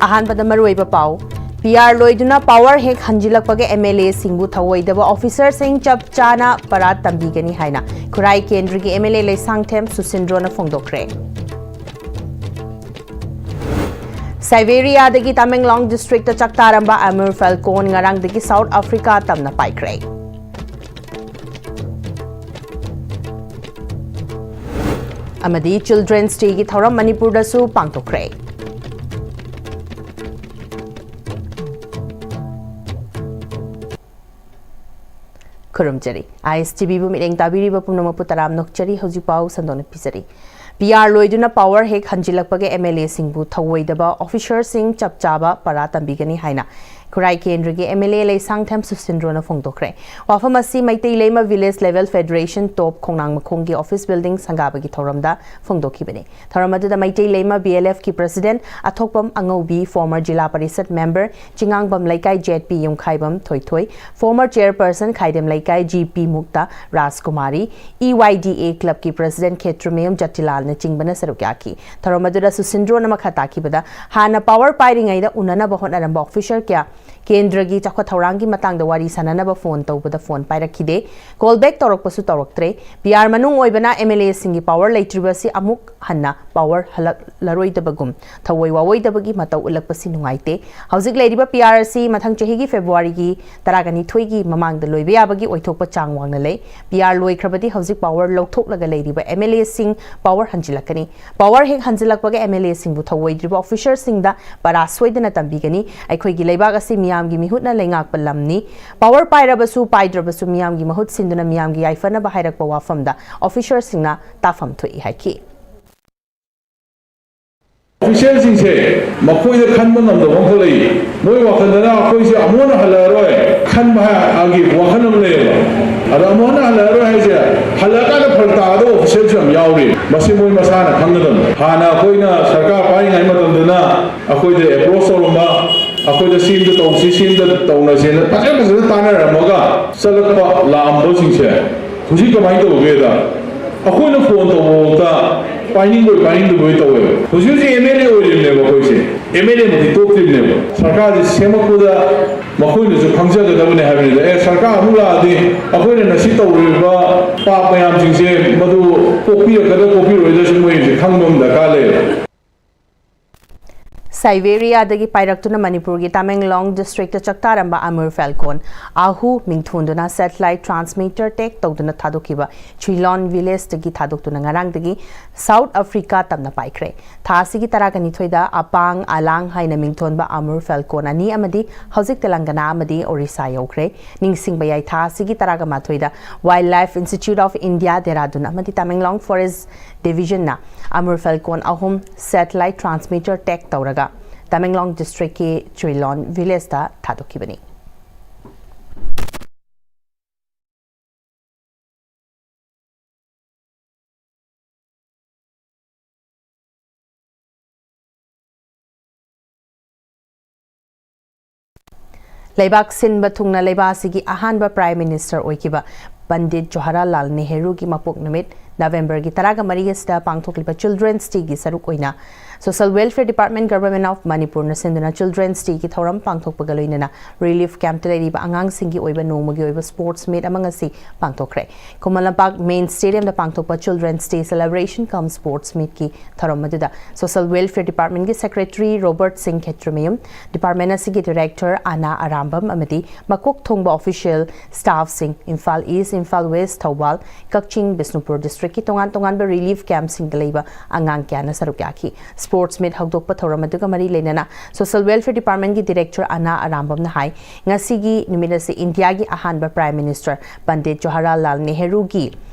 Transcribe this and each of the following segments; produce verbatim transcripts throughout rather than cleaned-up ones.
ꯑꯍꯥꯟꯕꯗ ꯃꯔꯨꯑꯣꯏꯕ ꯄꯥꯎ꯫ ꯄꯤ ꯑꯥꯔ ꯂꯣꯏꯗꯨꯅ ꯄꯥꯋꯔ ꯍꯦꯛ ꯍꯟꯖꯤꯜꯂꯛꯄꯒ ꯑꯦꯝ ꯑꯦꯜ ꯑꯦꯁꯤꯡꯕꯨ ꯊꯧꯑꯣꯏꯗꯕ ꯑꯣꯐꯤꯁꯔꯁꯤꯡ ꯆꯞ ꯆꯥꯅ ꯄꯔꯥ ꯇꯝꯕꯤꯒꯅꯤ ꯍꯥꯏꯅ ꯈꯨꯔꯥꯏ ꯀꯦꯟꯗ꯭ꯔꯒꯤ ꯑꯦꯝ ꯑꯦꯜ ꯑꯦ ꯂꯩꯁꯥꯡꯊꯦꯝ ꯁꯨꯁꯤꯟꯗ꯭ꯔꯣꯅ ꯐꯣꯡꯗꯣꯛꯈ꯭ꯔꯦ꯫ ꯁꯥꯏꯕꯦꯔꯤꯌꯥꯗꯒꯤ ꯇꯃꯦꯡꯂꯣꯡ ꯗꯤꯁꯇ꯭ꯔꯤꯛꯇ ꯆꯥꯛꯇꯥꯔꯝꯕ ꯑꯃꯨꯔ ꯐꯦꯜꯀꯣꯟ ꯉꯔꯥꯡꯗꯒꯤ ꯁꯥꯎꯠ ꯑꯐ꯭ꯔꯤꯀꯥ ꯇꯝꯅ ꯄꯥꯏꯈ꯭ꯔꯦ꯫ ꯑꯃꯗꯤ ꯆꯤꯜꯗ꯭ꯔꯦꯟꯁ ꯗꯦꯒꯤ ꯊꯧꯔꯝ ꯃꯅꯤꯄꯨꯔꯗꯁꯨ ꯄꯥꯡꯊꯣꯛꯈ꯭ꯔꯦ꯫ ꯈꯨꯔꯨꯝꯖꯔꯤ꯫ ꯑꯥꯏ ꯑꯦꯁ ꯇꯤ ꯚꯤꯕꯨ ꯃꯤꯠꯌꯦꯡ ꯇꯥꯕꯤꯔꯤꯕ ꯄꯨꯝꯅꯃꯛꯄꯨ ꯇꯔꯥꯝꯅ ꯑꯣꯛꯆꯔꯤ꯫ ꯍꯧꯖꯤꯛ ꯄꯥꯎ ꯁꯟꯗꯣꯛꯅ ꯄꯤꯖꯔꯤ꯫ ꯄꯤ ꯑꯥꯔ ꯂꯣꯏꯗꯨꯅ ꯄꯥꯋꯔ ꯍꯦꯛ ꯍꯟꯖꯤꯜꯂꯛꯄꯒ ꯑꯦꯝ ꯑꯦꯜ ꯑꯦꯁꯤꯡꯕꯨ ꯊꯧꯑꯣꯏꯗꯕ ꯑꯣꯐꯤꯁꯔꯁꯤꯡ ꯆꯞ ꯆꯥꯕ ꯄꯔꯥ ꯇꯝꯕꯤꯒꯅꯤ ꯍꯥꯏꯅ ꯈꯨꯔꯥꯏ ꯀꯦꯟꯗ꯭ꯔꯒꯤ ꯑꯦꯝ ꯑꯦꯜ ꯑꯦ ꯂꯩꯁꯥꯡꯊꯦꯝ ꯁꯨꯁꯤꯟꯗ꯭ꯔꯣꯅ ꯐꯣꯡꯗꯣꯛꯈ꯭ꯔꯦ꯫ ꯋꯥꯐꯝ ꯑꯁꯤ ꯃꯩꯇꯩ ꯂꯩꯃ ꯚꯤꯂꯦꯖ ꯂꯦꯚꯦꯜ ꯐꯦꯗꯔꯦꯁꯟ ꯇꯣꯞ ꯈꯣꯡꯅꯥꯡ ꯃꯈꯣꯡꯒꯤ ꯑꯣꯐꯤꯁ ꯕꯤꯜꯗꯤꯡ ꯁꯪꯒꯥꯕꯒꯤ ꯊꯧꯔꯝꯗ ꯐꯣꯡꯗꯣꯛꯈꯤꯕꯅꯤ꯫ ꯊꯧꯔꯝ ꯑꯗꯨꯗ ꯃꯩꯇꯩ ꯂꯩꯃ ꯕꯤ ꯑꯦꯜ ꯑꯦꯐꯀꯤ ꯄ꯭ꯔꯁꯤꯗꯦꯟꯠ ꯑꯊꯣꯛꯄꯝ ꯑꯉꯧꯕꯤ, ꯐꯣꯔꯃꯔ ꯖꯤꯂꯥ ꯄꯔꯤꯁꯠ ꯃꯦꯝꯕꯔ ꯆꯤꯉꯥꯡꯕꯝ ꯂꯩꯀꯥꯏ ꯖꯦꯠ ꯄꯤ ꯌꯨꯝꯈꯥꯏꯕꯝ ꯊꯣꯏꯊꯣꯏ, ꯐꯣꯔꯃꯔ ꯆꯦꯌꯔꯄꯔꯁꯟ ꯈꯥꯏꯗꯦꯝ ꯂꯩꯀꯥꯏ ꯖꯤ ꯄꯤ ꯃꯨꯛꯇ ꯔꯥꯖꯀꯨꯃꯥꯔꯤ, ꯏ ꯋꯥꯏ ꯗꯤ ꯑꯦ ꯀ꯭ꯂꯕꯀꯤ ꯄ꯭ꯔꯁꯤꯗꯦꯟꯠ ꯈꯦꯇ꯭ꯔꯤꯃꯌꯨꯝ ꯖꯇꯤꯂꯥꯜꯅꯆꯤꯡꯕꯅ ꯁꯔꯨꯛ ꯌꯥꯈꯤ꯫ ꯊꯧꯔꯝ ꯑꯗꯨꯗ ꯁꯨꯁꯤꯟꯗ꯭ꯔꯣꯅ ꯃꯈꯥ ꯇꯥꯈꯤꯕꯗ, ꯍꯥꯟꯅ ꯄꯥꯋꯔ ꯄꯥꯏꯔꯤꯉꯩꯗ ꯎꯅꯅꯕ ꯍꯣꯠꯅꯔꯝꯕ ꯑꯣꯐꯤꯁꯔ ꯀꯌꯥ ꯀꯦꯟꯗ꯭ꯔꯒꯤ ꯆꯥꯎꯈꯠ ꯊꯧꯔꯥꯡꯒꯤ ꯃꯇꯥꯡꯗ ꯋꯥꯔꯤ ꯁꯥꯟꯅꯅꯕ ꯐꯣꯟ ꯇꯧꯕꯗ ꯐꯣꯟ ꯄꯥꯏꯔꯛꯈꯤꯗꯦ꯫ ꯀꯣꯜ ꯕꯦꯛ ꯇꯧꯔꯛꯄꯁꯨ ꯇꯧꯔꯛꯇ꯭ꯔꯦ꯫ ꯄꯤ ꯑꯥꯔ ꯃꯅꯨꯡ ꯑꯣꯏꯕꯅ ꯑꯦꯝ ꯑꯦꯜ ꯑꯦꯁꯤꯡꯒꯤ ꯄꯥꯋꯔ ꯂꯩꯇ꯭ꯔꯤꯕꯁꯤ ꯑꯃꯨꯛ ꯍꯟꯅ ꯄꯥꯋꯔ ꯍꯜꯂꯛꯂꯔꯣꯏꯗꯕꯒꯨꯝ ꯊꯧꯑꯣꯏ ꯋꯥꯑꯣꯏꯗꯕꯒꯤ ꯃꯇꯧ ꯎꯠꯂꯛꯄꯁꯤ ꯅꯨꯡꯉꯥꯏꯇꯦ꯫ ꯍꯧꯖꯤꯛ ꯂꯩꯔꯤꯕ ꯄꯤ ꯑꯥꯔ ꯑꯁꯤ ꯃꯊꯪ ꯆꯍꯤꯒꯤ ꯐꯦꯕ꯭ꯔꯨꯋꯥꯔꯤꯒꯤ ꯇꯔꯥꯅꯤꯊꯣꯏꯒꯤ ꯃꯃꯥꯡꯗ ꯂꯣꯏꯕ ꯌꯥꯕꯒꯤ ꯑꯣꯏꯊꯣꯛꯄ ꯆꯥꯡ ꯋꯥꯡꯅ ꯂꯩ꯫ ꯄꯤ ꯑꯥꯔ ꯂꯣꯏꯈ꯭ꯔꯕꯗꯤ ꯍꯧꯖꯤꯛ ꯄꯥꯋꯔ ꯂꯧꯊꯣꯛꯂꯒ ꯂꯩꯔꯤꯕ ꯑꯦꯝ ꯑꯦꯜ ꯑꯦꯁꯤꯡ ꯄꯥꯋꯔ ꯍꯟꯖꯤꯜꯂꯛꯀꯅꯤ꯫ ꯄꯥꯋꯔ ꯍꯦꯛ ꯍꯟꯖꯤꯜꯂꯛꯄꯒ ꯑꯦꯝ ꯑꯦꯜ ꯑꯦꯁꯤꯡꯕꯨ ꯊꯧꯑꯣꯏꯗ꯭ꯔꯤꯕ ꯑꯣꯐꯤꯁꯔꯁꯤꯡꯗ ꯄꯔꯥ ꯁꯣꯏꯗꯅ ꯇꯝꯕꯤꯒꯅꯤ꯫ ꯑꯩꯈꯣꯏꯒꯤ ꯂꯩꯕꯥꯛ ꯑꯁꯤ ꯃꯤꯌꯥꯝꯒꯤ ꯃꯤꯍꯨꯠꯅ ꯂꯩꯉꯥꯛꯄ ꯂꯝꯅꯤ꯫ ꯄꯥꯋꯔ ꯄꯥꯏꯔꯕꯁꯨ ꯄꯥꯏꯗ꯭ꯔꯕꯁꯨ ꯃꯤꯌꯥꯝꯒꯤ ꯃꯍꯨꯠ ꯁꯤꯟꯗꯨꯅ ꯃꯤꯌꯥꯝꯒꯤ ꯌꯥꯏꯐꯅꯕ ꯍꯥꯏꯔꯛꯄ ꯋꯥꯐꯝꯗ ꯑꯣꯐꯤꯁꯔꯁꯤꯡꯅ ꯇꯥꯐꯝ ꯊꯣꯛꯏ ꯍꯥꯏꯈꯤ꯫ ꯑꯣꯐꯤꯁꯤꯌꯦꯜꯁꯤꯡꯁꯦ ꯃꯈꯣꯏꯗ ꯈꯟꯕ ꯉꯝꯗꯕ ꯑꯃꯈꯛ ꯂꯩ꯫ ꯃꯣꯏ ꯋꯥꯈꯜꯗꯅ ꯑꯩꯈꯣꯏꯁꯦ ꯑꯃꯨꯛ ꯍꯟꯅ ꯍꯜꯂꯛꯑꯔꯣꯏ ꯈꯟꯕ ꯍꯥꯏ-, ꯒꯤ ꯋꯥꯈꯜ ꯑꯃ ꯂꯩꯌꯦꯕ꯫ ꯑꯗꯣ ꯑꯃꯨꯛ ꯍꯟꯅ ꯍꯜꯂꯛꯑꯔꯣꯏ ꯍꯥꯏꯁꯦ, ꯍꯜꯂꯛꯑꯀꯥꯟꯗ ꯐꯔꯛ ꯇꯥꯒꯗꯕ ꯑꯣꯐꯤꯁꯤꯌꯦꯜꯁꯨ ꯌꯥꯝ ꯌꯥꯎꯔꯤ꯫ ꯃꯁꯤ ꯃꯣꯏ ꯃꯁꯥꯅ ꯈꯪꯒꯗꯕꯅꯤ꯫ ꯍꯥꯟꯅ ꯑꯩꯈꯣꯏꯅ ꯁꯔꯀꯥꯔ ꯄꯥꯏꯔꯤꯉꯩ ꯃꯇꯝꯗꯅ ꯑꯩꯈꯣꯏꯗ ꯑꯦꯄ꯭ꯔꯣꯁ ꯇꯧꯔꯝꯕ, ꯑꯩꯈꯣꯏꯗ ꯁꯤ ꯑꯝꯇ ꯇꯧꯁꯤ, ꯁꯤ ꯑꯝꯇ ꯇꯧꯅꯁꯦꯅ ꯐꯖ ꯐꯖꯅ ꯇꯥꯟꯅꯔꯝꯃꯒ ꯆꯠꯂꯛꯄ ꯂꯥꯛꯑꯝꯕꯁꯤꯡꯁꯦ ꯍꯧꯖꯤꯛ ꯀꯃꯥꯏꯅ ꯇꯧꯒꯦꯗ, ꯑꯩꯈꯣꯏꯅ ꯐꯣꯟ ꯇꯧꯕꯐꯥꯎꯗ ꯄꯥꯏꯅꯤꯡꯕꯣꯏ ꯄꯥꯏꯅꯤꯡꯗꯕꯣꯏ ꯇꯧꯋꯦꯕ꯫ ꯍꯧꯖꯤꯛ ꯍꯧꯖꯤꯛ ꯑꯦꯝ ꯑꯦꯜ ꯑꯦ ꯑꯣꯏꯔꯤꯕꯅꯦꯕ ꯑꯩꯈꯣꯏꯁꯦ꯫ ꯑꯦꯝ ꯑꯦꯜ ꯑꯦ ꯃꯛꯇꯤ ꯇꯣꯛꯇ꯭ꯔꯤꯕꯅꯦꯕ꯫ ꯁꯔꯀꯥꯔꯁꯦ ꯁꯦꯝꯃꯛꯄꯗ ꯃꯈꯣꯏꯅꯁꯨ ꯈꯪꯖꯒꯗꯕꯅꯦ ꯍꯥꯏꯕꯅꯤꯗ꯫ ꯑꯦ, ꯁꯔꯀꯥꯔ ꯑꯃꯨꯛ ꯂꯥꯛꯑꯗꯤ ꯑꯩꯈꯣꯏꯅ ꯉꯁꯤ ꯇꯧꯔꯤꯕ ꯄꯥꯞ ꯃꯌꯥꯝꯁꯤꯡꯁꯦ ꯃꯗꯨ ꯀꯣꯛꯄꯤꯔꯛꯀꯗ꯭ꯔꯥ ꯀꯣꯛꯄꯤꯔꯣꯏꯗ꯭ꯔꯁꯨ ꯃꯣꯏꯁꯦ ꯈꯪꯕ ꯑꯃ ꯗꯔꯀꯥꯔ ꯂꯩꯌꯦꯕ꯫ ꯁꯥꯏꯕꯦꯔꯤꯌꯥꯗꯒꯤ ꯄꯥꯏꯔꯛꯇꯨꯅ ꯃꯅꯤꯄꯨꯔꯒꯤ ꯇꯃꯦꯡꯂꯣꯡ ꯗꯤꯁꯇ꯭ꯔꯤꯛꯇ ꯆꯥꯛꯇꯥꯔꯝꯕ ꯑꯃꯨꯔ ꯐꯦꯜꯀꯣꯟ ꯑꯍꯨ ꯃꯤꯡꯊꯣꯟꯗꯨꯅ ꯁꯦꯇꯦꯂꯥꯏꯠ ꯇ꯭ꯔꯥꯟꯁꯃꯤꯇꯔ ꯇꯦꯛ ꯇꯧꯗꯨꯅ ꯊꯥꯗꯣꯛꯈꯤꯕ ꯆꯨꯏꯂꯣꯟ ꯚꯤꯂꯦꯖꯇꯒꯤ ꯊꯥꯗꯣꯛꯇꯨꯅ ꯉꯔꯥꯡꯗꯒꯤ ꯁꯥꯎꯠ ꯑꯐ꯭ꯔꯤꯀꯥ ꯇꯝꯅ ꯄꯥꯏꯈ꯭ꯔꯦ꯫ ꯊꯥ ꯑꯁꯤꯒꯤ ꯇꯔꯥꯒ ꯅꯤꯊꯣꯏꯗ ꯑꯄꯥꯡ, ꯑꯂꯥꯡ ꯍꯥꯏꯅ ꯃꯤꯡꯊꯣꯟꯕ ꯑꯃꯨꯔ ꯐꯦꯜꯀꯣꯟ ꯑꯅꯤ ꯑꯃꯗꯤ ꯍꯧꯖꯤꯛ ꯇꯦꯂꯪꯒꯅꯥ ꯑꯃꯗꯤ ꯑꯣꯔꯤꯁꯥ ꯌꯧꯈ꯭ꯔꯦ꯫ ꯅꯤꯡꯁꯤꯡꯕ ꯌꯥꯏ, ꯊꯥ ꯑꯁꯤꯒꯤ ꯇꯔꯥꯒ ꯃꯥꯊꯣꯏꯗ Wildlife Institute of India, Dehradun ꯑꯃꯗꯤ ꯇꯃꯦꯡꯂꯣꯡ ꯐꯣꯔꯦꯁ ꯗꯤꯚꯤꯖꯟꯅ ꯑꯃꯨꯔ ꯐꯦꯜꯀꯣꯟ ꯑꯍꯨꯝ ꯁꯦꯇꯦꯂꯥꯏꯠ ꯇ꯭ꯔꯥꯟꯁꯃꯤꯇꯔ ꯇꯦꯛ ꯇꯧꯔꯒ ꯇꯃꯦꯡꯂꯣꯡ ꯗꯤꯁꯇ꯭ꯔꯤꯛꯀꯤ ꯆꯨꯏꯂꯣꯟ ꯚꯤꯂꯦꯖꯇ ꯊꯥꯗꯣꯛꯈꯤꯕꯅꯤ꯫ ꯂꯩꯕꯥꯛ ꯁꯤꯟꯕ ꯊꯨꯡꯅ ꯂꯩꯕꯥꯛ ꯑꯁꯤꯒꯤ ꯑꯍꯥꯟꯕ ꯄ꯭ꯔꯥꯏꯝ ꯃꯤꯅꯤꯁꯇꯔ ꯑꯣꯏꯈꯤꯕ ꯄꯟꯗꯤꯠ ꯖꯋꯥꯍꯔꯂꯥꯜ ꯅꯦꯍꯔꯨꯒꯤ ꯃꯄꯣꯛ ꯅꯨꯃꯤꯠ ꯅꯕꯦꯝꯕꯔꯒꯤ ꯇꯔꯥꯒ ꯃꯔꯤ ꯑꯁꯤꯗ ꯄꯥꯡꯊꯣꯛꯂꯤꯕ ꯆꯤꯜꯗ꯭ꯔꯦꯟꯁ ꯗꯦꯒꯤ ꯁꯔꯨꯛ ꯑꯣꯏꯅ Social Welfare Department, Government of ꯃꯅꯤꯄꯨꯔꯅ ꯁꯤꯟꯗꯨꯅ ꯆꯤꯜꯗ꯭ꯔꯦꯟꯁ ꯗꯦꯒꯤ ꯊꯧꯔꯝ ꯄꯥꯡꯊꯣꯛꯄꯒ ꯂꯣꯏꯅꯅ ꯔꯤꯂꯤꯐ ꯀꯦꯝꯞꯇ ꯂꯩꯔꯤꯕ ꯑꯉꯥꯡꯁꯤꯡꯒꯤ ꯑꯣꯏꯕ ꯅꯣꯡꯃꯒꯤ ꯑꯣꯏꯕ ꯁ꯭ꯄꯣꯔꯠꯁ ꯃꯤꯠ ꯑꯃ ꯉꯁꯤ ꯄꯥꯡꯊꯣꯛꯈ꯭ꯔꯦ꯫ ꯈꯨꯃꯟ ꯂꯝꯄꯥꯛ ꯃꯦꯟ ꯁ꯭ꯇꯦꯗꯤꯌꯝꯗ ꯄꯥꯡꯊꯣꯛꯄ ꯆꯤꯜꯗ꯭ꯔꯦꯟꯁ ꯗꯦ ꯁꯦꯂꯦꯕ꯭ꯔꯦꯁꯟ ꯀꯝ ꯁ꯭ꯄꯣꯔꯠꯁ ꯃꯤꯠꯀꯤ ꯊꯧꯔꯝ ꯑꯗꯨꯗ ꯁꯣꯁꯤꯌꯦꯜ ꯋꯦꯜꯐꯤꯌꯔ ꯗꯤꯄꯥꯔꯠꯃꯦꯟꯠꯀꯤ ꯁꯦꯀ꯭ꯔꯦꯇꯔꯤ ꯔꯣꯕꯔꯠ ꯁꯤꯡ ꯈꯦꯇ꯭ꯔꯤꯃꯌꯨꯝ, ꯗꯤꯄꯥꯔꯠꯃꯦꯟꯠ ꯑꯁꯤꯒꯤ ꯗꯤꯔꯦꯛꯇꯔ ꯑꯅꯥ ꯑꯔꯥꯝꯕꯝ ꯑꯃꯗꯤ ꯃꯀꯣꯛ ꯊꯣꯡꯕ ꯑꯣꯐꯤꯁꯤꯌꯦꯜ ꯁ꯭ꯇꯥꯐꯁꯤꯡ, ꯏꯝꯐꯥꯜ ꯏꯁ꯭ꯠ, ꯏꯝꯐꯥꯜ ꯋꯦꯁ꯭ꯠ, ꯊꯧꯕꯥꯜ, ꯀꯛꯆꯤꯡ, ꯕꯤꯁꯅꯨꯄꯨꯔ ꯗꯤꯁꯇ꯭ꯔꯤꯛꯀꯤ ꯇꯣꯉꯥꯟ ꯇꯣꯉꯥꯟꯕ ꯔꯤꯂꯤꯐ ꯀꯦꯝꯞꯁꯤꯡꯗ ꯂꯩꯕ ꯑꯉꯥꯡ ꯀꯌꯥꯅ ꯁꯔꯨꯛ ꯌꯥꯈꯤ꯫ ꯁ꯭ꯄꯣꯔꯠꯁ ꯃꯤꯠ ꯍꯧꯗꯣꯛꯄ ꯊꯧꯔꯝ ꯑꯗꯨꯒ ꯃꯔꯤ ꯂꯩꯅꯅ ꯁꯣꯁꯤꯌꯦꯜ ꯋꯦꯜꯐꯤꯌꯔ ꯗꯤꯄꯥꯔꯠꯃꯦꯟꯠꯀꯤ ꯗꯤꯔꯦꯛꯇꯔ ꯑꯅꯥ ꯑꯔꯥꯝꯕꯝꯅ ꯍꯥꯏ, ꯉꯁꯤꯒꯤ ꯅꯨꯃꯤꯠ ꯑꯁꯤ ꯏꯟꯗꯤꯌꯥꯒꯤ ꯑꯍꯥꯟꯕ ꯄ꯭ꯔꯥꯏꯝ ꯃꯤꯅꯤꯁꯇꯔ ꯄꯟꯗꯤꯠ ꯖꯋꯥꯍꯔꯂꯥꯜ ꯅꯦꯍꯔꯨꯒꯤ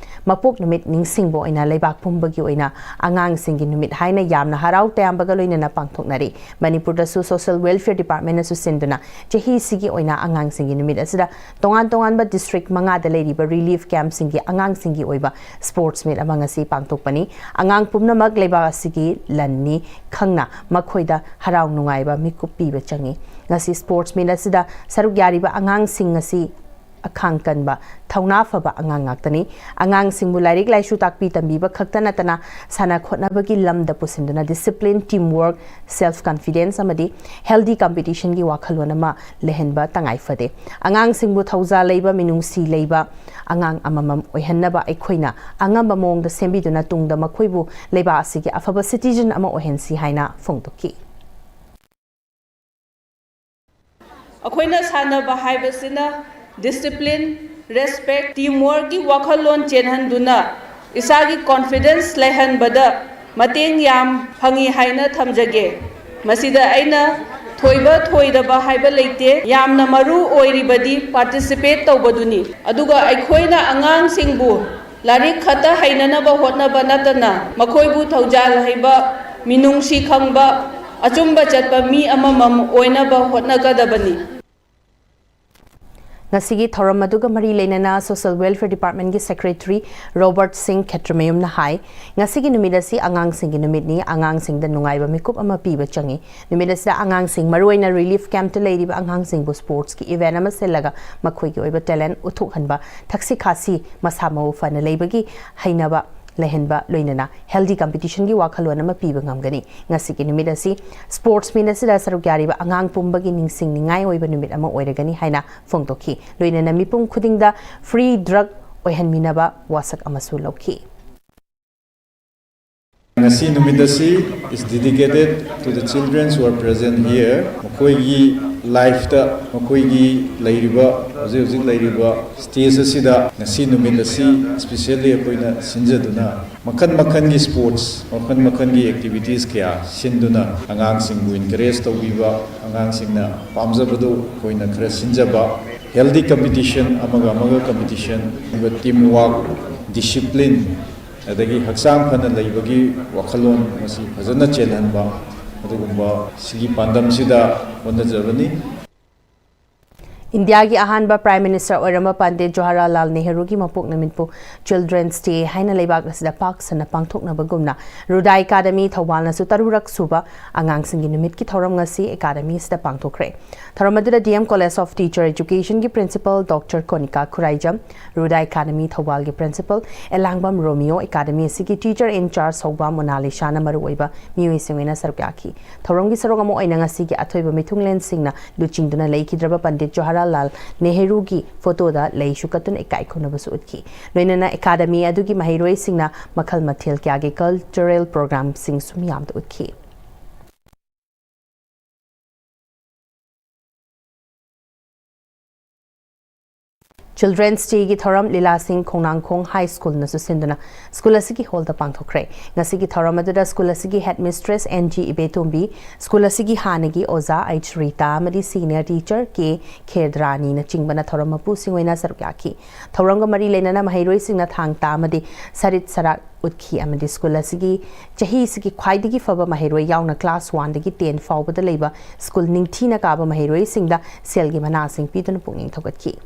ꯃꯄꯣꯛ ꯅꯨꯃꯤꯠ ꯅꯤꯡꯁꯤꯡꯕ ꯑꯣꯏꯅ ꯂꯩꯕꯥꯛ ꯄꯨꯝꯕꯒꯤ ꯑꯣꯏꯅ ꯑꯉꯥꯡꯁꯤꯡꯒꯤ ꯅꯨꯃꯤꯠ ꯍꯥꯏꯅ ꯌꯥꯝꯅ ꯍꯔꯥꯎ ꯇꯌꯥꯝꯕꯒ ꯂꯣꯏꯅꯅ ꯄꯥꯡꯊꯣꯛꯅꯔꯤ꯫ ꯃꯅꯤꯄꯨꯔꯗꯁꯨ ꯁꯣꯁꯤꯌꯦꯜ ꯋꯦꯜꯐꯤꯌꯔ ꯗꯤꯄꯥꯔꯠꯃꯦꯟꯠꯅꯁꯨ ꯁꯤꯟꯗꯨꯅ ꯆꯍꯤꯁꯤꯒꯤ ꯑꯣꯏꯅ ꯑꯉꯥꯡꯁꯤꯡꯒꯤ ꯅꯨꯃꯤꯠ ꯑꯁꯤꯗ ꯇꯣꯉꯥꯟ ꯇꯣꯉꯥꯟꯕ ꯗꯤꯁꯇ꯭ꯔꯤꯛ ꯃꯉꯥꯗ ꯂꯩꯔꯤꯕ ꯔꯤꯂꯤꯐ ꯀꯦꯝꯞꯁꯤꯡꯒꯤ ꯑꯉꯥꯡꯁꯤꯡꯒꯤ ꯑꯣꯏꯕ ꯁ꯭ꯄꯣꯔꯠꯁ ꯃꯤꯠ ꯑꯃ ꯉꯁꯤ ꯄꯥꯡꯊꯣꯛꯄꯅꯤ꯫ ꯑꯉꯥꯡ ꯄꯨꯝꯅꯃꯛ ꯂꯩꯕꯥꯛ ꯑꯁꯤꯒꯤ ꯂꯟꯅꯤ ꯈꯪꯅ ꯃꯈꯣꯏꯗ ꯍꯔꯥꯎ ꯅꯨꯡꯉꯥꯏꯕ ꯃꯤꯀꯨꯞ ꯄꯤꯕ ꯆꯪꯏ꯫ ꯉꯁꯤ ꯁ꯭ꯄꯣꯔꯠꯁ ꯃꯤꯠ ꯑꯁꯤꯗ ꯁꯔꯨꯛ ꯌꯥꯔꯤꯕ ꯑꯉꯥꯡꯁꯤꯡ ꯑꯁꯤ ꯑꯈꯥꯡ ꯀꯟꯕ, ꯊꯧꯅꯥ ꯐꯕ ꯑꯉꯥꯡ ꯉꯥꯛꯇꯅꯤ꯫ ꯑꯉꯥꯡꯁꯤꯡꯕꯨ ꯂꯥꯏꯔꯤꯛ ꯂꯥꯏꯁꯨ ꯇꯥꯛꯄꯤ ꯇꯝꯕꯤꯕ ꯈꯛꯇ ꯅꯠꯇꯅ ꯁꯥꯟꯅ ꯈꯣꯠꯅꯕꯒꯤ ꯂꯝꯗ ꯄꯨꯁꯤꯟꯗꯨꯅ discipline, team work, self confidence ꯑꯃꯗꯤ healthy competitionꯒꯤ ꯋꯥꯈꯜꯂꯣꯟ ꯑꯃ ꯂꯩꯍꯟꯕ ꯇꯉꯥꯏ ꯐꯗꯦ꯫ ꯑꯉꯥꯡꯁꯤꯡꯕꯨ ꯊꯧꯖꯥꯜ ꯂꯩꯕ, ꯃꯤꯅꯨꯡꯁꯤ ꯂꯩꯕ ꯑꯉꯥꯡ ꯑꯃꯃꯝ ꯑꯣꯏꯍꯟꯅꯕ ꯑꯩꯈꯣꯏꯅ ꯑꯉꯝꯕ ꯃꯑꯣꯡꯗ ꯁꯦꯝꯕꯤꯗꯨꯅ ꯇꯨꯡꯗ ꯃꯈꯣꯏꯕꯨ ꯂꯩꯕꯥꯛ ꯑꯁꯤꯒꯤ ꯑꯐꯕ citizen ꯑꯃ ꯑꯣꯏꯍꯟꯁꯤ ꯍꯥꯏꯅ ꯐꯣꯡꯗꯣꯛꯈꯤ꯫ ꯑꯩꯈꯣꯏꯅ ꯁꯥꯟꯅꯕ ꯍꯥꯏꯕꯁꯤꯅ discipline, respect, team workꯀꯤ ꯋꯥꯈꯜꯂꯣꯟ ꯆꯦꯟꯍꯟꯗꯨꯅ ꯏꯁꯥꯒꯤ confidence ꯂꯩꯍꯟꯕꯗ ꯃꯇꯦꯡ ꯌꯥꯝ ꯐꯪꯏ ꯍꯥꯏꯅ ꯊꯝꯖꯒꯦ꯫ ꯃꯁꯤꯗ ꯑꯩꯅ ꯊꯣꯏꯕ ꯊꯣꯏꯗꯕ ꯍꯥꯏꯕ ꯂꯩꯇꯦ, ꯌꯥꯝꯅ ꯃꯔꯨ ꯑꯣꯏꯔꯤꯕꯗꯤ participate ꯇꯧꯕꯗꯨꯅꯤ꯫ ꯑꯗꯨꯒ ꯑꯩꯈꯣꯏꯅ ꯑꯉꯥꯡꯁꯤꯡꯕꯨ ꯂꯥꯏꯔꯤꯛ ꯈꯛꯇ ꯍꯩꯅꯅꯕ ꯍꯣꯠꯅꯕ ꯅꯠꯇꯅ ꯃꯈꯣꯏꯕꯨ ꯊꯧꯖꯥꯜ ꯍꯩꯕ, ꯃꯤꯅꯨꯡꯁꯤ ꯈꯪꯕ, ꯑꯆꯨꯝꯕ ꯆꯠꯄ ꯃꯤ ꯑꯃꯃꯝ ꯑꯣꯏꯅꯕ ꯍꯣꯠꯅꯒꯗꯕꯅꯤ꯫ ꯉꯁꯤꯒꯤ ꯊꯧꯔꯝ ꯑꯗꯨꯒ ꯃꯔꯤ ꯂꯩꯅꯅ Social Welfare Departmentꯀꯤ Secretary ꯔꯣꯕꯔꯠ ꯁꯤꯡ ꯈꯦꯇ꯭ꯔꯤꯃꯌꯨꯝꯅ ꯍꯥꯏ, ꯉꯁꯤꯒꯤ ꯅꯨꯃꯤꯠ ꯑꯁꯤ ꯑꯉꯥꯡꯁꯤꯡꯒꯤ ꯅꯨꯃꯤꯠꯅꯤ, ꯑꯉꯥꯡꯁꯤꯡꯗ ꯅꯨꯡꯉꯥꯏꯕ ꯃꯤꯀꯨꯞ ꯑꯃ ꯄꯤꯕ ꯆꯪꯏ꯫ ꯅꯨꯃꯤꯠ ꯑꯁꯤꯗ ꯑꯉꯥꯡꯁꯤꯡ, ꯃꯔꯨꯑꯣꯏꯅ relief campꯇ ꯂꯩꯔꯤꯕ ꯑꯉꯥꯡꯁꯤꯡꯕꯨ sportsꯀꯤ event ꯑꯃ ꯁꯤꯜꯂꯒ ꯃꯈꯣꯏꯒꯤ ꯑꯣꯏꯕ talent ꯎꯠꯊꯣꯛꯍꯟꯕ, ꯊꯛꯁꯤ ꯈꯥꯁꯤ, ꯃꯁꯥ ꯃꯎ ꯐꯅ ꯂꯩꯕꯒꯤ ꯍꯩꯅꯕ ꯂꯩꯍꯟꯕ, ꯂꯣꯏꯅꯅ healthy competitionꯒꯤ ꯋꯥꯈꯜꯂꯣꯟ ꯑꯃ ꯄꯤꯕ ꯉꯝꯒꯅꯤ꯫ ꯉꯁꯤꯒꯤ ꯅꯨꯃꯤꯠ ꯑꯁꯤ sports meet ꯑꯁꯤꯗ ꯁꯔꯨꯛ ꯌꯥꯔꯤꯕ ꯑꯉꯥꯡ ꯄꯨꯝꯕꯒꯤ ꯅꯤꯡꯁꯤꯡꯅꯤꯡꯉꯥꯏ ꯑꯣꯏꯕ ꯅꯨꯃꯤꯠ ꯑꯃ ꯑꯣꯏꯔꯒꯅꯤ ꯍꯥꯏꯅ ꯐꯣꯡꯗꯣꯛꯈꯤ꯫ ꯂꯣꯏꯅꯅ ꯃꯤꯄꯨꯝ ꯈꯨꯗꯤꯡꯗ free drug ꯑꯣꯏꯍꯟꯃꯤꯟꯅꯕ ꯋꯥꯁꯛ ꯑꯃꯁꯨ ꯂꯧꯈꯤ꯫ ꯉꯁꯤ ꯅꯨꯃꯤꯠ ꯑꯁꯤ is dedicated to the children who are present here. ꯃꯈꯣꯏꯒꯤ lifeꯇ, ꯃꯈꯣꯏꯒꯤ ꯂꯩꯔꯤꯕ, ꯍꯧꯖꯤꯛ ꯍꯧꯖꯤꯛ ꯂꯩꯔꯤꯕ stage ꯑꯁꯤꯗ ꯉꯁꯤ ꯅꯨꯃꯤꯠ ꯑꯁꯤ specially ꯑꯩꯈꯣꯏꯅ ꯁꯤꯟꯖꯗꯨꯅ ꯃꯈꯜ ꯃꯈꯜꯒꯤ sports, ꯃꯈꯜ ꯃꯈꯜꯒꯤ activities ꯀꯌꯥ ꯁꯤꯟꯗꯨꯅ ꯑꯉꯥꯡꯁꯤꯡꯕꯨ encourage ꯇꯧꯕꯤꯕ, ꯑꯉꯥꯡꯁꯤꯡꯅ ꯄꯥꯝꯖꯕꯗꯨ ꯑꯩꯈꯣꯏꯅ ꯈꯔ ꯁꯤꯟꯖꯕ, healthy competition, ꯑꯃꯒ ꯑꯃꯒ competition, ꯑꯗꯨꯒ team work, discipline, ꯑꯗꯒꯤ ꯍꯛꯆꯥꯡ ꯐꯅ ꯂꯩꯕꯒꯤ ꯋꯥꯈꯜꯂꯣꯟ ꯃꯁꯤ ꯐꯖꯅ ꯆꯦꯜꯍꯟꯕ, ꯑꯗꯨꯒꯨꯝꯕ ꯁꯤꯒꯤ ꯄꯥꯟꯗꯝꯁꯤꯗ ꯍꯣꯠꯅꯖꯕꯅꯤ꯫ ꯏꯟꯗꯤꯌꯥꯒꯤ ꯑꯍꯥꯟꯕ Prime Minister ꯑꯣꯏꯔꯝꯕ ꯄꯟꯗꯤꯠ ꯖꯋꯥꯍꯔꯂꯥꯜ ꯅꯦꯍꯔꯨꯒꯤ ꯃꯄꯣꯛ ꯅꯨꯃꯤꯠꯄꯨ Children's Day ꯍꯥꯏꯅ ꯂꯩꯕꯥꯛ ꯑꯁꯤꯗ ꯄꯥꯛ ꯁꯟꯅ ꯄꯥꯡꯊꯣꯛꯅꯕꯒꯨꯝꯅ, ꯔꯨꯗꯥ ꯑꯦꯀꯥꯗꯃꯤ ꯊꯧꯕꯥꯜꯅꯁꯨ ꯇꯔꯨꯔꯛ ꯁꯨꯕ ꯑꯉꯥꯡꯁꯤꯡꯒꯤ ꯅꯨꯃꯤꯠꯀꯤ ꯊꯧꯔꯝ ꯉꯁꯤ ꯑꯦꯀꯥꯗꯃꯤ ꯑꯁꯤꯗ ꯄꯥꯡꯊꯣꯛꯈ꯭ꯔꯦ꯫ ꯊꯧꯔꯝ ꯑꯗꯨꯗ D M College of Teacher Education ꯒꯤ Principal Doctor Konika Khuraijam, Ruda academy ꯊꯧꯕꯥꯜꯒꯤ Principal ꯑꯦꯂꯥꯡꯕꯝ ꯔꯣꯃꯤꯌꯣ, ꯑꯦꯀꯥꯗꯃꯤ ꯑꯁꯤꯒꯤ Teacher in Charge ꯁꯧꯕꯥꯝ ꯃꯣꯅꯥꯂꯤꯁꯥꯅ ꯃꯔꯨꯑꯣꯏꯕ ꯃꯤꯑꯣꯏꯁꯤꯡ ꯑꯣꯏꯅ ꯁꯔꯨꯛ ꯌꯥꯈꯤ꯫ ꯊꯧꯔꯝꯒꯤ ꯁꯔꯨꯛ ꯑꯃ ꯑꯣꯏꯅ ꯉꯁꯤꯒꯤ ꯑꯊꯣꯏꯕ ꯃꯤꯊꯨꯡꯂꯦꯟꯁꯤꯡꯅ ꯂꯨꯆꯤꯡꯗꯨꯅ ꯂꯩꯈꯤꯗ꯭ꯔꯕ ꯄꯟꯗꯤꯠ ꯖꯋꯥꯍꯔꯂꯥꯜ ꯅꯦꯍꯔꯨꯒꯤ ꯐꯣꯇꯣꯗ ꯂꯩꯁꯨ ꯀꯠꯇꯨꯅ ꯏꯀꯥꯏ ꯈꯨꯝꯅꯕꯁꯨ ꯎꯠꯈꯤ꯫ ꯂꯣꯏꯅꯅ ꯑꯦꯀꯥꯗꯃꯤ ꯑꯗꯨꯒꯤ ꯃꯍꯩꯔꯣꯏꯁꯤꯡꯅ ꯃꯈꯜ ꯃꯊꯦꯜ ꯀꯌꯥꯒꯤ cultural programꯁꯤꯡꯁꯨ ꯃꯤꯌꯥꯝꯗ ꯎꯠꯈꯤ꯫ Children's Dayꯒꯤ ꯊꯧꯔꯝ ꯂꯤꯂꯥꯁꯤꯡ ꯈꯣꯡꯅꯥꯡꯈꯣꯡ High Schoolꯅꯁꯨ ꯁꯤꯟꯗꯨꯅ ꯁ꯭ꯀꯨꯜ ꯑꯁꯤꯒꯤ ꯍꯣꯜꯗ ꯄꯥꯡꯊꯣꯛꯈ꯭ꯔꯦ꯫ ꯉꯁꯤꯒꯤ ꯊꯧꯔꯝ ꯑꯗꯨꯗ ꯁ꯭ꯀꯨꯜ ꯑꯁꯤꯒꯤ Headmistress N G ꯏꯕꯦꯇꯣꯝꯕꯤ, ꯁ꯭ꯀꯨꯜ ꯑꯁꯤꯒꯤ ꯍꯥꯟꯅꯒꯤ ꯑꯣꯖꯥ H Rita ꯑꯃꯗꯤ Senior Teacher K ꯈꯦꯗ꯭ꯔꯥꯅꯤꯅꯆꯤꯡꯕꯅ ꯊꯧꯔꯝ ꯃꯄꯨꯁꯤꯡ ꯑꯣꯏꯅ ꯁꯔꯨꯛ ꯌꯥꯈꯤ꯫ ꯊꯧꯔꯝꯒ ꯃꯔꯤ ꯂꯩꯅꯅ ꯃꯍꯩꯔꯣꯏꯁꯤꯡꯅ ꯊꯥꯡ ꯇꯥ ꯑꯃꯗꯤ ꯁꯔꯤꯠ ꯁꯔꯥꯛ ꯎꯠꯈꯤ ꯑꯃꯗꯤ ꯁ꯭ꯀꯨꯜ ꯑꯁꯤꯒꯤ ꯆꯍꯤꯁꯤꯒꯤ ꯈ꯭ꯋꯥꯏꯗꯒꯤ ꯐꯕ ꯃꯍꯩꯔꯣꯏ ꯌꯥꯎꯅ class oneꯗꯒꯤ ten ꯐꯥꯎꯕꯗ ꯂꯩꯕ ꯁ꯭ꯀꯨꯜ ꯅꯤꯡꯊꯤꯅ ꯀꯥꯕ ꯃꯍꯩꯔꯣꯏꯁꯤꯡꯗ ꯁꯦꯜꯒꯤ ꯃꯅꯥꯁꯤꯡ ꯄꯤꯗꯨꯅ ꯄꯨꯛꯅꯤꯡ ꯊꯧꯒꯠꯈꯤ꯫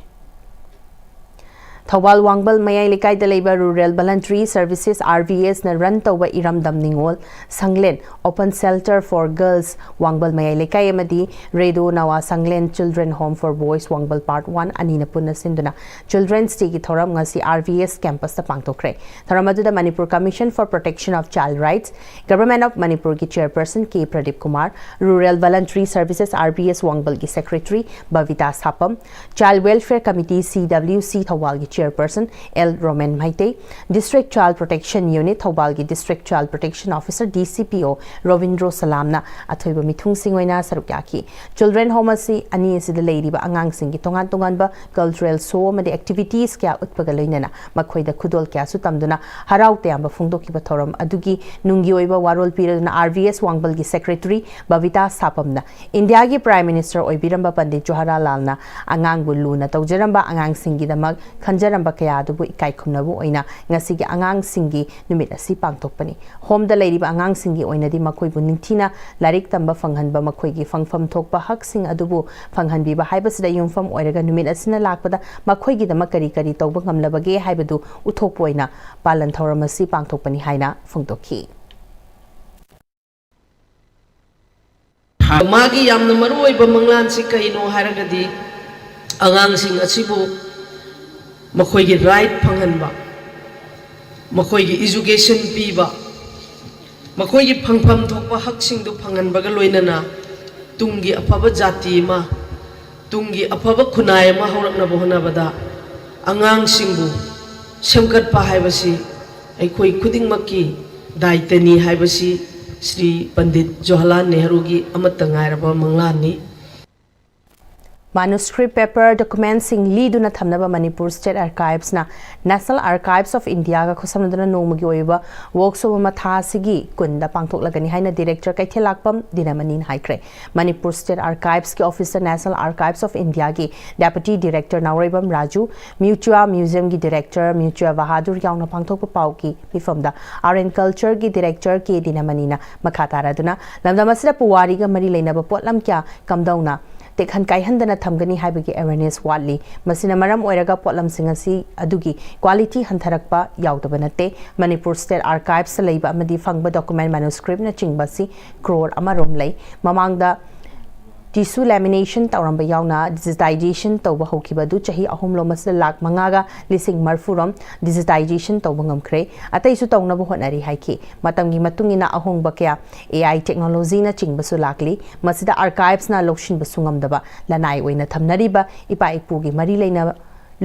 ꯊꯧꯕꯥꯜ ꯋꯥꯡꯕꯜ ꯃꯌꯥꯏ ꯂꯩꯀꯥꯏꯗ ꯂꯩꯕ Rural Voluntary Services, R V S ꯅ run ꯇꯧꯕ ꯏꯔꯝꯗꯝ ꯅꯤꯉꯣꯜ ꯁꯪꯂꯦꯟ Open Shelter for Girls ꯋꯥꯡꯕꯜ ꯃꯌꯥꯏ ꯂꯩꯀꯥꯏ ꯑꯃꯗꯤ ꯔꯦꯗꯣ ꯅꯋꯥ ꯁꯪꯂꯦꯟ Children Home for Boys ꯋꯥꯡꯕꯜ Part one ꯑꯅꯤꯅ ꯄꯨꯟꯅ ꯁꯤꯟꯗꯨꯅ Children's Dayꯒꯤ ꯊꯧꯔꯝ ꯉꯁꯤ R V S campusꯇ ꯄꯥꯡꯊꯣꯛꯈ꯭ꯔꯦ꯫ ꯊꯧꯔꯝ ꯑꯗꯨꯗ Manipur Commission for Protection of Child Rights, Government of Manikpurꯒꯤ Chairperson K Pradeep Kumar, Rural Voluntary Services, R V S ꯋꯥꯡꯕꯜꯒꯤ Secretary Babita Sapam, Child Welfare Committee, C W C ꯊꯧꯕꯥꯜꯒꯤ Chairperson L Romen Meitei, District Child Protection Unit ꯊꯧꯕꯥꯜꯒꯤ District Child Protection Officer, D C P O Robindro ꯁꯂꯥꯝꯅ ꯑꯊꯣꯏꯕ ꯃꯤꯊꯨꯡꯁꯤꯡ ꯑꯣꯏꯅ ꯁꯔꯨꯛ ꯌꯥꯈꯤ꯫ Children Home ꯑꯁꯤ ꯑꯅꯤ ꯑꯁꯤꯗ ꯂꯩꯔꯤꯕ ꯑꯉꯥꯡꯁꯤꯡꯒꯤ ꯇꯣꯉꯥꯟ ꯇꯣꯉꯥꯟꯕ cultural show ꯑꯃꯗꯤ activities ꯀꯌꯥ ꯎꯠꯄꯒ ꯂꯣꯏꯅꯅ ꯃꯈꯣꯏꯗ ꯈꯨꯗꯣꯜ ꯀꯌꯥꯁꯨ ꯇꯝꯗꯨꯅ ꯍꯔꯥꯎ ꯇꯌꯥꯝꯕ ꯐꯣꯡꯗꯣꯛꯈꯤꯕ ꯊꯧꯔꯝ ꯑꯗꯨꯒꯤ ꯅꯨꯡꯒꯤ ꯑꯣꯏꯕ ꯋꯥꯔꯣꯜ ꯄꯤꯔꯗꯨꯅ R V S ꯋꯥꯡꯕꯜꯒꯤ Secretary ꯕꯕꯤꯇꯥ ꯁꯥꯄꯝꯅ ꯏꯟꯗꯤꯌꯥꯒꯤ Prime Minister ꯑꯣꯏꯕꯤꯔꯝꯕ ꯄꯟꯗꯤꯠ ꯖꯋꯥꯍꯔꯂꯥꯜꯅ ꯑꯉꯥꯡꯕꯨ ꯂꯨꯅ ꯇꯧꯖꯔꯝꯕ ꯑꯉꯥꯡꯁꯤꯡꯒꯤꯗꯃꯛ ꯈꯟ ꯖꯔꯝꯕ ꯀꯌꯥ ꯑꯗꯨꯕꯨ ꯏꯀꯥꯏ ꯈꯨꯝꯅꯕ ꯑꯣꯏꯅ ꯉꯁꯤꯒꯤ ꯑꯉꯥꯡꯁꯤꯡꯒꯤ ꯅꯨꯃꯤꯠ ꯑꯁꯤ ꯄꯥꯡꯊꯣꯛꯄꯅꯤ꯫ ꯍꯣꯝꯗ ꯂꯩꯔꯤꯕ ꯑꯉꯥꯡꯁꯤꯡꯒꯤ ꯑꯣꯏꯅꯗꯤ ꯃꯈꯣꯏꯕꯨ ꯅꯤꯡꯊꯤꯅ ꯂꯥꯏꯔꯤꯛ ꯇꯝꯕ ꯐꯪꯍꯟꯕ, ꯃꯈꯣꯏꯒꯤ ꯐꯪꯐꯝ ꯊꯣꯛꯄ ꯍꯛꯁꯤꯡ ꯑꯗꯨꯕꯨ ꯐꯪꯍꯟꯕꯤꯕ ꯍꯥꯏꯕꯁꯤꯗ ꯌꯨꯝꯐꯝ ꯑꯣꯏꯔꯒ ꯅꯨꯃꯤꯠ ꯑꯁꯤꯅ ꯂꯥꯛꯄꯗ ꯃꯈꯣꯏꯒꯤꯗꯃꯛ ꯀꯔꯤ ꯀꯔꯤ ꯇꯧꯕ ꯉꯝꯂꯕꯒꯦ ꯍꯥꯏꯕꯗꯨ ꯎꯠꯊꯣꯛꯄ ꯑꯣꯏꯅ ꯄꯥꯂꯟ ꯊꯧꯔꯝ ꯑꯁꯤ ꯄꯥꯡꯊꯣꯛꯄꯅꯤ ꯍꯥꯏꯅ ꯐꯣꯡꯗꯣꯛꯈꯤ꯫ ꯃꯥꯒꯤ ꯌꯥꯝꯅ ꯃꯔꯨꯑꯣꯏꯕ ꯃꯪꯂꯥꯟꯁꯤ ꯀꯩꯅꯣ ꯍꯥꯏꯔꯒꯗꯤ, ꯑꯉꯥꯡꯁꯤꯡ ꯑꯁꯤꯕꯨ ꯃꯈꯣꯏꯒꯤ ꯔꯥꯏꯠ ꯐꯪꯍꯟꯕ, ꯃꯈꯣꯏꯒꯤ ꯏꯖꯨꯀꯦꯁꯟ ꯄꯤꯕ, ꯃꯈꯣꯏꯒꯤ ꯐꯪꯐꯝ ꯊꯣꯛꯄ ꯍꯛꯁꯤꯡꯗꯨ ꯐꯪꯍꯟꯕꯒ ꯂꯣꯏꯅꯅ ꯇꯨꯡꯒꯤ ꯑꯐꯕ ꯖꯥꯇꯤ ꯑꯃ, ꯇꯨꯡꯒꯤ ꯑꯐꯕ ꯈꯨꯟꯅꯥꯏ ꯑꯃ ꯍꯧꯔꯛꯅꯕ ꯍꯣꯠꯅꯕꯗ ꯑꯉꯥꯡꯁꯤꯡꯕꯨ ꯁꯦꯝꯒꯠꯄ ꯍꯥꯏꯕꯁꯤ ꯑꯩꯈꯣꯏ ꯈꯨꯗꯤꯡꯃꯛꯀꯤ ꯗꯥꯏꯇꯅꯤ ꯍꯥꯏꯕꯁꯤ ꯁ꯭ꯔꯤ ꯄꯟꯗꯤꯠ ꯖꯋꯥꯍꯔꯂꯥꯜ ꯅꯦꯍꯔꯨꯒꯤ ꯑꯃꯠꯇ ꯉꯥꯏꯔꯕ ꯃꯪꯂꯥꯟꯅꯤ꯫ Manuscript paper documentꯁꯤꯡ ꯂꯤꯗꯨꯅ ꯊꯝꯅꯕ Manipur State Archivesꯅ National Archives of Indiaꯒ ꯈꯨꯠꯁꯝꯅꯗꯨꯅ ꯅꯣꯡꯃꯒꯤ ꯑꯣꯏꯕ workshop ꯑꯃ ꯊꯥ ꯑꯁꯤꯒꯤ ꯀꯨꯟꯗ ꯄꯥꯡꯊꯣꯛꯂꯒꯅꯤ ꯍꯥꯏꯅ Director ꯀꯩꯊꯦꯜꯂꯥꯛꯄꯝ ꯗꯤꯅꯃꯅꯤꯅ ꯍꯥꯏꯈ꯭ꯔꯦ꯫ Manipur State Archivesꯀꯤ officeꯇ National Archives of Indiaꯒꯤ Deputy Director ꯅꯥꯎꯔꯩꯕꯝ Raju, Mutua Museumꯒꯤ Director Mutua Bahadur ꯌꯥꯎꯅ ꯄꯥꯡꯊꯣꯛꯄ ꯄꯥꯎꯒꯤ ꯃꯤꯐꯝꯗ Art and Cultureꯒꯤ Director ꯀꯦ ꯗꯤꯅꯃꯅꯤꯅ ꯃꯈꯥ ꯇꯥꯔꯗꯨꯅ ꯂꯝꯗꯝ ꯑꯁꯤꯗ ꯄꯨꯋꯥꯔꯤꯒ ꯃꯔꯤ ꯂꯩꯅꯕ ꯄꯣꯠꯂꯝ ꯀꯌꯥ ꯀꯝꯗꯧꯅ ꯇꯦꯛꯍꯟ ꯀꯥꯏꯍꯟꯗꯅ ꯊꯝꯒꯅꯤ ꯍꯥꯏꯕꯒꯤ awareness ꯋꯥꯠꯂꯤ꯫ ꯃꯁꯤꯅ ꯃꯔꯝ ꯑꯣꯏꯔꯒ ꯄꯣꯠꯂꯝꯁꯤꯡ ꯑꯁꯤ ꯑꯗꯨꯒꯤ quality ꯍꯟꯊꯔꯛꯄ ꯌꯥꯎꯗꯕ ꯅꯠꯇꯦ꯫ ꯃꯅꯤꯄꯨꯔ State Archivesꯇ ꯂꯩꯕ ꯑꯃꯗꯤ ꯐꯪꯕ document, manuscriptꯅꯆꯤꯡꯕ ꯑꯁꯤ crore ꯑꯃꯔꯣꯝ ꯂꯩ꯫ ꯃꯃꯥꯡꯗ tissue lamination ꯇꯧꯔꯝꯕ ꯌꯥꯎꯅ digitization ꯇꯧꯕ ꯍꯧꯈꯤꯕ ꯑꯗꯨ ꯆꯍꯤ ꯑꯍꯨꯝꯂꯣꯝ ꯑꯁꯤꯗ ꯂꯥꯈ ꯃꯉꯥꯒ ꯂꯤꯁꯤꯡ ꯃꯔꯤꯐꯨꯔꯣꯝ digitization ꯇꯧꯕ ꯉꯝꯈ꯭ꯔꯦ꯫ ꯑꯇꯩꯁꯨ ꯇꯧꯅꯕ ꯍꯣꯠꯅꯔꯤ ꯍꯥꯏꯈꯤ꯫ ꯃꯇꯝꯒꯤ ꯃꯇꯨꯡ ꯏꯟꯅ ꯑꯍꯣꯡꯕ ꯀꯌꯥ, AI technologyꯅꯆꯤꯡꯕꯁꯨ ꯂꯥꯛꯂꯤ꯫ ꯃꯁꯤꯗ Archivesꯅ ꯂꯧꯁꯤꯟꯕꯁꯨ ꯉꯝꯗꯕ ꯂꯅꯥꯏ ꯑꯣꯏꯅ ꯊꯝꯅꯔꯤꯕ ꯏꯄꯥ ꯏꯄꯨꯒꯤ ꯃꯔꯤ ꯂꯩꯅꯕ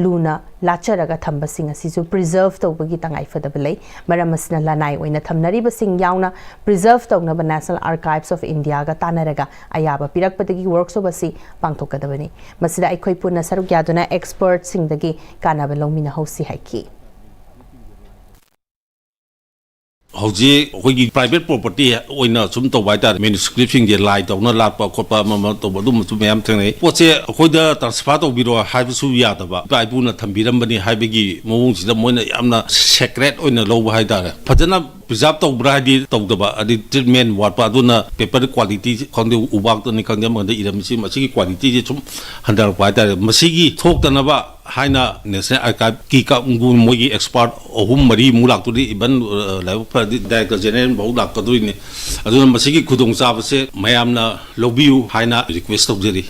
ꯂꯨꯅ ꯂꯥꯠꯆꯔꯒ ꯊꯝꯕꯁꯤꯡ ꯑꯁꯤꯁꯨ preserve ꯇꯧꯕꯒꯤ ꯇꯉꯥꯏꯐꯗꯕ ꯂꯩ꯫ ꯃꯔꯝ ꯑꯁꯤꯅ ꯂꯅꯥꯏ ꯑꯣꯏꯅ ꯊꯝꯅꯔꯤꯕꯁꯤꯡ ꯌꯥꯎꯅ preserve ꯇꯧꯅꯕ National Archives of Indiaꯒ ꯇꯥꯟꯅꯔꯒ ꯑꯌꯥꯕ ꯄꯤꯔꯛꯄꯗꯒꯤ workshop ꯑꯁꯤ ꯄꯥꯡꯊꯣꯛꯀꯗꯕꯅꯤ꯫ ꯃꯁꯤꯗ ꯑꯩꯈꯣꯏ ꯄꯨꯟꯅ ꯁꯔꯨꯛ ꯌꯥꯗꯨꯅ expertꯁꯤꯡꯗꯒꯤ ꯀꯥꯟꯅꯕ ꯂꯧꯃꯤꯟꯅꯍꯧꯁꯤ ꯍꯥꯏꯈꯤ꯫ ꯍꯧꯖꯤꯛ ꯑꯩꯈꯣꯏꯒꯤ private property ꯑꯣꯏꯅ ꯁꯨꯝ ꯇꯧꯕ ꯍꯥꯏꯇꯥꯔꯦ, ꯃꯦꯅꯨꯁꯀ꯭ꯔꯤꯞꯁꯤꯡꯁꯦ ꯂꯥꯏ ꯇꯧꯅ ꯂꯥꯠꯄ ꯈꯣꯠꯄ ꯑꯃ ꯑꯃ ꯇꯧꯕ ꯑꯗꯨꯝꯕꯁꯨ ꯃꯌꯥꯝ ꯊꯦꯡꯅꯩ꯫ ꯄꯣꯠꯁꯦ ꯑꯩꯈꯣꯏꯗ transfer ꯇꯧꯕꯤꯔꯣ ꯍꯥꯏꯕꯁꯨ ꯌꯥꯗꯕ, ꯏꯄꯥ ꯏꯄꯨꯅ ꯊꯝꯕꯤꯔꯝꯕꯅꯤ ꯍꯥꯏꯕꯒꯤ ꯃꯑꯣꯡꯁꯤꯗ ꯃꯣꯏꯅ ꯌꯥꯝꯅ secret ꯑꯣꯏꯅ ꯂꯧꯕ ꯍꯥꯏꯇꯥꯔꯦ꯫ ꯐꯖꯅ preserve ꯇꯧꯕ꯭ꯔꯥ ꯍꯥꯏꯗꯤ ꯇꯧꯗꯕ, ꯑꯗꯩ treatment ꯋꯥꯠꯄ, ꯑꯗꯨꯅ paper quality ꯈꯪꯗꯦ, ꯎꯕꯥꯛꯇꯅꯤ ꯈꯪꯗꯦ, ꯑꯃꯗ ꯏꯔꯝꯃꯤꯁꯤ, ꯃꯁꯤꯒꯤ qualityꯁꯦ ꯁꯨꯝ ꯍꯟꯊꯔꯛꯄ ꯍꯥꯏꯇꯥꯔꯦ꯫ ꯃꯁꯤꯒꯤ ꯊꯣꯛꯇꯅꯕ ꯍꯥꯏꯅ National Archiveꯀꯤ ꯀꯥꯡꯕꯨ, ꯃꯣꯏꯒꯤ expert ꯑꯍꯨꯝ ꯃꯔꯤꯃꯨꯛ ꯂꯥꯛꯇꯣꯔꯤ, even, ꯑ, ꯂꯥꯏꯕꯛ ꯐꯔꯗꯤ Director General ꯐꯥꯎ ꯂꯥꯛꯀꯗꯣꯔꯤꯅꯤ꯫ ꯑꯗꯨꯅ ꯃꯁꯤꯒꯤ ꯈꯨꯗꯣꯡꯆꯥꯕꯁꯦ ꯃꯌꯥꯝꯅ ꯂꯧꯕꯤꯌꯨ ꯍꯥꯏꯅ request ꯇꯧꯖꯔꯤ꯫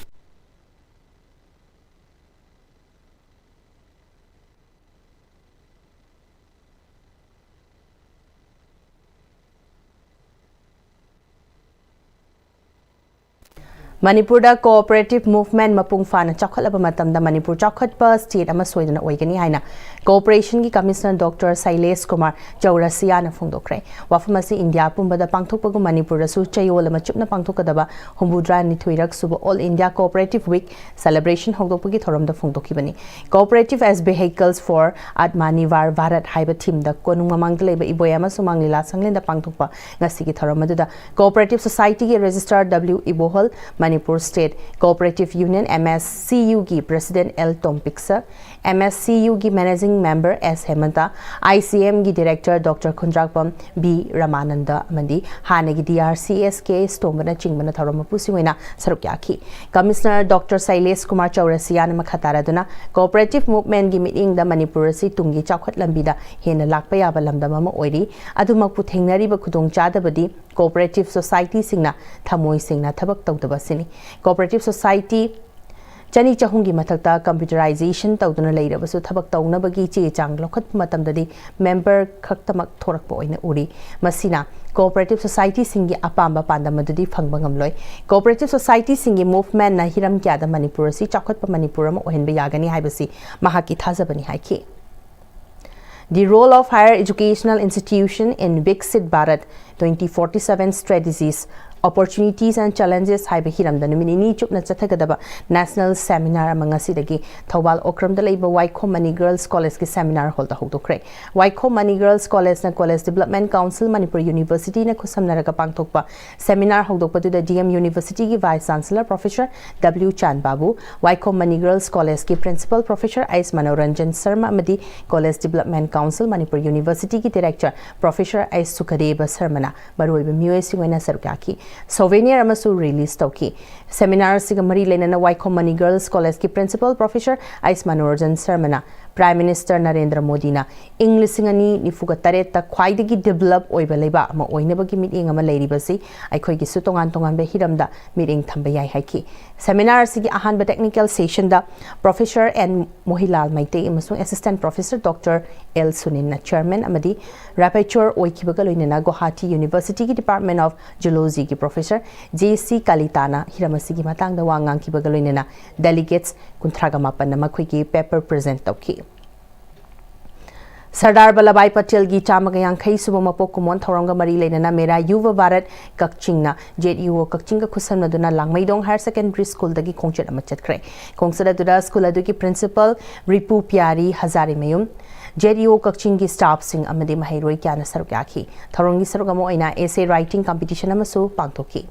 ꯃꯅꯤꯄꯨꯔꯗ cooperative movement ꯃꯄꯨꯡ ꯐꯥꯅ ꯆꯥꯎꯈꯠꯂꯕ ꯃꯇꯝꯗ ꯃꯅꯤꯄꯨꯔ ꯆꯥꯎꯈꯠꯄ state ꯑꯃ ꯁꯣꯏꯗꯅ ꯑꯣꯏꯒꯅꯤ ꯍꯥꯏꯅ Cooperationꯒꯤ Commissioner Doctor ꯁꯩꯂꯦꯁ ꯀꯨꯃꯥꯔ ꯆꯧꯔꯁꯤꯌꯥꯅ ꯐꯣꯡꯗꯣꯛꯈ꯭ꯔꯦ꯫ ꯋꯥꯐꯝ ꯑꯁꯤ ꯏꯟꯗꯤꯌꯥ ꯄꯨꯝꯕꯗ ꯄꯥꯡꯊꯣꯛꯄꯒꯨꯝ ꯃꯅꯤꯄꯨꯔꯗꯁꯨ ꯆꯌꯣꯜ ꯑꯃ ꯆꯨꯞꯅ ꯄꯥꯡꯊꯣꯛꯀꯗꯕ ꯍꯨꯝꯐꯨꯇꯔꯥ ꯅꯤꯊꯣꯏꯔꯛ ꯁꯨꯕ All India Cooperative Week celebration ꯍꯧꯗꯣꯛꯄꯒꯤ ꯊꯧꯔꯝꯗ ꯐꯣꯡꯗꯣꯛꯈꯤꯕꯅꯤ꯫ Cooperative as Vehicles for Atmanirbhar Bharat ꯍꯥꯏꯕ themeꯗ ꯀꯣꯅꯨꯡ ꯃꯃꯥꯡꯗ ꯂꯩꯕ ꯏꯕꯣꯌꯥꯏꯃ ꯁꯨꯃꯥꯡ ꯂꯤꯂꯥ ꯁꯪꯂꯦꯟꯗ ꯄꯥꯡꯊꯣꯛꯄ ꯉꯁꯤꯒꯤ ꯊꯧꯔꯝ ꯑꯗꯨꯗ Cooperative Societyꯒꯤ Registrar W ꯏꯕꯣꯍꯜ, Manipur State Cooperative Union MSCUꯒꯤ President L ꯇꯣꯝꯄꯤꯛꯁ, MSCUꯒꯤ Managing Member S ꯍꯦꯃꯟꯇ, ICMꯒꯤ Director Doctor ꯈꯨꯟꯗ꯭ꯔꯥꯛꯄꯝ B ꯔꯃꯥꯅꯟꯗ ꯑꯃꯗꯤ ꯍꯥꯟꯅꯒꯤ DRCS ꯀꯦ ꯑꯦꯁ ꯇꯣꯝꯕꯅꯆꯤꯡꯕꯅ ꯊꯧꯔꯝ ꯃꯄꯨꯁꯤꯡ ꯑꯣꯏꯅ ꯁꯔꯨꯛ ꯌꯥꯈꯤ꯫ Commissioner Doctor ꯁꯩꯂꯦꯁ ꯀꯨꯃꯥꯔ ꯆꯧꯔꯁꯤꯌꯥꯅ ꯃꯈꯥ ꯇꯥꯔꯗꯨꯅ Cooperative Movementꯀꯤ ꯃꯤꯠꯌꯦꯡꯗ ꯃꯅꯤꯄꯨꯔ ꯑꯁꯤ ꯇꯨꯡꯒꯤ ꯆꯥꯎꯈꯠ ꯂꯝꯕꯤꯗ ꯍꯦꯟꯅ ꯂꯥꯛꯄ ꯌꯥꯕ ꯂꯝꯗꯝ ꯑꯃ ꯑꯣꯏꯔꯤ꯫ ꯑꯗꯨꯃꯛꯄꯨ ꯊꯦꯡꯅꯔꯤꯕ ꯈꯨꯗꯣꯡꯆꯥꯗꯕꯗꯤ Cooperative Societyꯁꯤꯡꯅ ꯊꯃꯣꯏ ꯁꯦꯡꯅ ꯊꯕꯛ ꯇꯧꯗꯕ ꯑꯁꯤꯅꯤ꯫ Cooperative Society ꯆꯅꯤ ꯆꯍꯨꯝꯒꯤ ꯃꯊꯛꯇ computerization ꯇꯧꯗꯨꯅ ꯂꯩꯔꯕꯁꯨ ꯊꯕꯛ ꯇꯧꯅꯕꯒꯤ ꯆꯦ ꯆꯥꯡ ꯂꯧꯈꯠꯄ ꯃꯇꯝꯗꯗꯤ member ꯈꯛꯇꯃꯛ ꯊꯣꯔꯛꯄ ꯑꯣꯏꯅ ꯎꯔꯤ꯫ ꯃꯁꯤꯅ Cooperative Societyꯁꯤꯡꯒꯤ ꯑꯄꯥꯝꯕ ꯄꯥꯟꯗꯝ ꯑꯗꯨꯗꯤ ꯐꯪꯕ ꯉꯝꯂꯣꯏ꯫ Cooperative Societyꯁꯤꯡꯒꯤ movementꯅ ꯍꯤꯔꯝ ꯀꯌꯥꯗ ꯃꯅꯤꯄꯨꯔ ꯑꯁꯤ ꯆꯥꯎꯈꯠꯄ ꯃꯅꯤꯄꯨꯔ ꯑꯃ ꯑꯣꯏꯍꯟꯕ ꯌꯥꯒꯅꯤ ꯍꯥꯏꯕꯁꯤ ꯃꯍꯥꯛꯀꯤ ꯊꯥꯖꯕꯅꯤ ꯍꯥꯏꯈꯤ꯫ The role of higher educational institution in Viksit Bharat twenty forty-seven strategies Opportunities and Challenges ꯍꯥꯏꯕ ꯍꯤꯔꯝꯗ ꯅꯨꯃꯤꯠ ꯅꯤꯅꯤ ꯆꯨꯞꯅ ꯆꯠꯊꯒꯗꯕ national seminar ꯑꯃ ꯉꯁꯤꯗꯒꯤ ꯊꯧꯕꯥꯜ ꯑꯣꯀ꯭ꯔꯝꯗ ꯂꯩꯕ ꯋꯥꯏꯈꯣꯝ ꯃꯅꯤ Girls Collegeꯀꯤ seminar hallꯗ ꯍꯧꯗꯣꯛꯈ꯭ꯔꯦ꯫ ꯋꯥꯏꯈꯣꯝ ꯃꯅꯤ Girls Collegeꯅ College Development Council, Manipur Universityꯅ ꯈꯨꯠꯁꯝꯅꯔꯒ ꯄꯥꯡꯊꯣꯛꯄ seminar ꯍꯧꯗꯣꯛꯄꯗꯨꯗ D M Universityꯒꯤ Vice Chancellor Professor W ꯆꯥꯟꯕꯥꯕꯨ, ꯋꯥꯏꯈꯣꯝ ꯃꯅꯤ Girls Collegeꯀꯤ Principal Professor S Manoranjan Sharma ꯑꯃꯗꯤ College Development Council, Manipur Universityꯒꯤ Director Professor S ꯁꯨꯈꯗꯦꯕ ꯁꯔꯃꯅ ꯃꯔꯨꯑꯣꯏꯕ ꯃꯤꯑꯣꯏꯁꯤꯡ ꯑꯣꯏꯅ ꯁꯔꯨꯛ ꯌꯥꯈꯤ꯫ Souvenir ꯑꯃꯁꯨ release ꯇꯧꯈꯤ꯫ Seminar ꯑꯁꯤꯒ ꯃꯔꯤ ꯂꯩꯅꯅ ꯋꯥꯏꯈꯣꯝ ꯃꯅꯤ Girls Collegeꯀꯤ Principal Professor S ꯃꯅꯣꯔꯟꯖꯟ ꯁꯔꯃꯅ Prime Minister ꯅꯔꯦꯟꯗ꯭ꯔ ꯃꯣꯗꯤꯅ ꯏꯪ ꯂꯤꯁꯤꯡ ꯑꯅꯤ ꯅꯤꯐꯨꯒ ꯇꯔꯦꯠꯇ ꯈ꯭ꯋꯥꯏꯗꯒꯤ develop ꯑꯣꯏꯕ ꯂꯩꯕꯥꯛ ꯑꯃ ꯑꯣꯏꯅꯕꯒꯤ ꯃꯤꯠꯌꯦꯡ ꯑꯃ ꯂꯩꯔꯤꯕꯁꯤ ꯑꯩꯈꯣꯏꯒꯤꯁꯨ ꯇꯣꯉꯥꯟ ꯇꯣꯉꯥꯟꯕ ꯍꯤꯔꯝꯗ ꯃꯤꯠꯌꯦꯡ ꯊꯝꯕ ꯌꯥꯏ ꯍꯥꯏꯈꯤ꯫ Seminar ꯑꯁꯤꯒꯤ ꯑꯍꯥꯟꯕ technical sessionꯗ Professor N ꯃꯣꯍꯤꯂꯥꯜ ꯃꯩꯇꯩ ꯑꯃꯁꯨꯡ Assistant Professor Doctor L ꯁꯨꯅꯤꯟꯅ chairman ꯑꯃꯗꯤ rapporteur ꯑꯣꯏꯈꯤꯕꯒ ꯂꯣꯏꯅꯅ Guwahati Universityꯒꯤ Department of Zoologyꯒꯤ Professor J C ꯀꯥꯂꯤꯇꯥꯅ ꯍꯤꯔꯝ ꯑꯁꯤꯒꯤ ꯃꯇꯥꯡꯗ ꯋꯥ ꯉꯥꯡꯈꯤꯕꯒ ꯂꯣꯏꯅꯅ delegates ꯀꯨꯟꯊ꯭ꯔꯥꯒ ꯃꯥꯄꯟꯅ ꯃꯈꯣꯏꯒꯤ paper present ꯇꯧꯈꯤ꯫ ꯁꯔꯗꯥꯔ ꯚꯜꯂꯚꯥꯏ ꯄꯇꯦꯜꯒꯤ ꯆꯥꯝꯃꯒ ꯌꯥꯡꯈꯩ ꯁꯨꯕ ꯃꯄꯣꯛ ꯀꯨꯝꯑꯣꯟ ꯊꯧꯔꯝꯒ ꯃꯔꯤ ꯂꯩꯅꯅ ꯃꯦꯔꯥ Yuva Bharat ꯀꯛꯆꯤꯡꯅ, Z U O ꯀꯛꯆꯤꯡꯒ ꯈꯨꯠꯁꯝꯅꯗꯨꯅ ꯂꯥꯡꯃꯩꯗꯣꯡ Higher Secondary Schoolꯗꯒꯤ ꯈꯣꯡꯆꯠ ꯑꯃ ꯆꯠꯈ꯭ꯔꯦ꯫ ꯈꯣꯡꯆꯠ ꯑꯗꯨꯗ school ꯑꯗꯨꯒꯤ principal ꯔꯤꯄꯨ ꯄꯤꯌꯥꯔꯤ ꯍꯖꯥꯔꯤꯃꯌꯨꯝ, Z U O ꯀꯛꯆꯤꯡꯒꯤ staffꯁꯤꯡ ꯑꯃꯗꯤ ꯃꯍꯩꯔꯣꯏ ꯀꯌꯥꯅ ꯁꯔꯨꯛ ꯌꯥꯈꯤ꯫ ꯊꯧꯔꯝꯒꯤ ꯁꯔꯨꯛ ꯑꯃ ꯑꯣꯏꯅ essay writing competition ꯑꯃꯁꯨ ꯄꯥꯡꯊꯣꯛꯈꯤ꯫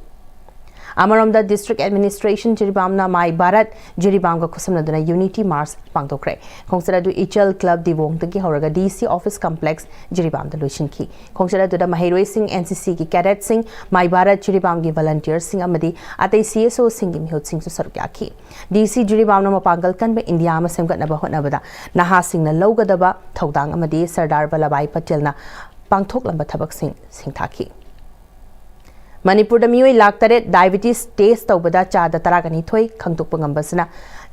ꯑꯃꯔꯣꯝꯗ, District Administration ꯖꯤꯔꯤꯕꯥꯝꯅ My Bharat ꯖꯤꯔꯤꯕꯥꯝꯒ ꯈꯨꯠꯁꯝꯅꯗꯨꯅ Unity March ꯄꯥꯡꯊꯣꯛꯈ꯭ꯔꯦ꯫ ꯈꯣꯡꯆꯠ ꯑꯗꯨ ꯏꯆꯜ Club ꯗꯤꯕꯣꯡꯗꯒꯤ ꯍꯧꯔꯒ D C Office Complex ꯖꯤꯔꯤꯕꯥꯝꯗ ꯂꯣꯏꯁꯤꯟꯈꯤ꯫ ꯈꯣꯡꯆꯠ ꯑꯗꯨꯗ ꯃꯍꯩꯔꯣꯏꯁꯤꯡ, N C Cꯒꯤ cadetꯁꯤꯡ, My Bharat ꯖꯤꯔꯤꯕꯥꯝꯒꯤ volunteerꯁꯤꯡ ꯑꯃꯗꯤ ꯑꯇꯩ C S Oꯁꯤꯡꯒꯤ ꯃꯤꯍꯨꯠꯁꯤꯡꯁꯨ ꯁꯔꯨꯛ ꯌꯥꯈꯤ꯫ D C ꯖꯤꯔꯤꯕꯥꯝꯅ ꯃꯄꯥꯡꯒꯜ ꯀꯟꯕ ꯏꯟꯗꯤꯌꯥ ꯑꯃ ꯁꯦꯝꯒꯠꯅꯕ ꯍꯣꯠꯅꯕꯗ ꯅꯍꯥꯁꯤꯡꯅ ꯂꯧꯒꯗꯕ ꯊꯧꯗꯥꯡ ꯑꯃꯗꯤ ꯁꯔꯗꯥꯔ ꯚꯜꯂꯚꯥꯏ ꯄꯇꯦꯜꯅ ꯄꯥꯡꯊꯣꯛꯂꯝꯕ ꯊꯕꯛꯁꯤꯡ ꯁꯤꯡꯊꯥꯈꯤ꯫ ꯃꯅꯤꯄꯨꯔꯗ ꯃꯤꯑꯣꯏ ꯂꯥꯈ ꯇꯔꯦꯠ diabetes test ꯇꯧꯕꯗ ꯆꯥꯗ ꯇꯔꯥꯒ ꯅꯤꯊꯣꯏ ꯈꯪꯗꯣꯛꯄ ꯉꯝꯕꯁꯤꯅ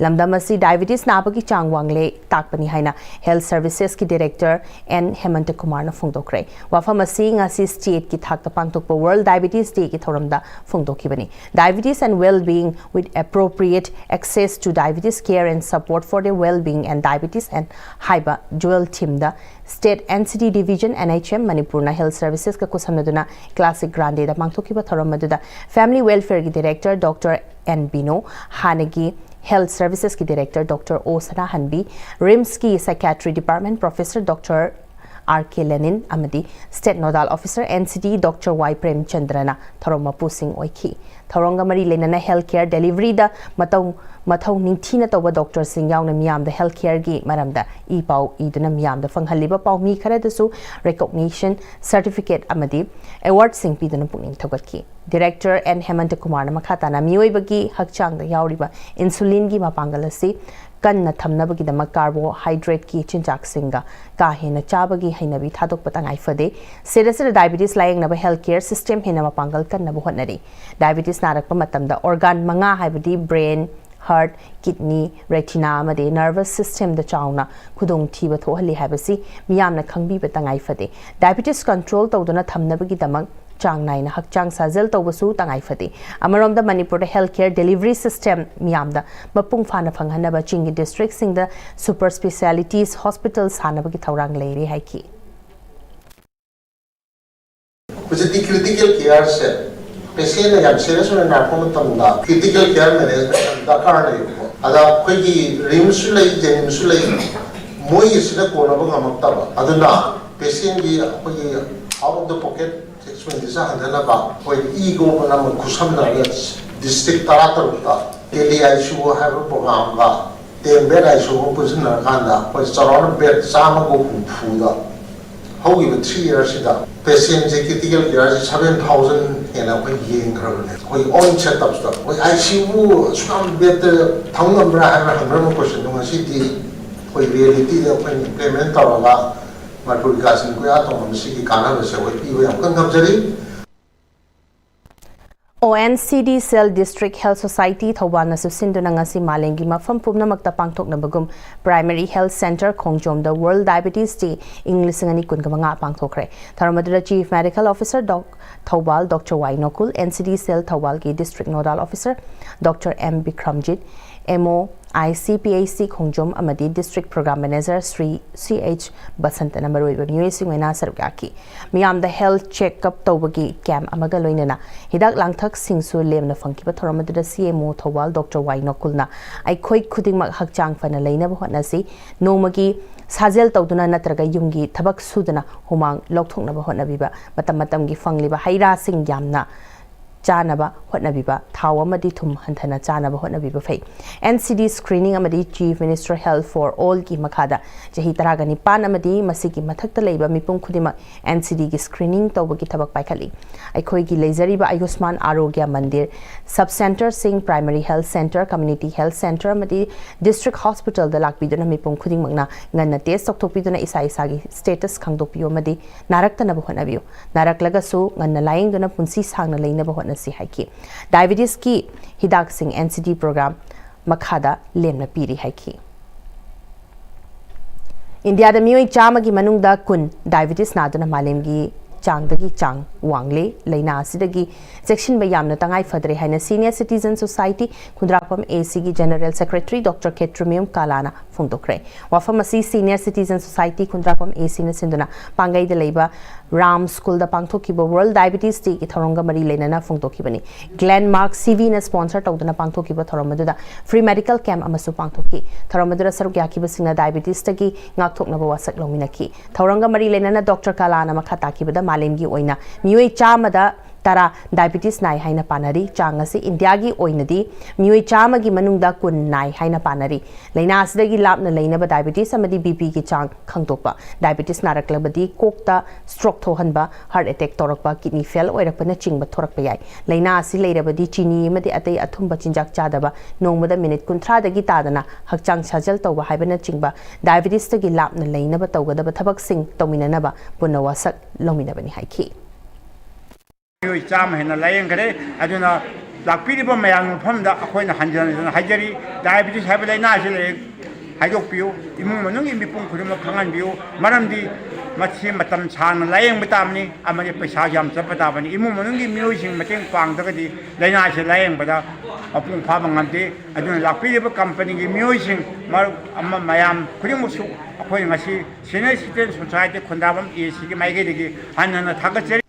ꯂꯝꯗꯝ ꯑꯁꯤ diabetes ꯅꯥꯕꯒꯤ ꯆꯥꯡ ꯋꯥꯡꯂꯦ ꯇꯥꯛꯄꯅꯤ ꯍꯥꯏꯅ Health Servicesꯀꯤ Director N ꯍꯦꯃꯟꯇ ꯀꯨꯃꯥꯔꯅ ꯐꯣꯡꯗꯣꯛꯈ꯭ꯔꯦ꯫ ꯋꯥꯐꯝ ꯑꯁꯤ ꯉꯁꯤ stateꯀꯤ ꯊꯥꯛꯇ ꯄꯥꯡꯊꯣꯛꯄ World Diabetes Dayꯒꯤ ꯊꯧꯔꯝꯗ ꯐꯣꯡꯗꯣꯛꯈꯤꯕꯅꯤ꯫ Diabetes and well-being with appropriate access to diabetes care and support for the well-being and diabetes and ꯍꯥꯏꯕ dual themeꯗ State N C D Division, N H M, ꯃꯅꯤꯄꯨꯔꯅ Health Servicesꯀ ꯈꯨꯠꯁꯝꯅꯗꯨꯅ Classic Grandeꯗ ꯄꯥꯡꯊꯣꯛꯈꯤꯕ ꯊꯧꯔꯝ ꯑꯗꯨꯗ Family Welfareꯒꯤ Director Doctor N Bino, ꯍꯥꯟꯅꯒꯤ Health Servicesꯀꯤ Director Doctor O ꯁꯅꯥꯍꯟꯕꯤ, RIMSꯀꯤ Psychiatry Department Professor Doctor R K Lenin ꯑꯃꯗꯤ State Nodal Officer N C D Doctor Y ꯄ꯭ꯔꯦꯝꯆꯟꯗ꯭ꯔꯅ ꯊꯧꯔꯝ ꯃꯄꯨꯁꯤꯡ ꯑꯣꯏꯈꯤ꯫ ꯊꯧꯔꯝꯒ ꯃꯔꯤ ꯂꯩꯅꯅ health care deliveryꯗ ꯃꯇꯧ ꯃꯊꯧ ꯅꯤꯡꯊꯤꯅ ꯇꯧꯕ doctorꯁꯤꯡ ꯌꯥꯎꯅ ꯃꯤꯌꯥꯝꯗ health careꯒꯤ ꯃꯔꯝꯗ ꯏ ꯄꯥꯎ ꯏꯗꯨꯅ ꯃꯤꯌꯥꯝꯗ ꯐꯪꯍꯜꯂꯤꯕ ꯄꯥꯎꯃꯤ ꯈꯔꯗꯁꯨ recognition certificate ꯑꯃꯗꯤ awardꯁꯤꯡ ꯄꯤꯗꯨꯅ ꯄꯨꯛꯅꯤꯡ ꯊꯧꯒꯠꯈꯤ꯫ Director N ꯍꯦꯃꯟꯇ ꯀꯨꯃꯥꯔꯅ ꯃꯈꯥ ꯇꯥꯅ ꯃꯤꯑꯣꯏꯕꯒꯤ ꯍꯛꯆꯥꯡꯗ ꯌꯥꯎꯔꯤꯕ insulinꯒꯤ ꯃꯄꯥꯡꯒꯜ ꯑꯁꯤ ꯀꯟꯅ ꯊꯝꯅꯕꯒꯤꯗꯃꯛ carbohydrateꯀꯤ ꯆꯤꯟꯖꯥꯛꯁꯤꯡꯒ ꯀꯥ ꯍꯦꯟꯅ ꯆꯥꯕꯒꯤ ꯍꯩꯅꯕꯤ ꯊꯥꯗꯣꯛꯄ ꯇꯉꯥꯏ ꯐꯗꯦ꯫ State ꯑꯁꯤꯗ diabetes ꯂꯥꯌꯦꯡꯅꯕ health care system ꯍꯦꯟꯅ ꯃꯄꯥꯡꯒꯜ ꯀꯟꯅꯕ ꯍꯣꯠꯅꯔꯤ꯫ Diabetes ꯅꯥꯔꯛꯄ ꯃꯇꯝꯗ organ ꯃꯉꯥ ꯍꯥꯏꯕꯗꯤ brain, heart, kidney, retina ꯑꯃꯗꯤ nervous systemꯗ ꯆꯥꯎꯅ ꯈꯨꯗꯣꯡꯊꯤꯕ ꯊꯣꯛꯍꯜꯂꯤ ꯍꯥꯏꯕꯁꯤ ꯃꯤꯌꯥꯝꯅ ꯈꯪꯕꯤꯕ ꯇꯉꯥꯏ ꯐꯗꯦ꯫ Diabetes control ꯇꯧꯗꯨꯅ ꯊꯝꯅꯕꯒꯤꯗꯃꯛ ꯆꯥꯡ ꯅꯥꯏꯅ ꯍꯛꯆꯥꯡ ꯁꯥꯖꯦꯜ ꯇꯧꯕꯁꯨ ꯇꯉꯥꯏ ꯐꯗꯦ꯫ ꯑꯃꯔꯣꯝꯗ ꯃꯅꯤꯄꯨꯔꯗ health care delivery system ꯃꯤꯌꯥꯝꯗ ꯃꯄꯨꯡ ꯐꯥꯅ ꯐꯪꯍꯟꯅꯕ ꯆꯤꯡꯒꯤ districtꯁꯤꯡꯗ super specialities hospital ꯁꯥꯅꯕꯒꯤ ꯊꯧꯔꯥꯡ ꯂꯩꯔꯤ ꯍꯥꯏꯈꯤ꯫ ꯍꯧꯖꯤꯛꯇꯤ critical careꯁꯦ patientꯅ ꯌꯥꯝ serious ꯑꯣꯏꯅ ꯅꯥꯔꯛꯄ ꯃꯇꯝꯗ critical care management ꯌꯥꯝ ꯗꯔꯀꯥꯔ ꯂꯩꯌꯦꯕꯀꯣ꯫ ꯑꯗ ꯑꯩꯈꯣꯏꯒꯤ RIMSꯁꯨ ꯂꯩ, JNIMSꯁꯨ ꯂꯩ, ꯃꯣꯏꯒꯤꯁꯤꯅ ꯀꯣꯟꯅꯕ ꯉꯝꯃꯛꯇꯕ꯫ ꯑꯗꯨꯅ patientꯒꯤ ꯑꯩꯈꯣꯏꯒꯤ out of the pocket expenditure ꯍꯟꯊꯅꯕ ꯑꯩꯈꯣꯏ eGovernment ꯑꯃ ꯈꯨꯠꯁꯝꯅꯔꯒ district ꯇꯔꯥꯇꯔꯨꯛꯇ tele ICU ꯍꯥꯏꯕ programꯒ ten bed ICU ꯑꯃ ꯄꯨꯟꯁꯤꯟꯅꯔꯀꯥꯟꯗ ꯑꯩꯈꯣꯏ ꯆꯥꯎꯔꯥꯛꯅ bed ꯆꯥꯝꯃꯒ ꯍꯨꯝꯐꯨꯗ ꯍꯧꯈꯤꯕ three yearsꯁꯤꯗ patientꯁꯦ critical careꯁꯦ seven thousand ꯍꯦꯟꯅ ꯑꯩꯈꯣꯏ ꯌꯦꯡꯈ꯭ꯔꯕꯅꯦ꯫ ꯑꯩꯈꯣꯏ own setupꯇ ꯑꯩꯈꯣꯏ ICU ꯑꯁꯨꯛ ꯌꯥꯝ bedꯇ ꯊꯝ ꯉꯝꯕ꯭ꯔꯥ ꯍꯥꯏꯕ ꯍꯪꯅꯔꯝꯕ questionꯗꯣ ꯉꯁꯤꯗꯤ ꯑꯩꯈꯣꯏ realityꯗ ꯑꯩꯈꯣꯏꯅ implement ꯇꯧꯔꯒ ꯃꯅꯤꯄꯨꯔꯒꯤ ꯀꯥꯆꯤꯟ ꯀꯣꯌꯥ ꯇꯧꯅꯕ ꯁꯤꯒꯤ ꯀꯥꯟꯅꯕꯁꯦ ꯑꯩꯈꯣꯏ ꯄꯤꯕ ꯌꯥꯝ ꯀꯟꯅ ꯉꯝꯖꯔꯤ꯫ ONCD Cell District Health Society ꯊꯧꯕꯥꯜꯅꯁꯨ ꯁꯤꯟꯗꯨꯅ ꯉꯁꯤ ꯃꯥꯂꯦꯝꯒꯤ ꯃꯐꯝ ꯄꯨꯝꯅꯃꯛꯇ ꯄꯥꯡꯊꯣꯛꯅꯕꯒꯨꯝ Primary Health Centre ꯈꯣꯡꯖꯣꯝꯗ World Diabetes Day ꯏꯪ ꯂꯤꯁꯤꯡ ꯑꯅꯤ ꯀꯨꯟꯒ ꯃꯉꯥ ꯄꯥꯡꯊꯣꯛꯈ꯭ꯔꯦ꯫ ꯊꯧꯔꯝ ꯑꯗꯨꯗ Chief Medical Officer Thoubal Doctor Y ꯅꯣꯀꯨꯜ, NCD Cell ꯊꯧꯕꯥꯜꯒꯤ District Nodal Officer Doctor M Bikramjit, MO I C P H C ꯈꯣꯡꯖꯣꯝ ꯑꯃꯗꯤ District Program Manager ꯁ꯭ꯔꯤ ꯁꯤ ꯑꯩꯆ ꯕꯁꯟꯇꯅ ꯃꯔꯨꯑꯣꯏꯕ ꯃꯤꯑꯣꯏꯁꯤꯡ ꯑꯣꯏꯅ ꯁꯔꯨꯛ ꯌꯥꯈꯤ꯫ ꯃꯤꯌꯥꯝꯗ health check up ꯇꯧꯕꯒꯤ camp ꯑꯃꯒ ꯂꯣꯏꯅꯅ ꯍꯤꯗꯥꯛ ꯂꯥꯡꯊꯛꯁꯤꯡꯁꯨ ꯂꯦꯝꯅ ꯐꯪꯈꯤꯕ ꯊꯧꯔꯝ ꯑꯗꯨꯗ ꯁꯤ ꯑꯦꯝ ꯑꯣ ꯊꯧꯕꯥꯜ ꯗꯣꯛꯇꯔ ꯋꯥꯏ ꯅꯣꯀꯨꯜꯅ ꯑꯩꯈꯣꯏ ꯈꯨꯗꯤꯡꯃꯛ ꯍꯛꯆꯥꯡ ꯐꯅ ꯂꯩꯅꯕ ꯍꯣꯠꯅꯁꯤ, ꯅꯣꯡꯃꯒꯤ ꯁꯥꯖꯦꯜ ꯇꯧꯗꯨꯅ ꯅꯠꯇ꯭ꯔꯒ ꯌꯨꯝꯒꯤ ꯊꯕꯛ ꯁꯨꯗꯨꯅ ꯍꯨꯃꯥꯡ ꯂꯧꯊꯣꯛꯅꯕ ꯍꯣꯠꯅꯕꯤꯕ, ꯃꯇꯝ ꯃꯇꯝꯒꯤ ꯐꯪꯂꯤꯕ ꯍꯩ ꯔꯥꯁꯤꯡ ꯌꯥꯝꯅ ꯆꯥꯅꯕ ꯍꯣꯠꯅꯕꯤꯕ, ꯊꯥꯎ ꯑꯃꯗꯤ ꯊꯨꯝ ꯍꯟꯊꯅ ꯆꯥꯅꯕ ꯍꯣꯠꯅꯕꯤꯕ ꯐꯩ꯫ ꯑꯦꯟ ꯁꯤ ꯗꯤ screening ꯑꯃꯗꯤ Chief Minister Health for All ꯒꯤ ꯃꯈꯥꯗ ꯆꯍꯤ ꯇꯔꯥꯒ ꯅꯤꯄꯥꯟ ꯑꯃꯗꯤ ꯃꯁꯤꯒꯤ ꯃꯊꯛꯇ ꯂꯩꯕ ꯃꯤꯄꯨꯝ ꯈꯨꯗꯤꯡꯃꯛ ꯑꯦꯟ ꯁꯤ ꯗꯤꯒꯤ screening ꯇꯧꯕꯒꯤ ꯊꯕꯛ ꯄꯥꯏꯈꯠꯂꯤ꯫ ꯑꯩꯈꯣꯏꯒꯤ ꯂꯩꯖꯔꯤꯕ ꯑꯌꯨꯁꯃꯥꯟ ꯑꯥꯔꯣꯒ꯭ꯌ ꯃꯟꯗꯤꯔ, sub centreꯁꯤꯡ, primary health centre, community health centre ꯑꯃꯗꯤ district hospitalꯗ ꯂꯥꯛꯄꯤꯗꯨꯅ ꯃꯤꯄꯨꯝ ꯈꯨꯗꯤꯡꯃꯛꯅ ꯉꯟꯅ test ꯇꯧꯊꯣꯛꯄꯤꯗꯨꯅ ꯏꯁꯥ ꯏꯁꯥꯒꯤ status ꯈꯪꯗꯣꯛꯄꯤꯌꯨ ꯑꯃꯗꯤ ꯅꯥꯔꯛꯇꯅꯕ ꯍꯣꯠꯅꯕꯤꯌꯨ꯫ ꯅꯥꯔꯛꯂꯒꯁꯨ ꯉꯟꯅ ꯂꯥꯌꯦꯡꯗꯨꯅ ꯄꯨꯟꯁꯤ ꯁꯥꯡꯅ ꯂꯩꯅꯕ ꯍꯣꯠꯅꯁꯤ ꯍꯥꯏꯈꯤ꯫ Diabetesꯀꯤ ꯍꯤꯗꯥꯛꯁꯤꯡ ꯑꯦꯟ ꯁꯤ ꯗꯤ program ꯃꯈꯥꯗ ꯂꯦꯝꯅ ꯄꯤꯔꯤ ꯍꯥꯏꯈꯤ꯫ ꯏꯟꯗꯤꯌꯥꯗ ꯃꯤꯑꯣꯏ ꯆꯥꯝꯃꯒꯤ ꯃꯅꯨꯡꯗ ꯀꯨꯟ diabetes ꯅꯥꯗꯨꯅ ꯃꯥꯂꯦꯝꯒꯤ ꯆꯥꯡꯗꯒꯤ ꯆꯥꯡ ꯋꯥꯡꯂꯦ꯫ ꯂꯥꯏꯅꯥ ꯑꯁꯤꯗꯒꯤ ꯆꯦꯛꯁꯤꯟꯕ ꯌꯥꯝꯅ ꯇꯉꯥꯏ ꯐꯗ꯭ꯔꯦ ꯍꯥꯏꯅ Senior Citizen Society ꯈꯨꯟꯗ꯭ꯔꯥꯛꯄꯝ ꯑꯦ ꯁꯤꯒꯤ General Secretary ꯗꯣꯛꯇꯔ ꯈꯦꯇ꯭ꯔꯤꯃꯌꯨꯝ ꯀꯂꯥꯅ ꯐꯣꯡꯗꯣꯛꯈ꯭ꯔꯦ꯫ ꯋꯥꯐꯝ ꯑꯁꯤ Senior Citizen Society ꯈꯨꯟꯗ꯭ꯔꯥꯛꯄꯝ ꯑꯦ ꯁꯤꯅ ꯁꯤꯟꯗꯨꯅ ꯄꯥꯡꯒꯩꯗ ꯂꯩꯕ ꯔꯥꯝ ꯁ꯭ꯀꯨꯜꯗ ꯄꯥꯡꯊꯣꯛꯈꯤꯕ World Diabetes Dayꯒꯤ ꯊꯧꯔꯝꯒ ꯃꯔꯤ ꯂꯩꯅꯅ ꯐꯣꯡꯗꯣꯛꯈꯤꯕꯅꯤ꯫ Glenmark C Vꯅ sponsor ꯇꯧꯗꯨꯅ ꯄꯥꯡꯊꯣꯛꯈꯤꯕ ꯊꯧꯔꯝ ꯑꯗꯨꯗ free medical camp ꯑꯃꯁꯨ ꯄꯥꯡꯊꯣꯛꯈꯤ꯫ ꯊꯧꯔꯝ ꯑꯗꯨꯗ ꯁꯔꯨꯛ ꯌꯥꯈꯤꯕꯁꯤꯡꯅ diabetesꯇꯒꯤ ꯉꯥꯛꯊꯣꯛꯅꯕ ꯋꯥꯁꯛ ꯂꯧꯃꯤꯟꯅꯈꯤ꯫ ꯊꯧꯔꯝꯒ ꯃꯔꯤ ꯂꯩꯅꯅ ꯗꯣꯛꯇꯔ ꯀꯂꯥꯅ ꯃꯈꯥ ꯇꯥꯈꯤꯕꯗ ꯃꯥꯂꯦꯝꯒꯤ ꯑꯣꯏꯅ ꯃꯤꯑꯣꯏ ꯆꯥꯝꯃꯗ ꯇꯔꯥ diabetes ꯅꯥꯏ ꯍꯥꯏꯅ ꯄꯥꯅꯔꯤ꯫ ꯆꯥꯡ ꯑꯁꯤ ꯏꯟꯗꯤꯌꯥꯒꯤ ꯑꯣꯏꯅꯗꯤ ꯃꯤꯑꯣꯏ ꯆꯥꯝꯃꯒꯤ ꯃꯅꯨꯡꯗ ꯀꯨꯟ ꯅꯥꯏ ꯍꯥꯏꯅ ꯄꯥꯅꯔꯤ꯫ ꯂꯥꯏꯅꯥ ꯑꯁꯤꯗꯒꯤ ꯂꯥꯞꯅ ꯂꯩꯅꯕ diabetes ꯑꯃꯗꯤ B Pꯒꯤ ꯆꯥꯡ ꯈꯪꯗꯣꯛꯄ꯫ Diabetes ꯅꯥꯔꯛꯂꯕꯗꯤ ꯀꯣꯛꯇ stroke ꯊꯣꯛꯍꯟꯕ, heart attack ꯇꯧꯔꯛꯄ, kidney fail ꯑꯣꯏꯔꯛꯄꯅꯆꯤꯡꯕ ꯊꯣꯔꯛꯄ ꯌꯥꯏ꯫ ꯂꯥꯏꯅꯥ ꯑꯁꯤ ꯂꯩꯔꯕꯗꯤ ꯆꯤꯅꯤ ꯑꯃꯗꯤ ꯑꯇꯩ ꯑꯊꯨꯝꯕ ꯆꯤꯟꯖꯥꯛ ꯆꯥꯗꯕ, ꯅꯣꯡꯃꯗ minute ꯀꯨꯟꯊ꯭ꯔꯥꯗꯒꯤ ꯇꯥꯗꯅ ꯍꯛꯆꯥꯡ ꯁꯥꯖꯦꯜ ꯇꯧꯕ ꯍꯥꯏꯕꯅꯆꯤꯡꯕ diabetesꯇꯒꯤ ꯂꯥꯞꯅ ꯂꯩꯅꯕ ꯇꯧꯒꯗꯕ ꯊꯕꯛꯁꯤꯡ ꯇꯧꯃꯤꯟꯅꯅꯕ ꯄꯨꯟꯅ ꯋꯥꯁꯛ ꯂꯧꯃꯤꯟꯅꯕꯅꯤ ꯍꯥꯏꯈꯤ꯫ ꯃꯤꯑꯣꯏ ꯆꯥꯝꯃ ꯍꯦꯟꯅ ꯂꯥꯌꯦꯡꯈ꯭ꯔꯦ꯫ ꯑꯗꯨꯅ ꯂꯥꯛꯄꯤꯔꯤꯕ ꯃꯌꯥꯝꯒꯤ ꯃꯐꯝꯗ ꯑꯩꯈꯣꯏꯅ ꯍꯟꯖꯤꯟ ꯍꯟꯖꯤꯟ ꯍꯥꯏꯖꯔꯤ, diabetes ꯍꯥꯏꯕ ꯂꯥꯏꯅꯥ ꯑꯁꯤ ꯂꯩ, ꯍꯥꯏꯗꯣꯛꯄꯤꯌꯨ꯫ ꯏꯃꯨꯡ ꯃꯅꯨꯡꯒꯤ ꯃꯤꯄꯨꯝ ꯈꯨꯗꯤꯡꯃꯛ ꯈꯪꯍꯟꯕꯤꯌꯨ꯫ ꯃꯔꯝꯗꯤ ꯃꯁꯤ ꯃꯇꯝ ꯁꯥꯡꯅ ꯂꯥꯌꯦꯡꯕ ꯇꯥꯕꯅꯤ ꯑꯃꯗꯤ ꯄꯩꯁꯥꯁꯨ ꯌꯥꯝ ꯆꯠꯄ ꯇꯥꯕꯅꯤ꯫ ꯏꯃꯨꯡ ꯃꯅꯨꯡꯒꯤ ꯃꯤꯑꯣꯏꯁꯤꯡ ꯃꯇꯦꯡ ꯄꯥꯡꯗ꯭ꯔꯒꯗꯤ ꯂꯥꯏꯅꯥꯁꯤ ꯂꯥꯌꯦꯡꯕꯗ ꯃꯄꯨꯡ ꯐꯥꯕ ꯉꯝꯗꯦ꯫ ꯑꯗꯨꯅ ꯂꯥꯛꯄꯤꯔꯤꯕ ꯀꯝꯄꯅꯤꯒꯤ ꯃꯤꯑꯣꯏꯁꯤꯡ ꯃꯔꯨꯞ ꯑꯃ ꯃꯌꯥꯝ ꯈꯨꯗꯤꯡꯃꯛꯁꯨ ꯑꯩꯈꯣꯏ ꯉꯁꯤ Senior Citizen Society ꯈꯨꯟꯗ꯭ꯔꯥꯝꯕꯝ A Cꯒꯤ ꯃꯥꯏꯀꯩꯗꯒꯤ ꯍꯟꯅ ꯍꯟꯅ ꯊꯥꯒꯠꯆꯔꯤ꯫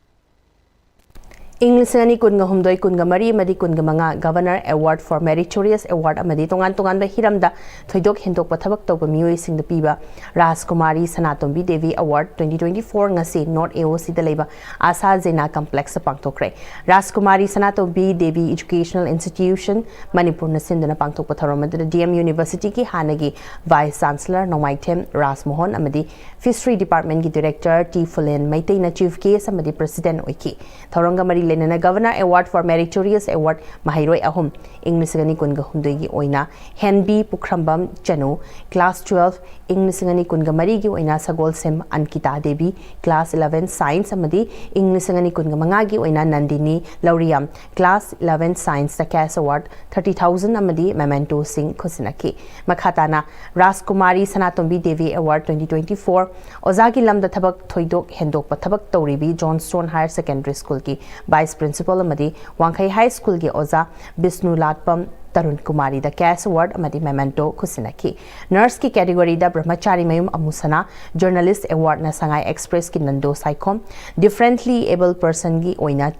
ꯏꯪ ꯂꯤꯁꯤꯡ ꯑꯅꯤ ꯀꯨꯟꯒ ꯍꯨꯝꯗꯣꯏ, ꯀꯨꯟꯒ ꯃꯔꯤ ꯑꯃꯗꯤ ꯀꯨꯟꯒ ꯃꯉꯥ Governor Award for Meritorious Award ꯑꯃꯗꯤ ꯇꯣꯉꯥꯟ ꯇꯣꯉꯥꯟꯕ ꯍꯤꯔꯝꯗ ꯊꯣꯏꯗꯣꯛ ꯍꯦꯟꯗꯣꯛꯄ ꯊꯕꯛ ꯇꯧꯕ ꯃꯤꯑꯣꯏꯁꯤꯡꯗ ꯄꯤꯕ ꯔꯥꯖꯀꯨꯃꯥꯔꯤ ꯁꯅꯥꯇꯣꯝꯕꯤ ꯗꯦꯕꯤ Award twenty twenty-four ꯉꯁꯤ North A O Cꯗ ꯂꯩꯕ ꯑꯥꯁꯥ ꯖꯦꯅꯥ Complexꯇ ꯄꯥꯡꯊꯣꯛꯈ꯭ꯔꯦ꯫ ꯔꯥꯖꯀꯨꯃꯥꯔꯤ ꯁꯅꯥꯇꯣꯝꯕꯤ ꯗꯦꯕꯤ Educational Institution ꯃꯅꯤꯄꯨꯔꯅ ꯁꯤꯟꯗꯨꯅ ꯄꯥꯡꯊꯣꯛꯄ ꯊꯧꯔꯝ ꯑꯗꯨꯗ D M Universityꯒꯤ ꯍꯥꯟꯅꯒꯤ Vice Chancellor ꯅꯣꯡꯃꯥꯏꯊꯦꯝ ꯔꯥꯖꯃꯣꯍꯟ ꯑꯃꯗꯤ Fishery Departmentꯀꯤ Director ꯇꯤ ꯐꯨꯂꯦꯟ ꯃꯩꯇꯩꯅ Chief Guest ꯑꯃꯗꯤ President ꯑꯣꯏꯈꯤ꯫ ꯊꯧꯔꯝꯒ ꯃꯔꯤ ꯂꯩꯅꯅ Governor Award for Meritorious Award ꯃꯍꯩꯔꯣꯏ ꯑꯍꯨꯝ, ꯏꯪ ꯂꯤꯁꯤꯡ ꯑꯅꯤ ꯀꯨꯟꯒ ꯍꯨꯝꯗꯣꯏꯒꯤ ꯑꯣꯏꯅ ꯍꯦꯟꯕꯤ ꯄꯨꯈ꯭ꯔꯝꯕꯝ ꯆꯅꯨ, Class twelve, ꯏꯪ ꯂꯤꯁꯤꯡ ꯑꯅꯤ ꯀꯨꯟꯒ ꯃꯔꯤꯒꯤ ꯑꯣꯏꯅ ꯁꯒꯣꯜꯁꯦꯝ ꯑꯟꯀꯤꯇꯥ ꯗꯦꯕꯤ, Class eleven Science, ꯑꯃꯗꯤ ꯏꯪ ꯂꯤꯁꯤꯡ ꯑꯅꯤ ꯀꯨꯟꯒ ꯃꯉꯥꯒꯤ ꯑꯣꯏꯅ Nandini ꯂꯧꯔꯤꯌꯥꯝ, Class eleven Scienceꯇ Cash Award thirty thousand ꯑꯃꯗꯤ Mementoꯁꯤꯡ ꯈꯨꯠꯁꯤꯟꯅꯈꯤ꯫ ꯃꯈꯥ ꯇꯥꯅ ꯔꯥꯖꯀꯨꯃꯥꯔꯤ ꯁꯅꯥꯇꯣꯝꯕꯤ ꯗꯦꯕꯤ Award twenty twenty-four ꯑꯣꯖꯥꯒꯤ ꯂꯝꯗ ꯊꯕꯛ ꯊꯣꯏꯗꯣꯛ ꯍꯦꯟꯗꯣꯛꯄ ꯊꯕꯛ ꯇꯧꯔꯤꯕꯤ Johnstone Higher Secondary Schoolꯒꯤ Vice Principal ꯑꯃꯗꯤ ꯋꯥꯡꯈꯩ High Schoolꯒꯤ ꯑꯣꯖꯥ ꯕꯤꯁꯅꯨ ꯂꯥꯠꯄꯝ ꯇꯔꯨꯟ ꯀꯨꯃꯥꯔꯤꯗ Cash Award ꯑꯃꯗꯤ Memento ꯈꯨꯠꯁꯤꯟꯅꯈꯤ꯫ Nurseꯀꯤ categoryꯗ ꯕ꯭ꯔꯍ꯭ꯃꯆꯥꯔꯤ ꯃꯌꯨꯝ ꯑꯃꯨꯁꯅꯥ, Journalist Awardꯅ ꯁꯉꯥꯏ Expressꯀꯤ ꯅꯟꯗꯣ ꯁꯥꯏꯈꯣꯝ, Differently Abled Personꯒꯤ ꯑꯣꯏꯅ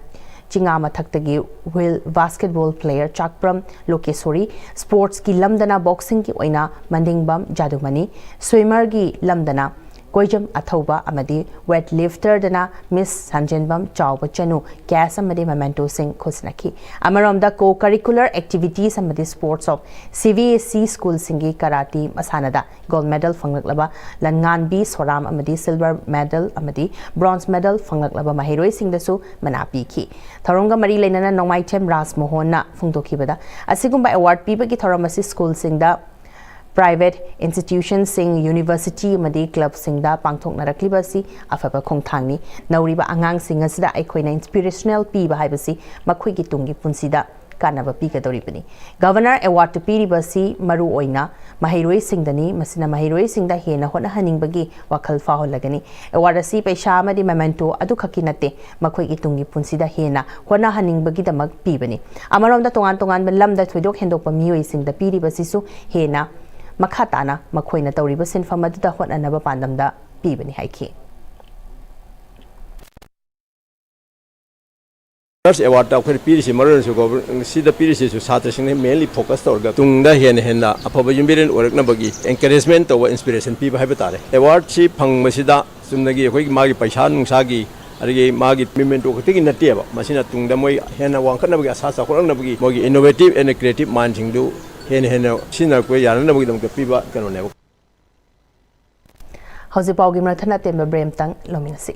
ꯆꯤꯉꯥ ꯃꯊꯛꯇꯒꯤ Wheel Basketball Player ꯆꯥꯛꯄ꯭ꯔꯝ ꯂꯣꯀꯦꯁꯣꯔꯤ, Sportsꯀꯤ ꯂꯝꯗꯅ Boxingꯒꯤ ꯑꯣꯏꯅ ꯃꯅꯤꯡꯕꯝ ꯖꯥꯗꯨꯃꯅꯤ, Swimmerꯒꯤ ꯂꯝꯗꯅ ꯀꯣꯏꯖꯝ ꯑꯊꯧꯕ ꯑꯃꯗꯤ Weight Lifterꯗꯅ Miss ꯁꯟꯖꯦꯟꯕꯝ ꯆꯥꯎꯕ ꯆꯅꯨ Cash ꯑꯃꯗꯤ Mementoꯁꯤꯡ ꯈꯨꯠꯁꯤꯟꯅꯈꯤ꯫ ꯑꯃꯔꯣꯝꯗ Co-Curricular Activities ꯑꯃꯗꯤ Sports of C B S E Schoolꯁꯤꯡꯒꯤ Karate ꯃꯁꯥꯟꯅꯗ Gold Medal ꯐꯪꯂꯛꯂꯕ ꯂꯟꯉꯥꯟꯕꯤ ꯁꯣꯔꯥꯝ ꯑꯃꯗꯤ Silver Medal ꯑꯃꯗꯤ Bronze Medal ꯐꯪꯂꯛꯂꯕ ꯃꯍꯩꯔꯣꯏꯁꯤꯡꯗꯁꯨ ꯃꯅꯥ ꯄꯤꯈꯤ꯫ ꯊꯧꯔꯝꯒ ꯃꯔꯤ ꯂꯩꯅꯅ ꯅꯣꯡꯃꯥꯏꯊꯦꯝ ꯔꯥꯖꯃꯣꯍꯟꯅ ꯐꯣꯡꯗꯣꯛꯈꯤꯕꯗ, ꯑꯁꯤꯒꯨꯝꯕ award ꯄꯤꯕꯒꯤ ꯊꯧꯔꯝ ꯑꯁꯤ Schoolꯁꯤꯡꯗ, Private Institutionꯁꯤꯡ, University ꯑꯃꯗꯤ Clubꯁꯤꯡꯗ ꯄꯥꯡꯊꯣꯛꯅꯔꯛꯂꯤꯕ ꯑꯁꯤ ꯑꯐꯕ ꯈꯣꯡꯊꯥꯡꯅꯤ꯫ ꯅꯧꯔꯤꯕ ꯑꯉꯥꯡꯁꯤꯡ ꯑꯁꯤꯗ ꯑꯩꯈꯣꯏꯅ inspirational ꯄꯤꯕ ꯍꯥꯏꯕꯁꯤ ꯃꯈꯣꯏꯒꯤ ꯇꯨꯡꯒꯤ ꯄꯨꯟꯁꯤꯗ ꯀꯥꯟꯅꯕ ꯄꯤꯒꯗꯧꯔꯤꯕꯅꯤ꯫ Governor Award ꯄꯤꯔꯤꯕ ꯑꯁꯤ ꯃꯔꯨ ꯑꯣꯏꯅ ꯃꯍꯩꯔꯣꯏꯁꯤꯡꯗꯅꯤ꯫ ꯃꯁꯤꯅ ꯃꯍꯩꯔꯣꯏꯁꯤꯡꯗ ꯍꯦꯟꯅ ꯍꯣꯠꯅꯍꯟꯅꯤꯡꯕꯒꯤ ꯋꯥꯈꯜ ꯐꯥꯎꯍꯜꯂꯒꯅꯤ꯫ ꯑꯦꯋꯥꯔꯗ ꯑꯁꯤ ꯄꯩꯁꯥ ꯑꯃꯗꯤ ꯃꯦꯃꯦꯟꯇꯣ ꯑꯗꯨꯈꯛꯀꯤ ꯅꯠꯇꯦ, ꯃꯈꯣꯏꯒꯤ ꯇꯨꯡꯒꯤ ꯄꯨꯟꯁꯤꯗ ꯍꯦꯟꯅ ꯍꯣꯠꯅꯍꯟꯅꯤꯡꯕꯒꯤꯗꯃꯛ ꯄꯤꯕꯅꯤ꯫ ꯑꯃꯔꯣꯝꯗ ꯇꯣꯉꯥꯟ ꯇꯣꯉꯥꯟꯕ ꯂꯝꯗ ꯊꯣꯏꯗꯣꯛ ꯍꯦꯟꯗꯣꯛꯄ ꯃꯤꯑꯣꯏꯁꯤꯡꯗ ꯄꯤꯔꯤꯕꯁꯤꯁꯨ ꯍꯦꯟꯅ ꯃꯈꯥ ꯇꯥꯅ ꯃꯈꯣꯏꯅ ꯇꯧꯔꯤꯕ ꯁꯤꯟꯐꯝ ꯑꯗꯨꯗ ꯍꯣꯠꯅꯅꯕ ꯄꯥꯟꯗꯝꯗ ꯄꯤꯕꯅꯤ ꯍꯥꯏꯈꯤ꯫ ꯐꯥꯔꯁ ꯑꯦꯋꯥꯔꯗꯇ ꯑꯩꯈꯣꯏꯅ ꯄꯤꯔꯤꯁꯤ, ꯃꯔꯨ ꯑꯣꯏꯅꯁꯨ ꯒꯣꯕꯔ-, ꯁꯤꯗ ꯄꯤꯔꯤꯁꯤꯁꯨ ꯁꯥꯇ꯭ꯔꯁꯤꯡꯅ ꯃꯦꯟꯂꯤ ꯐꯣꯀꯁ ꯇꯧꯔꯒ ꯇꯨꯡꯗ ꯍꯦꯟꯅ ꯍꯦꯟꯅ ꯑꯐꯕ ꯌꯨꯝꯕꯤꯔꯦꯟ ꯑꯣꯏꯔꯛꯅꯕꯒꯤ ꯑꯦꯟꯀꯔꯦꯖꯃꯦꯟ ꯇꯧꯕ, ꯏꯟꯁꯄꯤꯔꯦꯁꯟ ꯄꯤꯕ ꯍꯥꯏꯕ ꯇꯥꯔꯦ꯫ ꯑꯦꯋꯥꯔꯗꯁꯤ ꯐꯪꯕꯁꯤꯗ ꯆꯨꯝꯅꯒꯤ ꯑꯩꯈꯣꯏꯒꯤ ꯃꯥꯒꯤ ꯄꯩꯁꯥ ꯅꯨꯡꯁꯥꯒꯤ, ꯑꯗꯒꯤ ꯃꯥꯒꯤ ꯃꯤꯃꯦꯟꯇꯣ ꯈꯛꯇꯒꯤ ꯅꯠꯇꯦꯕ, ꯃꯁꯤꯅ ꯇꯨꯡꯗ ꯃꯣꯏ ꯍꯦꯟꯅ ꯋꯥꯡꯈꯠꯅꯕꯒꯤ, ꯑꯁꯥ ꯆꯥꯎꯈꯠꯂꯛꯅꯕꯒꯤ, ꯃꯣꯏꯒꯤ ꯏꯅꯣꯚꯦꯇꯤꯚ ꯑꯦꯟ ꯀ꯭ꯔꯤꯌꯦꯇꯤꯚ ꯃꯥꯏꯟꯁꯤꯡꯗꯨ ꯍꯦꯟꯅ ꯍꯦꯟꯅ ꯁꯤꯖꯤꯟꯅꯔꯛꯄ ꯌꯥꯅꯅꯕꯒꯤꯗꯃꯛꯇ ꯄꯤꯕ ꯀꯩꯅꯣꯅꯦꯕ꯫ ꯍꯧꯖꯤꯛ ꯄꯥꯎꯒꯤ ꯃꯔꯛ ꯊꯠꯅ ꯇꯦꯟꯕ ꯕ꯭ꯔꯦꯛ ꯑꯃꯇꯪ ꯂꯧꯃꯤꯟꯅꯁꯤ꯫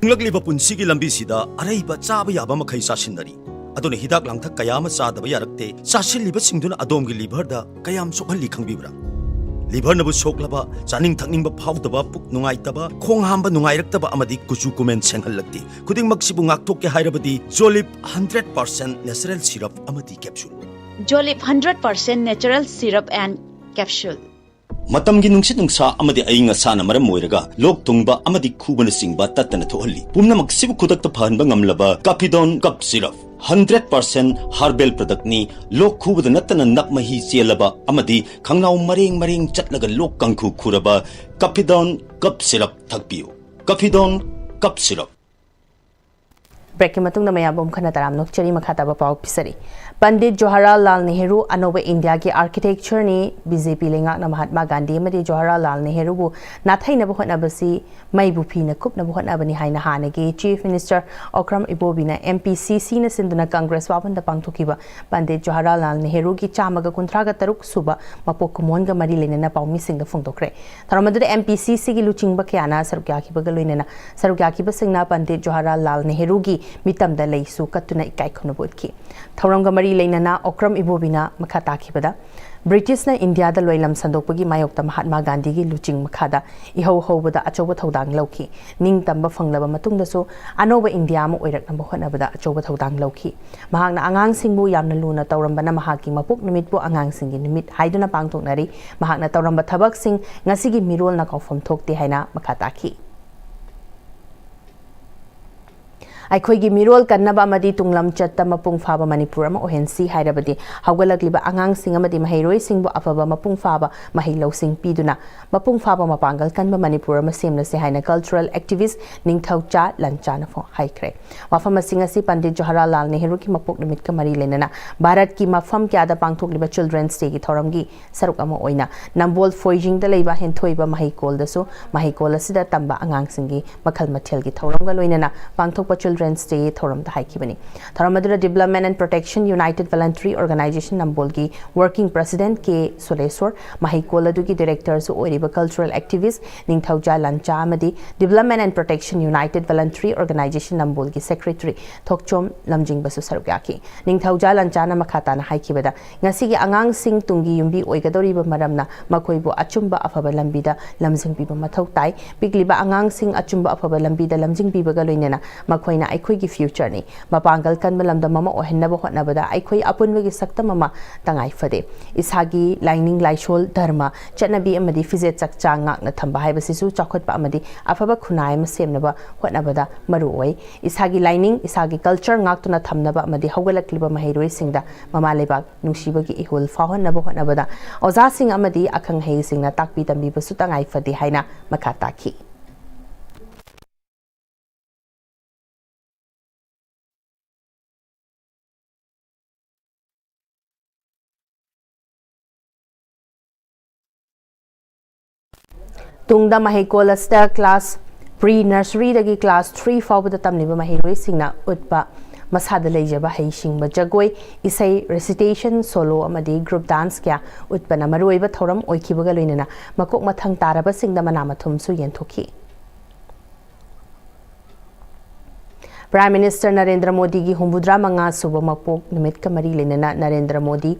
ꯍꯤꯡꯂꯛꯂꯤꯕ ꯄꯨꯟꯁꯤꯒꯤ ꯂꯝꯕꯤꯁꯤꯗ ꯑꯔꯩꯕ ꯆꯥꯕ ꯌꯥꯕ ꯃꯈꯩ ꯆꯥꯁꯤꯟꯅꯔꯤ꯫ ꯑꯗꯨꯅ ꯍꯤꯗꯥꯛ ꯂꯥꯡꯊꯛ ꯀꯌꯥ ꯑꯃ ꯆꯥꯗꯕ ꯌꯥꯔꯛꯇꯦ꯫ ꯆꯥꯁꯤꯜꯂꯤꯕꯁꯤꯡꯗꯨꯅ ꯑꯗꯣꯝꯒꯤ ꯂꯤꯚꯔꯗ ꯀꯌꯥꯝ ꯁꯣꯛꯍꯜꯂꯤ ꯈꯪꯕꯤꯕ꯭ꯔꯥ? ꯂꯤꯚꯔꯅꯕꯨ ꯁꯣꯛꯂꯕ, ꯆꯥꯅꯤꯡ ꯊꯛꯅꯤꯡꯕ ꯐꯥꯎꯗꯕ, ꯄꯨꯛ ꯅꯨꯡꯉꯥꯏꯇꯕ, ꯈꯣꯡ ꯍꯥꯝꯕ ꯅꯨꯡꯉꯥꯏꯔꯛꯇꯕ ꯑꯃꯗꯤ ꯀꯨꯆꯨ ꯀꯨꯃꯦꯟ ꯁꯦꯡꯍꯜꯂꯛꯇꯦ꯫ ꯈꯨꯗꯤꯡꯃꯛꯁꯤꯕꯨ ꯉꯥꯛꯊꯣꯛꯀꯦ ꯍꯥꯏꯔꯕꯗꯤ ꯖꯣꯂꯤꯞ ꯍꯟꯗ꯭ꯔꯦꯠ ꯄꯥꯔꯁꯦꯟ natural syrup ꯑꯃꯗꯤ capsule꯫ Jolip hundred percent natural syrup and capsule. ꯃꯇꯝꯒꯤ ꯅꯨꯡꯁꯤꯠ ꯅꯨꯡꯁꯥ ꯑꯃꯗꯤ ꯑꯏꯪ ꯑꯁꯥꯅ ꯃꯔꯝ ꯑꯣꯏꯔꯒ ꯂꯣꯛ ꯊꯨꯡꯕ ꯑꯃꯗꯤ ꯈꯨꯕꯅꯆꯤꯡꯕ ꯇꯠꯇꯅ ꯊꯣꯛꯍꯜꯂꯤ꯫ ꯄꯨꯝꯅꯃꯛꯁꯤꯕꯨ ꯈꯨꯗꯛꯇ ꯐꯍꯟꯕ ꯉꯝꯂꯕ ꯀꯥꯐꯤꯗꯣꯟ cough syrup. Hundred percent herbal ꯄ꯭ꯔꯗꯛꯅꯤ꯫ ꯂꯣꯛ ꯈꯨꯕꯗ ꯅꯠꯇꯅ ꯅꯞ ꯃꯍꯤ ꯆꯦꯜꯂꯕ ꯑꯃꯗꯤ ꯈꯪꯅꯥꯎ ꯃꯔꯦꯡ ꯃꯔꯦꯡ ꯆꯠꯂꯒ ꯂꯣꯛ ꯀꯥꯡꯈꯨ ꯈꯨꯔꯕ ꯀꯥꯐꯤꯗꯣꯟ ꯀꯞ ꯁꯤꯔꯞ ꯊꯛꯄꯤꯌꯨ꯫ ꯀꯥꯐꯤꯗꯣꯟ cough syrup. ꯕ꯭ꯔꯦꯛꯀꯤ ꯃꯇꯨꯡꯗ ꯃꯌꯥꯝꯕꯨ ꯑꯃꯨꯛ ꯍꯟꯅ ꯇꯔꯥꯝꯅ ꯑꯣꯛꯆꯔꯤ꯫ ꯃꯈꯥ ꯇꯥꯕ ꯄꯥꯎ ꯄꯤꯖꯔꯤ꯫ ꯄꯟꯗꯤꯠ ꯖꯋꯥꯍꯔꯂꯥꯜ ꯅꯦꯍꯔꯨ ꯑꯅꯧꯕ ꯏꯟꯗꯤꯌꯥꯒꯤ ꯑꯥꯔꯀꯤꯇꯦꯛꯆꯔꯅꯤ꯫ ꯕꯤ ꯖꯦ ꯄꯤ ꯂꯩꯉꯥꯛꯅ ꯃꯍꯥꯠꯃꯥ ꯒꯥꯟꯙꯤ ꯑꯃꯗꯤ ꯖꯋꯥꯍꯔꯂꯥꯜ ꯅꯦꯍꯔꯨꯕꯨ ꯅꯥꯊꯩꯅꯕ ꯍꯣꯠꯅꯕꯁꯤ ꯃꯩꯕꯨ ꯐꯤꯅ ꯀꯨꯞꯅꯕ ꯍꯣꯠꯅꯕꯅꯤ ꯍꯥꯏꯅ ꯍꯥꯟꯅꯒꯤ ꯆꯤꯐ ꯃꯤꯅꯤꯁꯇꯔ ꯑꯣꯀ꯭ꯔꯝ ꯏꯕꯣꯕꯤꯅ ꯑꯦꯝ ꯄꯤ ꯁꯤ ꯁꯤꯅ ꯁꯤꯟꯗꯨꯅ ꯀꯪꯒ꯭ꯔꯦꯁ ꯚꯥꯕꯟꯗ ꯄꯥꯡꯊꯣꯛꯈꯤꯕ ꯄꯟꯗꯤꯠ ꯖꯋꯥꯍꯔꯂꯥꯜ ꯅꯦꯍꯔꯨꯒꯤ ꯆꯥꯝꯃꯒ ꯀꯨꯟꯊ꯭ꯔꯥꯒ ꯇꯔꯨꯛ ꯁꯨꯕ ꯃꯄꯣꯛ ꯀꯨꯝꯑꯣꯟꯒ ꯃꯔꯤ ꯂꯩꯅꯅ ꯄꯥꯎꯃꯤꯁꯤꯡꯗ ꯐꯣꯡꯗꯣꯛꯈ꯭ꯔꯦ꯫ ꯊꯧꯔꯝ ꯑꯗꯨꯗ ꯑꯦꯝ ꯄꯤ ꯁꯤ ꯁꯤꯒꯤ ꯂꯨꯆꯤꯡꯕ ꯀꯌꯥꯅ ꯁꯔꯨꯛ ꯌꯥꯈꯤꯕꯒ ꯂꯣꯏꯅꯅ ꯁꯔꯨꯛ ꯌꯥꯈꯤꯕꯁꯤꯡꯅ ꯄꯟꯗꯤꯠ ꯖꯋꯥꯍꯔꯂꯥꯜ ꯅꯦꯍꯔꯨꯒꯤ ꯃꯤꯇꯝꯗ ꯂꯩꯁꯨ ꯀꯠꯇꯨꯅ ꯏꯀꯥꯏ ꯈꯨꯝꯅꯕ ꯎꯠꯈꯤ꯫ ꯊꯧꯔꯝꯒ ꯃꯔꯤ ꯂꯩꯅꯅ ꯑꯣꯀ꯭ꯔꯝ ꯏꯕꯣꯕꯤꯅ ꯃꯈꯥ ꯇꯥꯈꯤꯕꯗ, ꯕ꯭ꯔꯤꯇꯤꯁꯅ ꯏꯟꯗꯤꯌꯥꯗ ꯂꯣꯏꯂꯝ ꯁꯟꯗꯣꯛꯄꯒꯤ ꯃꯥꯌꯣꯛꯇ ꯃꯍꯥꯠꯃꯥ ꯒꯥꯟꯙꯤꯒꯤ ꯂꯨꯆꯤꯡ ꯃꯈꯥꯗ ꯏꯍꯧ ꯍꯧꯕꯗ ꯑꯆꯧꯕ ꯊꯧꯗꯥꯡ ꯂꯧꯈꯤ꯫ ꯅꯤꯡꯇꯝꯕ ꯐꯪꯂꯕ ꯃꯇꯨꯡꯗꯁꯨ ꯑꯅꯧꯕ ꯏꯟꯗꯤꯌꯥ ꯑꯃ ꯑꯣꯏꯔꯛꯅꯕ ꯍꯣꯠꯅꯕꯗ ꯑꯆꯧꯕ ꯊꯧꯗꯥꯡ ꯂꯧꯈꯤ꯫ ꯃꯍꯥꯛꯅ ꯑꯉꯥꯡꯁꯤꯡꯕꯨ ꯌꯥꯝꯅ ꯂꯨꯅ ꯇꯧꯔꯝꯕꯅ ꯃꯍꯥꯛꯀꯤ ꯃꯄꯣꯛ ꯅꯨꯃꯤꯠꯄꯨ ꯑꯉꯥꯡꯁꯤꯡꯒꯤ ꯅꯨꯃꯤꯠ ꯍꯥꯏꯗꯨꯅ ꯄꯥꯡꯊꯣꯛꯅꯔꯤ꯫ ꯃꯍꯥꯛꯅ ꯇꯧꯔꯝꯕ ꯊꯕꯛꯁꯤꯡ ꯉꯁꯤꯒꯤ ꯃꯤꯔꯣꯜꯅ ꯀꯥꯎꯐꯝ ꯊꯣꯛꯇꯦ ꯍꯥꯏꯅ ꯃꯈꯥ ꯇꯥꯈꯤ꯫ ꯑꯩꯈꯣꯏꯒꯤ ꯃꯤꯔꯣꯜ ꯀꯟꯅꯕ ꯑꯃꯗꯤ ꯇꯨꯡꯂꯝꯆꯠꯇ ꯃꯄꯨꯡ ꯐꯥꯕ ꯃꯅꯤꯄꯨꯔ ꯑꯃ ꯑꯣꯏꯍꯟꯁꯤ ꯍꯥꯏꯔꯕꯗꯤ ꯍꯧꯒꯠꯂꯛꯂꯤꯕ ꯑꯉꯥꯡꯁꯤꯡ ꯑꯃꯗꯤ ꯃꯍꯩꯔꯣꯏꯁꯤꯡꯕꯨ ꯑꯐꯕ ꯃꯄꯨꯡ ꯐꯥꯕ ꯃꯍꯩ ꯂꯧꯁꯤꯡ ꯄꯤꯗꯨꯅ ꯃꯄꯨꯡ ꯐꯥꯕ ꯃꯄꯥꯡꯒꯜ ꯀꯟꯕ ꯃꯅꯤꯄꯨꯔ ꯑꯃ ꯁꯦꯝꯂꯁꯤ ꯍꯥꯏꯅ cultural activist ꯅꯤꯡꯊꯧꯖꯥ ꯂꯟꯆꯥꯅ ꯐꯣ-, ꯍꯥꯏꯈ꯭ꯔꯦ꯫ ꯋꯥꯐꯝ ꯑꯁꯤ ꯉꯁꯤ ꯄꯟꯗꯤꯠ ꯖꯋꯥꯍꯔꯂꯥꯜ ꯅꯦꯍꯔꯨꯒꯤ ꯃꯄꯣꯛ ꯅꯨꯃꯤꯠꯀ ꯃꯔꯤ ꯂꯩꯅꯅ ꯚꯥꯔꯠꯀꯤ ꯃꯐꯝ ꯀꯌꯥꯗ ꯄꯥꯡꯊꯣꯛꯂꯤꯕ Children's Dayꯒꯤ ꯊꯧꯔꯝꯒꯤ ꯁꯔꯨꯛ ꯑꯃ ꯑꯣꯏꯅ ꯅꯝꯕꯣꯜ ꯐꯣꯏꯖꯤꯡꯗ ꯂꯩꯕ ꯍꯦꯟꯊꯣꯏꯕ ꯃꯍꯩꯀꯣꯜꯗꯁꯨ ꯃꯍꯩꯀꯣꯜ ꯑꯁꯤꯗ ꯇꯝꯕ ꯑꯉꯥꯡꯁꯤꯡꯒꯤ ꯃꯈꯜ ꯃꯊꯦꯜꯒꯤ ꯊꯧꯔꯝꯒ ꯂꯣꯏꯅꯅ ꯄꯥꯡꯊꯣꯛꯄ Children's Day ꯊꯧꯔꯝꯗ ꯍꯥꯏꯈꯤꯕꯅꯤ꯫ ꯊꯧꯔꯝ ꯑꯗꯨꯗ Development and Protection United Voluntary Organization ꯅꯝꯕꯣꯜꯒꯤ working president ꯀꯦ ꯁꯣꯂꯦꯁꯣꯔ, ꯃꯍꯩꯀꯣꯜ ꯑꯗꯨꯒꯤ directorꯁꯨ ꯑꯣꯏꯔꯤꯕ cultural activist ꯅꯤꯡꯊꯧꯖꯥ ꯂꯟꯆꯥ ꯑꯃꯗꯤ Development and Protection UnitedVoluntary Organization ꯅꯝꯕꯣꯜꯒꯤ secretary ꯊꯣꯛꯆꯣꯝ ꯂꯝꯖꯤꯡꯕꯁꯨ ꯁꯔꯨꯛ ꯌꯥꯈꯤ꯫ ꯅꯤꯡꯊꯧꯖꯥ ꯂꯟꯆꯥꯅ ꯃꯈꯥ ꯇꯥꯅ ꯍꯥꯏꯈꯤꯕꯗ, ꯉꯁꯤꯒꯤ ꯑꯉꯥꯡꯁꯤꯡ ꯇꯨꯡꯒꯤ ꯌꯨꯝꯕꯤ ꯑꯣꯏꯒꯗꯧꯔꯤꯕ ꯃꯔꯝꯅ ꯃꯈꯣꯏꯕꯨ ꯑꯆꯨꯝꯕ ꯑꯐꯕ ꯂꯝꯕꯤꯗ ꯂꯝꯖꯤꯡꯕꯤꯕ ꯃꯊꯧ ꯇꯥꯏ꯫ ꯄꯤꯛꯂꯤꯕ ꯑꯉꯥꯡꯁꯤꯡ ꯑꯆꯨꯝꯕ ꯑꯐꯕ ꯂꯝꯕꯤꯗ ꯂꯝꯖꯤꯡꯕꯤꯕꯒ ꯂꯣꯏꯅꯅ ꯃꯈꯣꯏꯅ ꯑꯩꯈꯣꯏꯒꯤ futureꯅꯤ꯫ ꯃꯄꯥꯡꯒꯜ ꯀꯟꯕ ꯂꯝꯗꯝ ꯑꯃ ꯑꯣꯏꯍꯟꯅꯕ ꯍꯣꯠꯅꯕꯗ ꯑꯩꯈꯣꯏ ꯑꯄꯨꯟꯕꯒꯤ ꯁꯛꯇꯝ ꯑꯃ ꯇꯉꯥꯏ ꯐꯗꯦ꯫ ꯏꯁꯥꯒꯤ ꯂꯥꯏꯅꯤꯡ ꯂꯥꯏꯁꯣꯜ, ꯙꯔꯃ, ꯆꯠꯅꯕꯤ ꯑꯃꯗꯤ ꯐꯤꯖꯦꯠ ꯆꯛꯆꯥ ꯉꯥꯛꯅ ꯊꯝꯕ ꯍꯥꯏꯕꯁꯤꯁꯨ ꯆꯥꯎꯈꯠꯄ ꯑꯃꯗꯤ ꯑꯐꯕ ꯈꯨꯟꯅꯥꯏ ꯑꯃ ꯁꯦꯝꯅꯕ ꯍꯣꯠꯅꯕꯗ ꯃꯔꯨ ꯑꯣꯏ꯫ ꯏꯁꯥꯒꯤ ꯂꯥꯏꯅꯤꯡ, ꯏꯁꯥꯒꯤ culture ꯉꯥꯛꯇꯨꯅ ꯊꯝꯅꯕ ꯑꯃꯗꯤ ꯍꯧꯒꯠꯂꯛꯂꯤꯕ ꯃꯍꯩꯔꯣꯏꯁꯤꯡꯗ ꯃꯃꯥ ꯂꯩꯕꯥꯛ ꯅꯨꯡꯁꯤꯕꯒꯤ ꯏꯍꯨꯜ ꯐꯥꯎꯍꯟꯅꯕ ꯍꯣꯠꯅꯕꯗ ꯑꯣꯖꯥꯁꯤꯡ ꯑꯃꯗꯤ ꯑꯈꯪ ꯑꯍꯩꯁꯤꯡꯅ ꯇꯥꯛꯄꯤ ꯇꯝꯕꯤꯕꯁꯨ ꯇꯉꯥꯏ ꯐꯗꯦ ꯍꯥꯏꯅ ꯃꯈꯥ ꯇꯥꯈꯤ꯫ ꯇꯨꯡꯗ ꯃꯍꯩꯀꯣꯜ ꯑꯁꯤꯗ class pre nurseryꯗꯒꯤ class three ꯐꯥꯎꯕꯗ ꯇꯝꯂꯤꯕ ꯃꯍꯩꯔꯣꯏꯁꯤꯡꯅ ꯎꯠꯄ ꯃꯁꯥꯗ ꯂꯩꯖꯕ ꯍꯩꯁꯤꯡꯕ ꯖꯒꯣꯏ, ꯏꯁꯩ, recitation, solo ꯑꯃꯗꯤ group dance ꯀꯌꯥ ꯎꯠꯄꯅ ꯃꯔꯨꯑꯣꯏꯕ ꯊꯧꯔꯝ ꯑꯣꯏꯈꯤꯕꯒ ꯂꯣꯏꯅꯅ ꯃꯀꯣꯛ ꯃꯊꯪ ꯇꯥꯔꯕꯁꯤꯡꯗ ꯃꯅꯥ ꯃꯊꯨꯝꯁꯨ ꯌꯦꯟꯊꯣꯛꯈꯤ꯫ Prime Minister ꯅꯔꯦꯟꯗ꯭ꯔ ꯃꯣꯗꯤꯒꯤ ꯍꯨꯝꯐꯨꯇꯔꯥ ꯃꯉꯥ ꯁꯨꯕ ꯃꯄꯣꯛ ꯅꯨꯃꯤꯠꯀ ꯃꯔꯤ ꯂꯩꯅꯅ Narendra Modi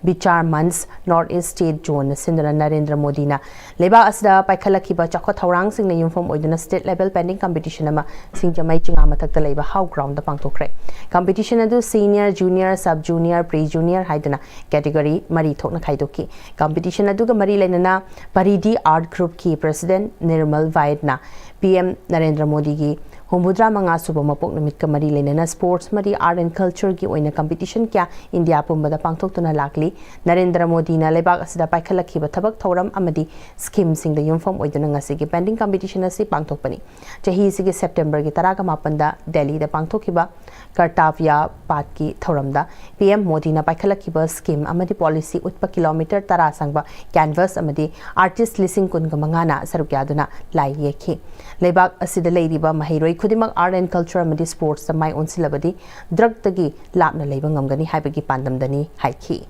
ꯕꯤꯆꯥꯔ ꯃꯟꯆ North East State Zone ꯅ ꯁꯤꯟꯗꯨꯅ ꯅꯔꯦꯟꯗ꯭ꯔ ꯃꯣꯗꯤꯅ ꯂꯩꯕꯥꯛ ꯑꯁꯤꯗ ꯄꯥꯏꯈꯠꯂꯛꯈꯤꯕ ꯆꯥꯎꯈꯠ ꯊꯧꯔꯥꯡꯁꯤꯡꯅ ꯌꯨꯝꯐꯝ ꯑꯣꯏꯗꯨꯅ state level painting competition ꯑꯃ ꯁꯤꯡꯖꯃꯩ ꯆꯤꯉꯥ ꯃꯊꯛꯇ ꯂꯩꯕ How Ground ꯗ ꯄꯥꯡꯊꯣꯛꯈ꯭ꯔꯦ꯫ Competition ꯑꯗꯨ senior, junior, sub junior, pre junior ꯍꯥꯏꯗꯨꯅ category ꯃꯔꯤ ꯊꯣꯛꯅ ꯈꯥꯏꯗꯣꯛꯈꯤ꯫ Competition ꯑꯗꯨꯒ ꯃꯔꯤ ꯂꯩꯅꯅ ꯄꯔꯤꯗꯤ Art Group ꯀꯤ President Nirmal ꯚꯥꯏꯠꯅ P M Narendra ꯃꯣꯗꯤꯒꯤ ꯍꯨꯝꯐꯨꯇꯔꯥ ꯃꯉꯥ ꯁꯨꯕ ꯃꯄꯣꯛ ꯅꯨꯃꯤꯠꯀ ꯃꯔꯤ ꯂꯩꯅꯅ sports ꯑꯃꯗꯤ art and culture ꯒꯤ ꯑꯣꯏꯅ competition ꯀꯌꯥ ꯏꯟꯗꯤꯌꯥ ꯄꯨꯝꯕꯗ ꯄꯥꯡꯊꯣꯛꯇꯨꯅ ꯂꯥꯛꯂꯤ꯫ ꯅꯔꯦꯟꯗ꯭ꯔ ꯃꯣꯗꯤꯅ ꯂꯩꯕꯥꯛ ꯑꯁꯤꯗ ꯄꯥꯏꯈꯠꯂꯛꯈꯤꯕ ꯊꯕꯛ ꯊꯧꯔꯝ ꯑꯃꯗꯤ scheme ꯁꯤꯡꯗ ꯌꯨꯝꯐꯝ ꯑꯣꯏꯗꯨꯅ ꯉꯁꯤꯒꯤ painting competition ꯑꯁꯤ ꯄꯥꯡꯊꯣꯛꯄꯅꯤ꯫ ꯆꯍꯤꯁꯤꯒꯤ September ꯒꯤ ꯇꯔꯥꯒ ꯃꯥꯄꯟꯗ ꯗꯦꯜꯂꯤꯗ ꯄꯥꯡꯊꯣꯛꯈꯤꯕ ꯀꯔꯇꯥꯚ꯭ꯌ ꯄꯥꯊꯀꯤ ꯊꯧꯔꯝꯗ P M ꯃꯣꯗꯤꯅ ꯄꯥꯏꯈꯠꯂꯛꯈꯤꯕ scheme ꯑꯃꯗꯤ policy ꯎꯠꯄ kilometre ꯇꯔꯥ ꯁꯥꯡꯕ canvas ꯑꯃꯗꯤ artist ꯂꯤꯁꯤꯡ ꯀꯨꯟꯒ ꯃꯉꯥꯅ ꯁꯔꯨꯛ ꯌꯥꯗꯨꯅ ꯂꯥꯏ ꯌꯦꯛꯈꯤ꯫ ꯂꯩꯕꯥꯛ ꯑꯁꯤꯗ ꯂꯩꯔꯤꯕ ꯃꯍꯩꯔꯣꯏ ꯈꯨꯗꯤꯡꯃꯛ art and culture ꯑꯃꯗꯤ sports ꯇ ꯃꯥꯏ ꯑꯣꯟꯁꯤꯜꯂꯕꯗꯤ drug ꯇꯒꯤ ꯂꯥꯞꯅ ꯂꯩꯕ ꯉꯝꯒꯅꯤ ꯍꯥꯏꯕꯒꯤ ꯄꯥꯟꯗꯝꯗꯅꯤ ꯍꯥꯏꯈꯤ꯫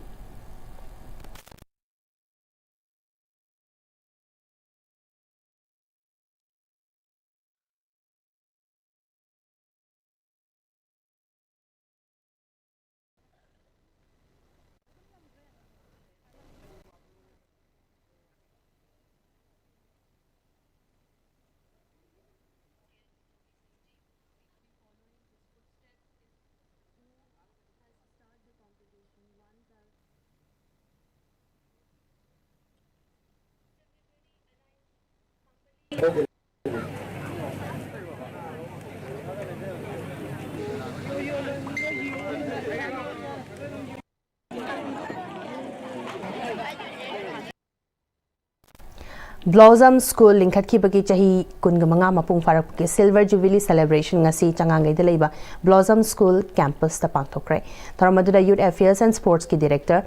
Blossom School ꯂꯤꯡꯈꯠꯈꯤꯕꯒꯤ ꯆꯍꯤ ꯀꯨꯟꯒ ꯃꯉꯥ ꯃꯄꯨꯡ ꯐꯥꯔꯛꯄꯒꯤ Silver Jubilee Celebration ꯉꯁꯤ ꯆꯉꯥꯡꯒꯩꯗ ꯂꯩꯕ Blossom School campus ꯇ ꯄꯥꯡꯊꯣꯛꯈ꯭ꯔꯦ꯫ ꯊꯧꯔꯝ ꯑꯗꯨꯗ Youth Affairs and Sports ꯀꯤ Director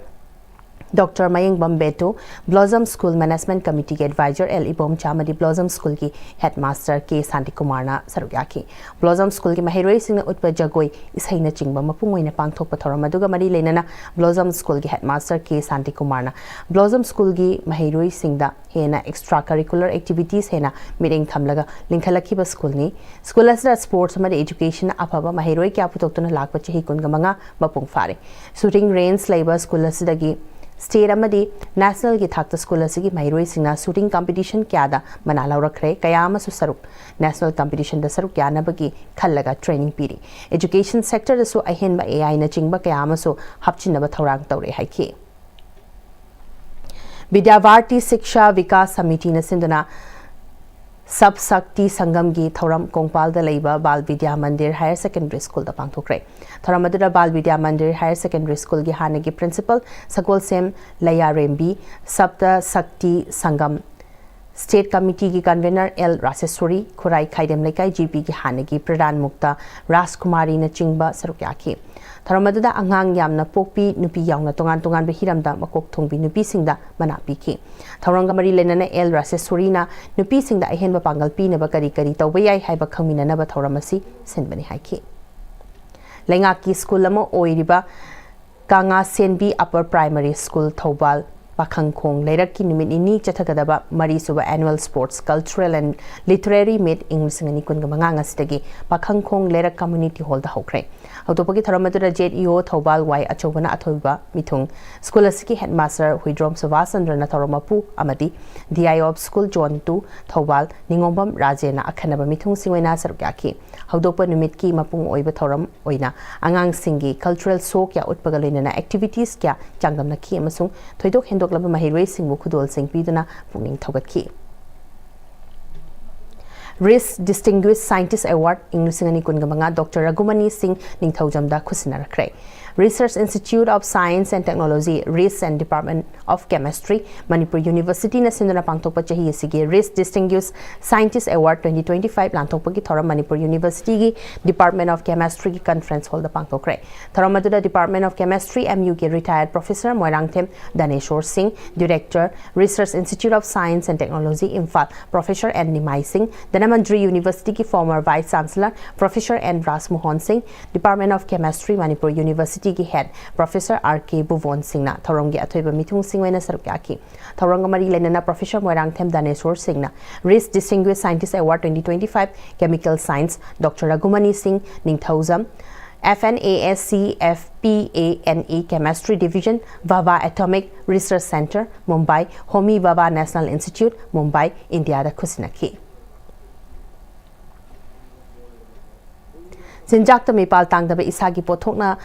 doctor Mayengbam Betu, Blossom school management ꯀꯃꯤꯇꯤꯒꯤ ꯑꯦꯗꯚꯥꯏꯖꯔ ꯑꯦꯜ ꯏꯕꯣꯝꯆꯥ ꯑꯃꯗꯤ ꯕ꯭ꯂꯣꯖꯝ ꯁ꯭ꯀꯨꯜꯒꯤ ꯍꯦꯗꯃꯥꯁꯇꯔ ꯀꯦ ꯁꯥꯟꯇꯤꯀꯨꯃꯥꯔꯅ ꯁꯔꯨꯛ ꯌꯥꯈꯤ꯫ ꯕ꯭ꯂꯣꯖꯝ ꯁ꯭ꯀꯨꯜꯒꯤ ꯃꯍꯩꯔꯣꯏꯁꯤꯡꯅ ꯎꯠꯄ ꯖꯒꯣꯏ, ꯏꯁꯩꯅꯆꯤꯡꯕ ꯃꯄꯨꯡ ꯑꯣꯏꯅ ꯄꯥꯡꯊꯣꯛꯄ ꯊꯧꯔꯝ ꯑꯗꯨꯒ ꯃꯔꯤ ꯂꯩꯅꯅ ꯕ꯭ꯂꯣꯖꯝ ꯁ꯭ꯀꯨꯜꯒꯤ ꯍꯦꯗꯃꯥꯁꯇꯔ ꯀꯦ ꯁꯥꯟꯇꯤꯀꯨꯃꯥꯔꯅ ꯕ꯭ꯂꯣꯖꯝ ꯁ꯭ꯀꯨꯜꯒꯤ ꯃꯍꯩꯔꯣꯏꯁꯤꯡꯗ ꯍꯦꯟꯅ extra curricular activities ꯍꯦꯟꯅ ꯃꯤꯠꯌꯦꯡ ꯊꯝꯂꯒ ꯂꯤꯡꯈꯠꯂꯛꯈꯤꯕ ꯁ꯭ꯀꯨꯜꯅꯤ꯫ ꯁ꯭ꯀꯨꯜ ꯑꯁꯤꯗ ꯁ꯭ꯄꯣꯔꯠꯁ ꯑꯃꯗꯤ ꯑꯦꯖꯨꯀꯦꯁꯟꯅ ꯑꯐꯕ ꯃꯍꯩꯔꯣꯏ ꯀꯌꯥ ꯄꯨꯊꯣꯛꯇꯨꯅ ꯂꯥꯛꯄ ꯆꯍꯤ ꯀꯨꯟꯒ ꯃꯉꯥ ꯃꯄꯨꯡ ꯐꯥꯔꯦ꯫ ꯁꯨꯇꯤꯡ ꯔꯦꯟꯖ ꯂꯩꯕ ꯁ꯭ꯀꯨꯜ ꯑꯁꯤꯗꯒꯤ ꯁ꯭ꯇꯦꯠ ꯑꯃꯗꯤ ꯅꯦꯁꯅꯦꯜꯒꯤ ꯊꯥꯛꯇ ꯁ꯭ꯀꯨꯜ ꯑꯁꯤꯒꯤ ꯃꯍꯩꯔꯣꯏꯁꯤꯡꯅ ꯁꯨꯇꯤꯡ ꯀꯝꯄꯤꯇꯤꯁꯟ ꯀꯌꯥꯗ ꯃꯅꯥ ꯂꯧꯔꯛꯈ꯭ꯔꯦ꯫ ꯀꯌꯥ ꯑꯃꯁꯨ ꯁꯔꯨꯛ ꯅꯦꯁꯅꯦꯜ ꯀꯝꯄꯤꯇꯤꯁꯟꯗ ꯁꯔꯨꯛ ꯌꯥꯅꯕꯒꯤ ꯈꯜꯂꯒ ꯇ꯭ꯔꯦꯅꯤꯡ ꯄꯤꯔꯤ꯫ ꯑꯦꯖꯨꯀꯦꯁꯟ ꯁꯦꯛꯇꯔꯗꯁꯨ ꯑꯍꯦꯟꯕ ꯑꯦ ꯑꯥꯏꯅꯆꯤꯡꯕ ꯀꯌꯥ ꯑꯃꯁꯨ ꯍꯥꯞꯆꯤꯟꯅꯕ ꯊꯧꯔꯥꯡ ꯇꯧꯔꯦ ꯍꯥꯏꯈꯤ꯫ ꯕꯤꯗ꯭ꯌꯥꯚꯥꯔꯇꯤ ꯁꯤꯛꯁꯥ ꯚꯤꯀꯥꯁ ꯁꯃꯤꯇꯤꯅ ꯁꯤꯟꯗꯨꯅ ꯁꯕ ꯁꯛꯇꯤ ꯁꯪꯒꯝꯒꯤ ꯊꯧꯔꯝ ꯀꯣꯡꯄꯥꯜꯗ ꯂꯩꯕ ꯕꯥꯜ ꯕꯤꯗ꯭ꯌꯥ ꯃꯟꯗꯤꯔ ꯍꯥꯌꯔ ꯁꯦꯀꯦꯟꯗꯔꯤ ꯁ꯭ꯀꯨꯜꯗ ꯄꯥꯡꯊꯣꯛꯈ꯭ꯔꯦ꯫ ꯊꯧꯔꯝ ꯑꯗꯨꯗ ꯕꯥꯜ ꯕꯤꯗ꯭ꯌꯥ ꯃꯟꯗꯤꯔ ꯍꯥꯌꯔ ꯁꯦꯀꯦꯟꯗꯔꯤ ꯁ꯭ꯀꯨꯜꯒꯤ ꯍꯥꯟꯅꯒꯤ ꯄ꯭ꯔꯤꯟꯁꯤꯄꯜ ꯁꯒꯣꯜꯁꯦꯝ ꯂꯩꯌꯥꯔꯦꯝꯕꯤ, ꯁꯞꯇ ꯁꯛꯇꯤ ꯁꯪꯒꯝ ꯁ꯭ꯇꯦꯠ ꯀꯃꯤꯇꯤꯒꯤ ꯀꯟꯚꯦꯅꯔ ꯑꯦꯜ ꯔꯥꯁꯦꯁꯣꯔꯤ, ꯈꯨꯔꯥꯏ ꯈꯥꯏꯗꯦꯝ ꯂꯩꯀꯥꯏ ꯖꯤ ꯄꯤꯒꯤ ꯍꯥꯟꯅꯒꯤ ꯄ꯭ꯔꯙꯥꯟ ꯃꯨꯛꯇ ꯔꯥꯖꯀꯨꯃꯥꯔꯤꯅꯆꯤꯡꯕ ꯁꯔꯨꯛ ꯌꯥꯈꯤ꯫ ꯊꯧꯔꯝ ꯑꯗꯨꯗ ꯑꯉꯥꯡ ꯌꯥꯝꯅ ꯄꯣꯛꯄꯤ ꯅꯨꯄꯤ ꯌꯥꯎꯅ ꯇꯣꯉꯥꯟ ꯇꯣꯉꯥꯟꯕ ꯍꯤꯔꯝꯗ ꯃꯀꯣꯛ ꯊꯣꯡꯕꯤ ꯅꯨꯄꯤꯁꯤꯡꯗ ꯃꯅꯥ ꯄꯤꯈꯤ꯫ ꯊꯧꯔꯝꯒ ꯃꯔꯤ ꯂꯩꯅꯅ ꯑꯦꯜ ꯔꯥꯁꯦꯁꯣꯔꯤꯅ ꯅꯨꯄꯤꯁꯤꯡꯗ ꯑꯍꯦꯟꯕ ꯄꯥꯡꯒꯜ ꯄꯤꯅꯕ ꯀꯔꯤ ꯀꯔꯤ ꯇꯧꯕ ꯌꯥꯏ ꯍꯥꯏꯕ ꯈꯪꯃꯤꯟꯅꯅꯕ ꯊꯧꯔꯝ ꯑꯁꯤ ꯁꯤꯟꯕꯅꯤ ꯍꯥꯏꯈꯤ꯫ ꯂꯩꯉꯥꯛꯀꯤ ꯁ꯭ꯀꯨꯜ ꯑꯃ ꯑꯣꯏꯔꯤꯕ ꯀꯥꯉꯥꯁꯦꯟꯕꯤ ꯑꯄꯔ ꯄ꯭ꯔꯥꯏꯃꯔꯤ ꯁ꯭ꯀꯨꯜ ꯊꯧꯕꯥꯜ ꯄꯥꯈꯪꯈꯣꯡ ꯂꯩꯔꯛꯀꯤ ꯅꯨꯃꯤꯠ ꯅꯤꯅꯤ ꯆꯠꯊꯒꯗꯕ ꯃꯔꯤꯁꯨꯕ Annual Sports Cultural and Literary Meet ꯏꯪ ꯂꯤꯁꯤꯡ ꯑꯅꯤ ꯀꯨꯟꯒ ꯃꯉꯥ ꯉꯁꯤꯗꯒꯤ ꯄꯥꯈꯪꯈꯣꯡ ꯂꯩꯔꯛ ꯀꯝꯃ꯭ꯌꯨꯅꯤꯇꯤ ꯍꯣꯜꯗ ꯍꯧꯈ꯭ꯔꯦ꯫ ꯍꯧꯗꯣꯛꯄꯒꯤ ꯊꯧꯔꯝ ꯑꯗꯨꯗ ꯖꯦꯠ ꯏ ꯑꯣ ꯊꯧꯕꯥꯜ ꯋꯥꯏ ꯑꯆꯧꯕꯅ ꯑꯊꯣꯏꯕ ꯃꯤꯊꯨꯡ, ꯁ꯭ꯀꯨꯜ ꯑꯁꯤꯒꯤ ꯍꯦꯗꯃꯥꯁꯇꯔ ꯍꯨꯏꯗ꯭ꯔꯣꯝ ꯁꯨꯕꯥꯁ ꯆꯟꯗ꯭ꯔꯅ ꯊꯧꯔꯝ ꯃꯄꯨ ꯑꯃꯗꯤ D I of School Zone Two Thoubal ꯅꯤꯉꯣꯝꯕꯝ ꯔꯥꯖꯦꯟꯅ ꯑꯈꯟꯅꯕ ꯃꯤꯊꯨꯡꯁꯤꯡ ꯑꯣꯏꯅ ꯁꯔꯨꯛ ꯌꯥꯈꯤ꯫ ꯍꯧꯗꯣꯛꯄ ꯅꯨꯃꯤꯠꯀꯤ ꯃꯄꯨꯡ ꯑꯣꯏꯕ ꯊꯧꯔꯝ ꯑꯣꯏꯅ ꯑꯉꯥꯡꯁꯤꯡꯒꯤ cultural show ꯀꯌꯥ ꯎꯠꯄꯒ ꯂꯣꯏꯅꯅ activities ꯀꯌꯥ ꯆꯥꯡꯗꯝꯅꯈꯤ ꯑꯃꯁꯨꯡ ꯊꯣꯏꯗꯣꯛ ꯍꯦꯟꯗꯣꯛꯂꯕ ꯃꯍꯩꯔꯣꯏꯁꯤꯡꯕꯨ ꯈꯨꯗꯣꯜꯁꯤꯡ ꯄꯤꯗꯨꯅ ꯄꯨꯛꯅꯤꯡ ꯊꯧꯒꯠꯈꯤ꯫ ꯔꯤꯁ Distinguished Scientist Award ꯏꯪ ꯂꯤꯁꯤꯡ ꯑꯅꯤ ꯀꯨꯟꯒ ꯃꯉꯥ ꯗꯣꯛꯇꯔ ꯔꯘꯨꯃꯅꯤ ꯁꯤꯡ ꯅꯤꯡꯊꯧꯖꯝꯗ ꯈꯨꯠꯁꯤꯟꯅꯔꯛꯈ꯭ꯔꯦ꯫ Research Institute of Science and Technology, RIST, and Department of Chemistry, Manipur University ꯅ ꯁꯤꯟꯗꯨꯅ ꯄꯥꯡꯊꯣꯛꯄ ꯆꯍꯤ ꯑꯁꯤꯒꯤ RIST Distinguished Scientist Award twenty twenty-five ꯂꯥꯟꯊꯣꯛꯄꯒꯤ ꯊꯧꯔꯝ ꯃꯅꯤꯄꯨꯔ University ꯒꯤ Department of Chemistry ꯒꯤ Conference Hall ꯗ ꯄꯥꯡꯊꯣꯛꯈ꯭ꯔꯦ꯫ ꯊꯧꯔꯝ ꯑꯗꯨꯗ Department of Chemistry, M U ꯒꯤ retired professor ꯃꯣꯏꯔꯥꯡꯊꯦꯝ ꯙꯅꯦꯁꯣꯔ ꯁꯤꯡ, Director, Research Institute of Science and Technology, Imphal, Professor N ꯅꯤꯃꯥꯏ ꯁꯤꯡ, ꯙꯅꯃꯟꯖꯔꯤ University ꯒꯤ former Vice Chancellor Professor N ꯔꯥꯖꯃꯣꯍꯟ ꯁꯤꯡ, Department of Chemistry, Manipur University ꯒꯤ Head Professor R K ꯕꯨꯕꯣꯟ ꯁꯤꯡꯅ ꯊꯧꯔꯝꯒꯤ ꯑꯊꯣꯏꯕ ꯃꯤꯊꯨꯡꯁꯤꯡ ꯑꯣꯏꯅ ꯁꯔꯨꯛ ꯌꯥꯈꯤ꯫ ꯊꯧꯔꯝꯒ ꯃꯔꯤ ꯂꯩꯅꯅ Professor ꯃꯣꯏꯔꯥꯡꯊꯦꯝ ꯙꯅꯦꯁꯣꯔ ꯁꯤꯡꯅ RIST Distinguished Scientist Award twenty twenty-five, Chemical Science, Doctor ꯔꯘꯨꯃꯅꯤ ꯁꯤꯡ ꯅꯤꯡꯊꯧꯖꯝ, F N A S C F P A N E Chemistry Division, Bhabha Atomic Research Center, Mumbai, Homi Bhabha National Institute, Mumbai, ꯏꯟꯗꯤꯌꯥꯗ ꯈꯨꯠꯁꯤꯟꯅꯈꯤ꯫ ꯆꯤꯟꯖꯥꯛꯇ ꯃꯤꯄꯥꯜ ꯇꯥꯡꯗꯕ ꯏꯁꯥꯒꯤ ꯄꯣꯠꯊꯣꯛꯅ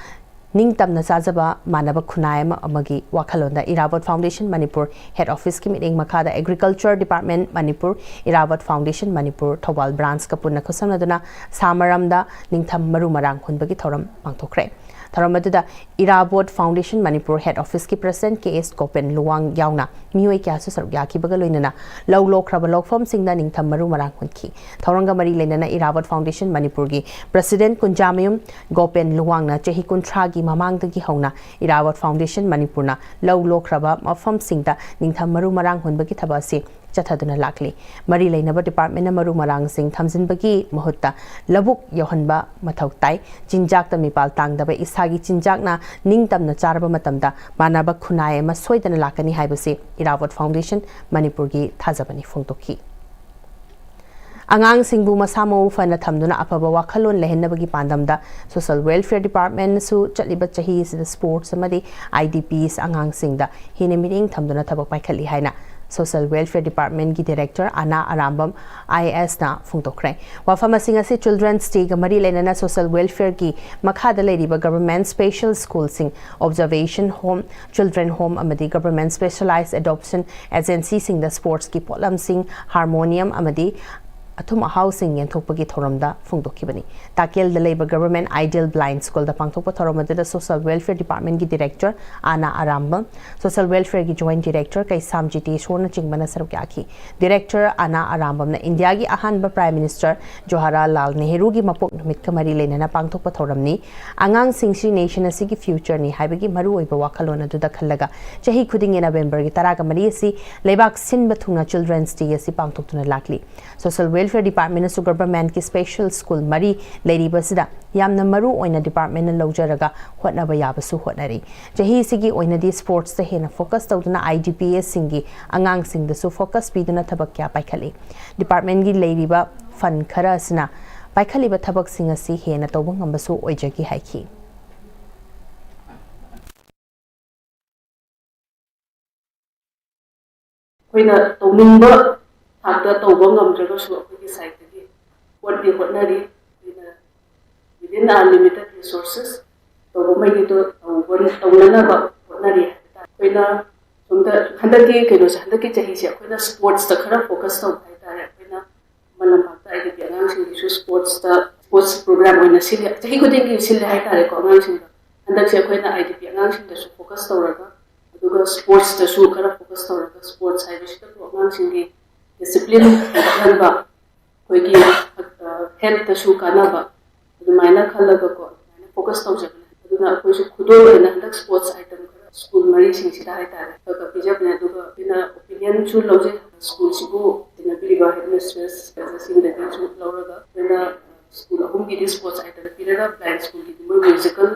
ꯅꯤꯡꯇꯝꯅ ꯆꯥꯖꯕ ꯃꯥꯟꯅꯕ ꯈꯨꯟꯅꯥꯏ ꯑꯃ ꯑꯃꯒꯤ ꯋꯥꯈꯜꯂꯣꯟꯗ ꯏꯔꯥꯕꯣꯠ Foundation Manipur Head Office ꯀꯤ ꯃꯤꯠꯌꯦꯡ ꯃꯈꯥꯗ Agriculture Department ꯃꯅꯤꯄꯨꯔ, ꯏꯔꯥꯕꯣꯠ Foundation ꯃꯅꯤꯄꯨꯔ ꯊꯧꯕꯥꯜ Branch ꯀ ꯄꯨꯟꯅ ꯈꯨꯠꯁꯝꯅꯗꯨꯅ ꯁꯥꯃꯔꯝꯗ ꯅꯤꯡꯊꯝ ꯃꯔꯨ ꯃꯔꯥꯡ ꯍꯨꯟꯕꯒꯤ ꯊꯧꯔꯝ ꯄꯥꯡꯊꯣꯛꯈ꯭ꯔꯦ꯫ ꯊꯧꯔꯝ ꯑꯗꯨꯗ ꯏꯔꯥꯕꯣꯠ Foundation ꯃꯅꯤꯄꯨꯔ Head Office ꯀꯤ President K S ꯒꯣꯄꯦꯟ ꯂꯨꯋꯥꯡ ꯌꯥꯎꯅ ꯃꯤꯑꯣꯏ ꯀꯌꯥꯁꯨ ꯁꯔꯨꯛ ꯌꯥꯈꯤꯕꯒ ꯂꯣꯏꯅꯅ ꯂꯧ ꯂꯣꯛꯈ꯭ꯔꯕ ꯂꯣꯛꯐꯝꯁꯤꯡꯗ ꯅꯤꯡꯊꯝ ꯃꯔꯨ ꯃꯔꯥꯡ ꯍꯨꯟꯈꯤ꯫ ꯊꯧꯔꯝꯒ ꯃꯔꯤ ꯂꯩꯅꯅ ꯏꯔꯥꯕꯣꯠ Foundation ꯃꯅꯤꯄꯨꯔꯒꯤ President ꯀꯨꯟꯖꯥꯃꯌꯨꯝ ꯒꯣꯄꯦꯟ ꯂꯨꯋꯥꯡꯅ ꯆꯍꯤ ꯀꯨꯟꯊ꯭ꯔꯥꯒꯤ ꯃꯃꯥꯡꯗꯒꯤ ꯍꯧꯅ ꯏꯔꯥꯕꯣꯠ Foundation ꯃꯅꯤꯄꯨꯔꯅ ꯂꯧ ꯂꯣꯛꯈ꯭ꯔꯕ ꯃꯐꯝꯁꯤꯡꯗ ꯅꯤꯡꯊꯝ ꯃꯔꯨ ꯃꯔꯥꯡ ꯍꯨꯟꯕꯒꯤ ꯊꯕꯛ ꯑꯁꯤ ꯆꯠꯊꯗꯨꯅ ꯂꯥꯛꯂꯤ꯫ ꯃꯔꯤ ꯂꯩꯅꯕ department ꯅ ꯃꯔꯨ ꯃꯔꯥꯡꯁꯤꯡ ꯊꯝꯖꯤꯟꯕꯒꯤ ꯃꯍꯨꯠꯇ ꯂꯧꯕꯨꯛ ꯌꯧꯍꯟꯕ ꯃꯊꯧ ꯇꯥꯏ꯫ ꯆꯤꯟꯖꯥꯛꯇ ꯃꯤꯄꯥꯜ ꯇꯥꯡꯗꯕ ꯏꯁꯥꯒꯤ ꯆꯤꯟꯖꯥꯛꯅ ꯅꯤꯡꯇꯝꯅ ꯆꯥꯔꯕ ꯃꯇꯝꯗ ꯃꯥꯟꯅꯕ ꯈꯨꯟꯅꯥꯏ ꯑꯃ ꯁꯣꯏꯗꯅ ꯂꯥꯛꯀꯅꯤ ꯍꯥꯏꯕꯁꯤ ꯏꯔꯥꯕꯣꯠ Foundation ꯃꯅꯤꯄꯨꯔꯒꯤ ꯊꯥꯖꯕꯅꯤ ꯐꯣꯡꯗꯣꯛꯈꯤ꯫ ꯑꯉꯥꯡꯁꯤꯡꯕꯨ ꯃꯁꯥ ꯃꯎ ꯐꯅ ꯊꯝꯗꯨꯅ ꯑꯐꯕ ꯋꯥꯈꯜꯂꯣꯟ ꯂꯩꯍꯟꯅꯕꯒꯤ ꯄꯥꯟꯗꯝꯗ Social Welfare Department ꯁꯨ ꯆꯠꯂꯤꯕ ꯆꯍꯤ ꯑꯁꯤꯗ sports ꯑꯃꯗꯤ I D Ps ꯑꯉꯥꯡꯁꯤꯡꯗ ꯍꯦꯟꯅ ꯃꯤꯠꯌꯦꯡ ꯊꯝꯗꯨꯅ ꯊꯕꯛ ꯄꯥꯏꯈꯠꯂꯤ ꯍꯥꯏꯅ Social Welfare Department ꯀꯤ Director ꯑꯅꯥ ꯑꯔꯥꯝꯕꯝ I A S ꯅ ꯐꯣꯡꯗꯣꯛꯈ꯭ꯔꯦ꯫ ꯋꯥꯐꯝ ꯑꯁꯤꯡ ꯑꯁꯤ Children's Day ꯒ ꯃꯔꯤ ꯂꯩꯅꯅ Social Welfare ꯒꯤ ꯃꯈꯥꯗ ꯂꯩꯔꯤꯕ Government Special School ꯁꯤꯡ, Observation Home, Children Home ꯑꯃꯗꯤ Government Specialized Adoption Agency ꯁꯤꯡꯗ sports ꯀꯤ ꯄꯣꯠꯂꯝꯁꯤꯡ, harmonium ꯑꯃꯗꯤ ꯑꯊꯨꯝ ꯑꯍꯥꯎꯁꯤꯡ ꯌꯦꯟꯊꯣꯛꯄꯒꯤ ꯊꯧꯔꯝꯗ ꯐꯣꯡꯗꯣꯛꯈꯤꯕꯅꯤ꯫ ꯇꯥꯀꯦꯜꯗ ꯂꯩꯕ Government Ideal Blind Schoolꯗ ꯄꯥꯡꯊꯣꯛꯄ ꯊꯧꯔꯝ ꯑꯗꯨꯗ Social Welfareꯒꯤ Director ꯑꯅꯥ ꯑꯔꯥꯝꯕꯝ, Social Welfareꯒꯤ Joint Director ꯀꯩꯁꯥꯝ ꯖꯤꯇꯦꯁꯣꯔꯅꯆꯤꯡꯕꯅ ꯁꯔꯨꯛ ꯌꯥꯈꯤ꯫ Director ꯑꯅꯥ ꯑꯔꯥꯝꯕꯝꯅ ꯏꯟꯗꯤꯌꯥꯒꯤ ꯑꯍꯥꯟꯕ Prime Minister ꯖꯋꯥꯍꯔꯂꯥꯜ ꯅꯦꯍꯔꯨꯒꯤ ꯃꯄꯣꯛ ꯅꯨꯃꯤꯠꯀ ꯃꯔꯤ ꯂꯩꯅꯅ ꯄꯥꯡꯊꯣꯛꯄ ꯊꯧꯔꯝꯅꯤ꯫ ꯑꯉꯥꯡꯁꯤꯡꯁꯤ nation ꯑꯁꯤꯒꯤ futureꯅꯤ ꯍꯥꯏꯕꯒꯤ ꯃꯔꯨꯑꯣꯏꯕ ꯋꯥꯈꯜꯂꯣꯟ ꯑꯗꯨꯗ ꯈꯜꯂꯒ ꯆꯍꯤ ꯈꯨꯗꯤꯡꯒꯤ Novemberꯒꯤ ꯇꯔꯥꯒ ꯃꯔꯤ ꯑꯁꯤ ꯂꯩꯕꯥꯛ ꯁꯤꯟꯕ ꯊꯨꯡꯅ Children's Day ꯑꯁꯤ ꯄꯥꯡꯊꯣꯛꯇꯨꯅ ꯂꯥꯛꯂꯤ꯫ Social Welfare Departmentꯅꯁꯨ Governmentꯀꯤ special school ꯃꯔꯤ ꯂꯩꯔꯤꯕꯁꯤꯗ ꯌꯥꯝꯅ ꯃꯔꯨ ꯑꯣꯏꯅ departmentꯅ ꯂꯧꯖꯔꯒ ꯍꯣꯠꯅꯕ ꯌꯥꯕꯁꯨ ꯍꯣꯠꯅꯔꯤ꯫ ꯆꯍꯤꯁꯤꯒꯤ ꯑꯣꯏꯅꯗꯤ sportsꯇ ꯍꯦꯟꯅ focus ꯇꯧꯗꯨꯅ IDPsꯁꯤꯡꯒꯤ ꯑꯉꯥꯡꯁꯤꯡꯗꯁꯨ focus ꯄꯤꯗꯨꯅ ꯊꯕꯛ ꯀꯌꯥ ꯄꯥꯏꯈꯠꯂꯤ꯫ Departmentꯀꯤ ꯂꯩꯔꯤꯕ fund ꯈꯔ ꯑꯁꯤꯅ ꯄꯥꯏꯈꯠꯂꯤꯕ ꯊꯕꯛꯁꯤꯡ ꯑꯁꯤ ꯍꯦꯟꯅ ꯇꯧꯕ ꯉꯝꯕꯁꯨ ꯑꯣꯏꯖꯒꯦ ꯍꯥꯏꯈꯤ꯫ ꯑꯩꯈꯣꯏꯅ ꯇꯧꯅꯤꯡꯕ ꯊꯥꯛꯇ ꯇꯧꯕ ꯉꯝꯗ꯭ꯔꯒꯁꯨ ꯑꯩꯈꯣꯏꯒꯤ sideꯇꯒꯤ ꯍꯣꯠꯇꯤ ꯍꯣꯠꯅꯔꯤ꯫ ꯑꯩꯈꯣꯏꯅ within our limited resources ꯇꯧꯕ ꯃꯩꯗꯨ ꯇꯧꯕ ꯇꯧꯅꯅꯕ ꯍꯣꯠꯅꯔꯤ ꯍꯥꯏꯕ ꯇꯥꯔꯦ꯫ ꯑꯩꯈꯣꯏꯅ ꯁꯣꯝꯗ ꯍꯟꯗꯛꯀꯤ ꯀꯩꯅꯣꯁꯦ, ꯍꯟꯗꯛꯀꯤ ꯆꯍꯤꯁꯦ ꯑꯩꯈꯣꯏꯅ sportsꯇ ꯈꯔ focus ꯇꯧꯕ ꯍꯥꯏꯇꯥꯔꯦ꯫ ꯑꯩꯈꯣꯏꯅ ꯈꯨꯃꯟ ꯂꯝꯄꯥꯛꯇ IDP ꯑꯉꯥꯡꯁꯤꯡꯒꯤꯁꯨ sportsꯇ sports program ꯑꯣꯏꯅ ꯁꯤꯜꯂꯤ, ꯆꯍꯤ ꯈꯨꯗꯤꯡꯒꯤ ꯁꯤꯜꯂꯦ ꯍꯥꯏꯇꯥꯔꯦꯀꯣ ꯑꯉꯥꯡꯁꯤꯡꯗ꯫ ꯍꯟꯗꯛꯁꯦ ꯑꯩꯈꯣꯏꯅ IDP ꯑꯉꯥꯡꯁꯤꯡꯗꯁꯨ focus ꯇꯧꯔꯒ, ꯑꯗꯨꯒ sportsꯇꯁꯨ ꯈꯔ focus ꯇꯧꯔꯒ, sports ꯍꯥꯏꯕꯁꯤꯗꯕꯨ ꯑꯉꯥꯡꯁꯤꯡꯒꯤ discipline ꯍꯦꯟꯒꯠꯍꯟꯕ, ꯑꯩꯈꯣꯏꯒꯤ healthꯇꯁꯨ ꯀꯥꯟꯅꯕ, ꯑꯗꯨꯃꯥꯏꯅ ꯈꯜꯂꯒꯀꯣ ꯑꯗꯨꯃꯥꯏꯅ focus ꯇꯧꯖꯕꯅꯦ꯫ ꯑꯗꯨꯅ ꯑꯩꯈꯣꯏꯁꯨ ꯈꯨꯗꯣꯜ ꯑꯣꯏꯅ ꯍꯟꯗꯛ sports item ꯈꯔ school ꯃꯔꯤꯁꯤꯡꯁꯤꯗ ꯍꯥꯏꯇꯥꯔꯦ ꯈꯔ ꯈꯔ ꯄꯤꯖꯕꯅꯦ꯫ ꯑꯗꯨꯒ ꯑꯩꯈꯣꯏꯅ opinionꯁꯨ ꯂꯧꯖꯩ꯫ Schoolꯁꯤꯕꯨ ꯇꯤꯟꯅꯕꯤꯔꯤꯕ headmistress ꯁꯤꯡꯗꯒꯤꯁꯨ ꯂꯧꯔꯒ ꯑꯩꯈꯣꯏꯅ school ꯑꯍꯨꯝꯒꯤꯗꯤ sports item ꯄꯤꯔꯒ, blind schoolꯒꯤꯗꯤ ꯃꯣꯏ musical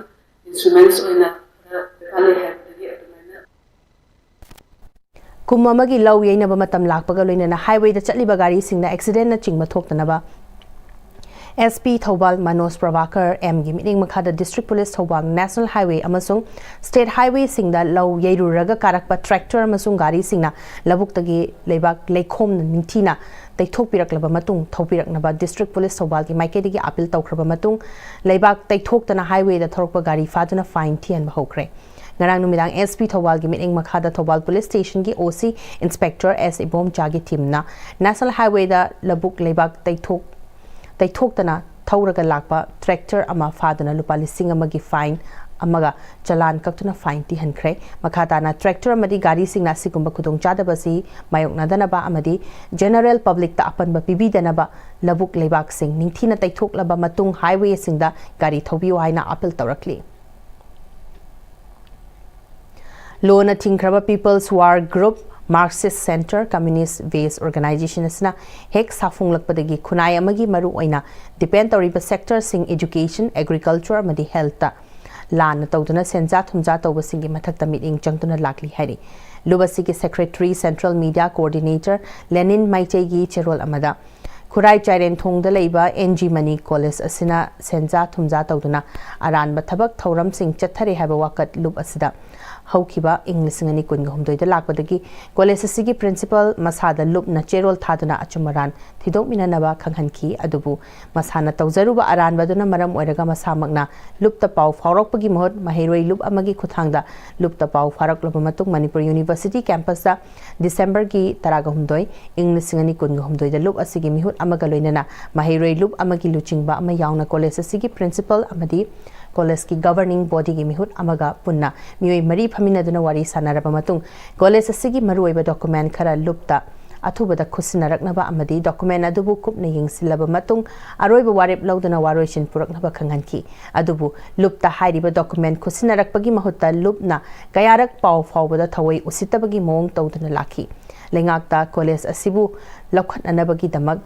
instruments ꯑꯣꯏꯅ ꯈꯔ ꯗꯔꯀꯥꯔ ꯂꯩ ꯍꯥꯏꯕꯗꯒꯤ ꯑꯗꯨꯃꯥꯏꯅ ꯀꯨꯝ ꯑꯃꯒꯤ ꯂꯧ ꯌꯩꯅꯕ ꯃꯇꯝ ꯂꯥꯛꯄꯒ ꯂꯣꯏꯅꯅ highwayꯗ ꯆꯠꯂꯤꯕ ꯒꯥꯔꯤꯁꯤꯡꯅ accidentꯅꯆꯤꯡꯕ ꯊꯣꯛꯇꯅꯕ SP ꯊꯧꯕꯥꯜ ꯃꯅꯣꯖ ꯄ꯭ꯔꯚꯥꯀꯔ Mꯒꯤ ꯃꯤꯠꯌꯦꯡ ꯃꯈꯥꯗ District Police Thoubal National Highway ꯑꯃꯁꯨꯡ State Highwayꯁꯤꯡꯗ ꯂꯧ ꯌꯩꯔꯨꯔꯒ ꯀꯥꯔꯛꯄ tractor ꯑꯃꯁꯨꯡ ꯒꯥꯔꯤꯁꯤꯡꯅ ꯂꯧꯕꯨꯛꯇꯒꯤ ꯂꯩꯕꯥꯛ ꯂꯩꯈꯣꯝꯅ ꯅꯤꯡꯊꯤꯅ ꯇꯩꯊꯣꯛꯄꯤꯔꯛꯂꯕ ꯃꯇꯨꯡ ꯊꯧꯕꯤꯔꯛꯅꯕ District Police ꯊꯧꯕꯥꯜꯒꯤ ꯃꯥꯏꯀꯩꯗꯒꯤ appeal ꯇꯧꯈ꯭ꯔꯕ ꯃꯇꯨꯡ, ꯂꯩꯕꯥꯛ ꯇꯩꯊꯣꯛꯇꯅ highwayꯗ ꯊꯧꯔꯛꯄ ꯒꯥꯔꯤ ꯐꯥꯗꯨꯅ fine ꯊꯤꯍꯟꯕ ꯍꯧꯈ꯭ꯔꯦ꯫ ꯉꯔꯥꯡ ꯅꯨꯃꯤꯗꯥꯡ S P ꯊꯧꯕꯥꯜꯒꯤ ꯃꯤꯠꯌꯦꯡ ꯃꯈꯥꯗ ꯊꯧꯕꯥꯜ ꯄꯨꯂꯤꯁ ꯁ꯭ꯇꯦꯁꯟꯒꯤ O C ꯏꯟꯁꯄꯦꯛꯇꯔ S ꯏꯕꯣꯝꯆꯥꯒꯤ ꯇꯤꯝꯅ ꯅꯦꯁꯅꯦꯜ ꯍꯥꯏꯋꯦꯗ ꯂꯧꯕꯨꯛ ꯂꯩꯕꯥꯛ ꯇꯩꯊꯣꯛ ꯇꯩꯊꯣꯛꯇꯅ ꯊꯧꯔꯒ ꯂꯥꯛꯄ ꯇ꯭ꯔꯦꯛꯇꯔ ꯑꯃ ꯐꯥꯗꯨꯅ ꯂꯨꯄꯥ ꯂꯤꯁꯤꯡ ꯑꯃꯒꯤ ꯐꯥꯏꯟ ꯑꯃꯒ ꯆꯂꯥꯟ ꯀꯛꯇꯨꯅ ꯐꯥꯏꯟ ꯊꯤꯍꯟꯈ꯭ꯔꯦ꯫ ꯃꯈꯥ ꯇꯥꯅ ꯇ꯭ꯔꯦꯛꯇꯔ ꯑꯃꯗꯤ ꯒꯥꯔꯤꯁꯤꯡꯅ ꯑꯁꯤꯒꯨꯝꯕ ꯈꯨꯗꯣꯡꯆꯥꯗꯕꯁꯤ ꯃꯥꯌꯣꯛꯅꯗꯅꯕ ꯑꯃꯗꯤ ꯖꯦꯅꯔꯦꯜ ꯄꯕ꯭ꯂꯤꯛꯇ ꯑꯄꯟꯕ ꯄꯤꯕꯤꯗꯅꯕ ꯂꯧꯕꯨꯛ ꯂꯩꯕꯥꯛꯁꯤꯡ ꯅꯤꯡꯊꯤꯅ ꯇꯩꯊꯣꯛꯂꯕ ꯃꯇꯨꯡ ꯍꯥꯏꯋꯦꯁꯤꯡꯗ ꯒꯥꯔꯤ ꯊꯧꯕꯤꯌꯨ ꯍꯥꯏꯅ appeal ꯇꯧꯔꯛꯂꯤ꯫ ꯂꯣꯅ ꯊꯤꯡꯈ꯭ꯔꯕ People's War Group, Marxist Centre, Communist Base Organisation ꯑꯁꯤꯅ ꯍꯦꯛ ꯁꯥꯐꯣꯡꯂꯛꯄꯗꯒꯤ ꯈꯨꯟꯅꯥꯏ ꯑꯃꯒꯤ ꯃꯔꯨ ꯑꯣꯏꯅ ꯗꯤꯄꯦꯟ ꯇꯧꯔꯤꯕ ꯁꯦꯛꯇꯔꯁꯤꯡ education, agriculture ꯑꯃꯗꯤ healthꯇ ꯂꯥꯟꯅ ꯇꯧꯗꯨꯅ ꯁꯦꯟꯖꯥ ꯊꯨꯝꯖꯥ ꯇꯧꯕꯁꯤꯡꯒꯤ ꯃꯊꯛꯇ ꯃꯤꯠꯌꯦꯡ ꯆꯪꯗꯨꯅ ꯂꯥꯛꯂꯤ ꯍꯥꯏꯔꯤ꯫ ꯂꯨꯞ ꯑꯁꯤꯒꯤ secretary, central media coordinator ꯂꯦꯅꯤꯟ ꯃꯩꯇꯩꯒꯤ ꯆꯦꯔꯣꯜ ꯑꯃꯗ ꯈꯨꯔꯥꯏ ꯆꯥꯏꯔꯦꯟꯊꯣꯡꯗ ꯂꯩꯕ N G Mani College ꯑꯁꯤꯅ ꯁꯦꯟꯖꯥ ꯊꯨꯝꯖꯥ ꯇꯧꯗꯨꯅ ꯑꯔꯥꯟꯕ ꯊꯕꯛ ꯊꯧꯔꯝꯁꯤꯡ ꯆꯠꯊꯔꯤ ꯍꯥꯏꯕ ꯋꯥꯀꯠ ꯂꯨꯞ ꯑꯁꯤꯗ ꯍꯧꯈꯤꯕ ꯏꯪ ꯂꯤꯁꯤꯡ ꯑꯅꯤ ꯀꯨꯟꯒ ꯍꯨꯝꯗꯣꯏꯗ ꯂꯥꯛꯄꯗꯒꯤ college ꯑꯁꯤꯒꯤ principal ꯃꯁꯥꯗ ꯂꯨꯞꯅ ꯆꯦꯔꯣꯜ ꯊꯥꯗꯨꯅ ꯑꯆꯨꯝ ꯑꯔꯥꯟ ꯊꯤꯗꯣꯛꯃꯤꯟꯅꯅꯕ ꯈꯪꯍꯟꯈꯤ꯫ ꯑꯗꯨꯕꯨ ꯃꯁꯥꯅ ꯇꯧꯖꯔꯨꯕ ꯑꯔꯥꯟꯕꯗꯨꯅ ꯃꯔꯝ ꯑꯣꯏꯔꯒ ꯃꯁꯥꯃꯛꯅ ꯂꯨꯞꯇ ꯄꯥꯎ ꯐꯥꯎꯔꯛꯄꯒꯤ ꯃꯍꯨꯠ ꯃꯍꯩꯔꯣꯏ ꯂꯨꯞ ꯑꯃꯒꯤ ꯈꯨꯠꯊꯥꯡꯗ ꯂꯨꯞꯇ ꯄꯥꯎ ꯐꯥꯎꯔꯛꯂꯕ ꯃꯇꯨꯡ ꯃꯅꯤꯄꯨꯔ University campusꯇ Decemberꯒꯤ ꯇꯔꯥꯒ ꯍꯨꯝꯗꯣꯏ, ꯏꯪ ꯂꯤꯁꯤꯡ ꯑꯅꯤ ꯀꯨꯟꯒ ꯍꯨꯝꯗꯣꯏꯗ ꯂꯨꯞ ꯑꯁꯤꯒꯤ ꯃꯤꯍꯨꯠ ꯑꯃꯒ ꯂꯣꯏꯅꯅ ꯃꯍꯩꯔꯣꯏ ꯂꯨꯞ ꯑꯃꯒꯤ ꯂꯨꯆꯤꯡꯕ ꯑꯃ ꯌꯥꯎꯅ college ꯑꯁꯤꯒꯤ principal ꯑꯃꯗꯤ collegeꯀꯤ governing bodyꯒꯤ ꯃꯤꯍꯨꯠ ꯑꯃꯒ ꯄꯨꯟꯅ ꯃꯤꯑꯣꯏ ꯃꯔꯤ ꯐꯝꯃꯤꯟꯅꯗꯨꯅ ꯋꯥꯔꯤ ꯁꯥꯟꯅꯔꯕ ꯃꯇꯨꯡ college ꯑꯁꯤꯒꯤ ꯃꯔꯨꯑꯣꯏꯕ document ꯈꯔ ꯂꯨꯞꯇ ꯑꯊꯨꯕꯗ ꯈꯨꯠꯁꯤꯟꯅꯔꯛꯅꯕ ꯑꯃꯗꯤ document ꯑꯗꯨꯕꯨ ꯀꯨꯞꯅ ꯌꯦꯡꯁꯤꯜꯂꯕ ꯃꯇꯨꯡ ꯑꯔꯣꯏꯕ ꯋꯥꯔꯦꯞ ꯂꯧꯗꯨꯅ ꯋꯥꯔꯣꯏꯁꯤꯟ ꯄꯨꯔꯛꯅꯕ ꯈꯪꯍꯟꯈꯤ꯫ ꯑꯗꯨꯕꯨ ꯂꯨꯞꯇ ꯍꯥꯏꯔꯤꯕ document ꯈꯨꯠꯁꯤꯟꯅꯔꯛꯄꯒꯤ ꯃꯍꯨꯠꯇ ꯂꯨꯞꯅ ꯀꯌꯥꯔꯛ ꯄꯥꯎ ꯐꯥꯎꯕꯗ ꯊꯑꯣꯏ ꯎꯁꯤꯠꯇꯕꯒꯤ ꯃꯑꯣꯡ ꯇꯧꯗꯨꯅ ꯂꯥꯛꯈꯤ꯫ ꯂꯩꯉꯥꯛꯇ college ꯑꯁꯤꯕꯨ ꯂꯧꯈꯠꯅꯅꯕꯒꯤꯗꯃꯛ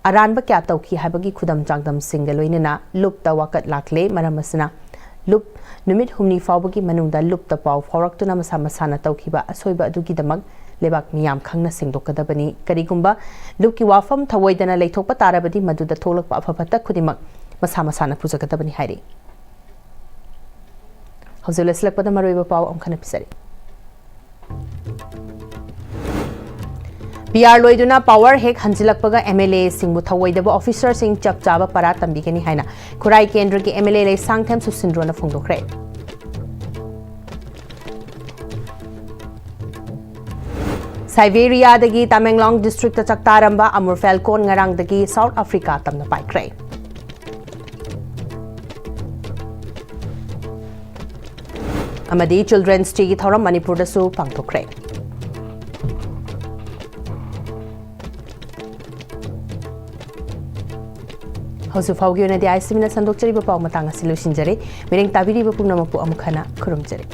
ꯑꯔꯥꯟꯕ ꯀꯌꯥ ꯇꯧꯈꯤ ꯍꯥꯏꯕꯒꯤ ꯈꯨꯗꯝ ꯆꯥꯡꯗꯝꯁꯤꯡꯒ ꯂꯣꯏꯅꯅ ꯂꯨꯞꯇ ꯋꯥꯀꯠ ꯂꯥꯛꯂꯦ꯫ ꯃꯔꯝ ꯑꯁꯤꯅ ꯂꯨꯞ ꯅꯨꯃꯤꯠ ꯍꯨꯝꯅꯤ ꯐꯥꯎꯕꯒꯤ ꯃꯅꯨꯡꯗ ꯂꯨꯞꯇ ꯄꯥꯎ ꯐꯥꯎꯔꯛꯇꯨꯅ ꯃꯁꯥ ꯃꯁꯥꯅ ꯇꯧꯈꯤꯕ ꯑꯁꯣꯏꯕ ꯑꯗꯨꯒꯤꯗꯃꯛ ꯂꯩꯕꯥꯛ ꯃꯤꯌꯥꯝ ꯈꯪꯅ ꯁꯦꯡꯗꯣꯛꯀꯗꯕꯅꯤ꯫ ꯀꯔꯤꯒꯨꯝꯕ ꯂꯨꯞꯀꯤ ꯋꯥꯐꯝ ꯊꯧꯑꯣꯏꯗꯅ ꯂꯩꯊꯣꯛꯄ ꯇꯥꯔꯕꯗꯤ ꯃꯗꯨꯗ ꯊꯣꯛꯂꯛꯄ ꯑꯐ ꯐꯠꯇ ꯈꯨꯗꯤꯡꯃꯛ ꯃꯁꯥ ꯃꯁꯥꯅ ꯄꯨꯖꯒꯗꯕꯅꯤ ꯍꯥꯏꯔꯤ꯫ ꯍꯧꯖꯤꯛ ꯂꯣꯏꯁꯤꯜꯂꯛꯄꯗ ꯃꯔꯨꯑꯣꯏꯕ ꯄꯥꯎ ꯑꯃꯨꯛ ꯍꯟꯅ ꯄꯤꯖꯔꯤ꯫ P R ꯂꯣꯏꯗꯨꯅ power ꯍꯦꯛ ꯍꯟꯖꯤꯜꯂꯛꯄꯒ M L A ꯁꯤꯡꯕꯨ ꯊꯧꯑꯣꯏꯗꯕ officer ꯁꯤꯡ ꯆꯞ ꯆꯥꯕ ꯄꯔꯥ ꯇꯝꯕꯤꯒꯅꯤ ꯍꯥꯏꯅ ꯈꯨꯔꯥꯏ ꯀꯦꯟꯗ꯭ꯔꯒꯤ M L A ꯂꯩꯁꯥꯡꯊꯦꯝ ꯁꯨꯁꯤꯟꯗ꯭ꯔꯣꯅ ꯐꯣꯡꯗꯣꯛꯈ꯭ꯔꯦ꯫ ꯁꯥꯏꯕꯦꯔꯤꯌꯥꯗꯒꯤ ꯇꯃꯦꯡꯂꯣꯡ ꯗꯤꯁꯇ꯭ꯔꯤꯛꯇ ꯆꯥꯛꯇꯥꯔꯝꯕ ꯑꯃꯨꯔ ꯐꯦꯜꯀꯣꯟ ꯉꯔꯥꯡꯗꯒꯤ ꯁꯥꯎꯠ ꯑꯐ꯭ꯔꯤꯀꯥ ꯇꯝꯅ ꯄꯥꯏꯈ꯭ꯔꯦ꯫ ꯑꯃꯗꯤ ꯆꯤꯜꯗ꯭ꯔꯦꯟꯁ ꯗꯦꯒꯤ ꯊꯧꯔꯝ ꯃꯅꯤꯄꯨꯔꯗꯁꯨ ꯄꯥꯡꯊꯣꯛꯈ꯭ꯔꯦ꯫ ꯍꯧꯖꯤꯛ ꯐꯥꯎꯒꯤ ꯑꯣꯏꯅꯗꯤ ꯑꯥꯏ ꯁꯤ ꯕꯤꯅ ꯁꯟꯗꯣꯛꯆꯔꯤꯕ ꯄꯥꯎ ꯃꯇꯥꯡ ꯑꯁꯤ ꯂꯣꯏꯁꯤꯟꯖꯔꯦ꯫ ꯃꯤꯔꯦꯡ ꯇꯥꯕꯤꯔꯤꯕ ꯄꯨꯝꯅꯃꯛꯄꯨ ꯑꯃꯨꯛ ꯍꯟꯅ ꯈꯨꯔꯨꯝꯖꯔꯤ꯫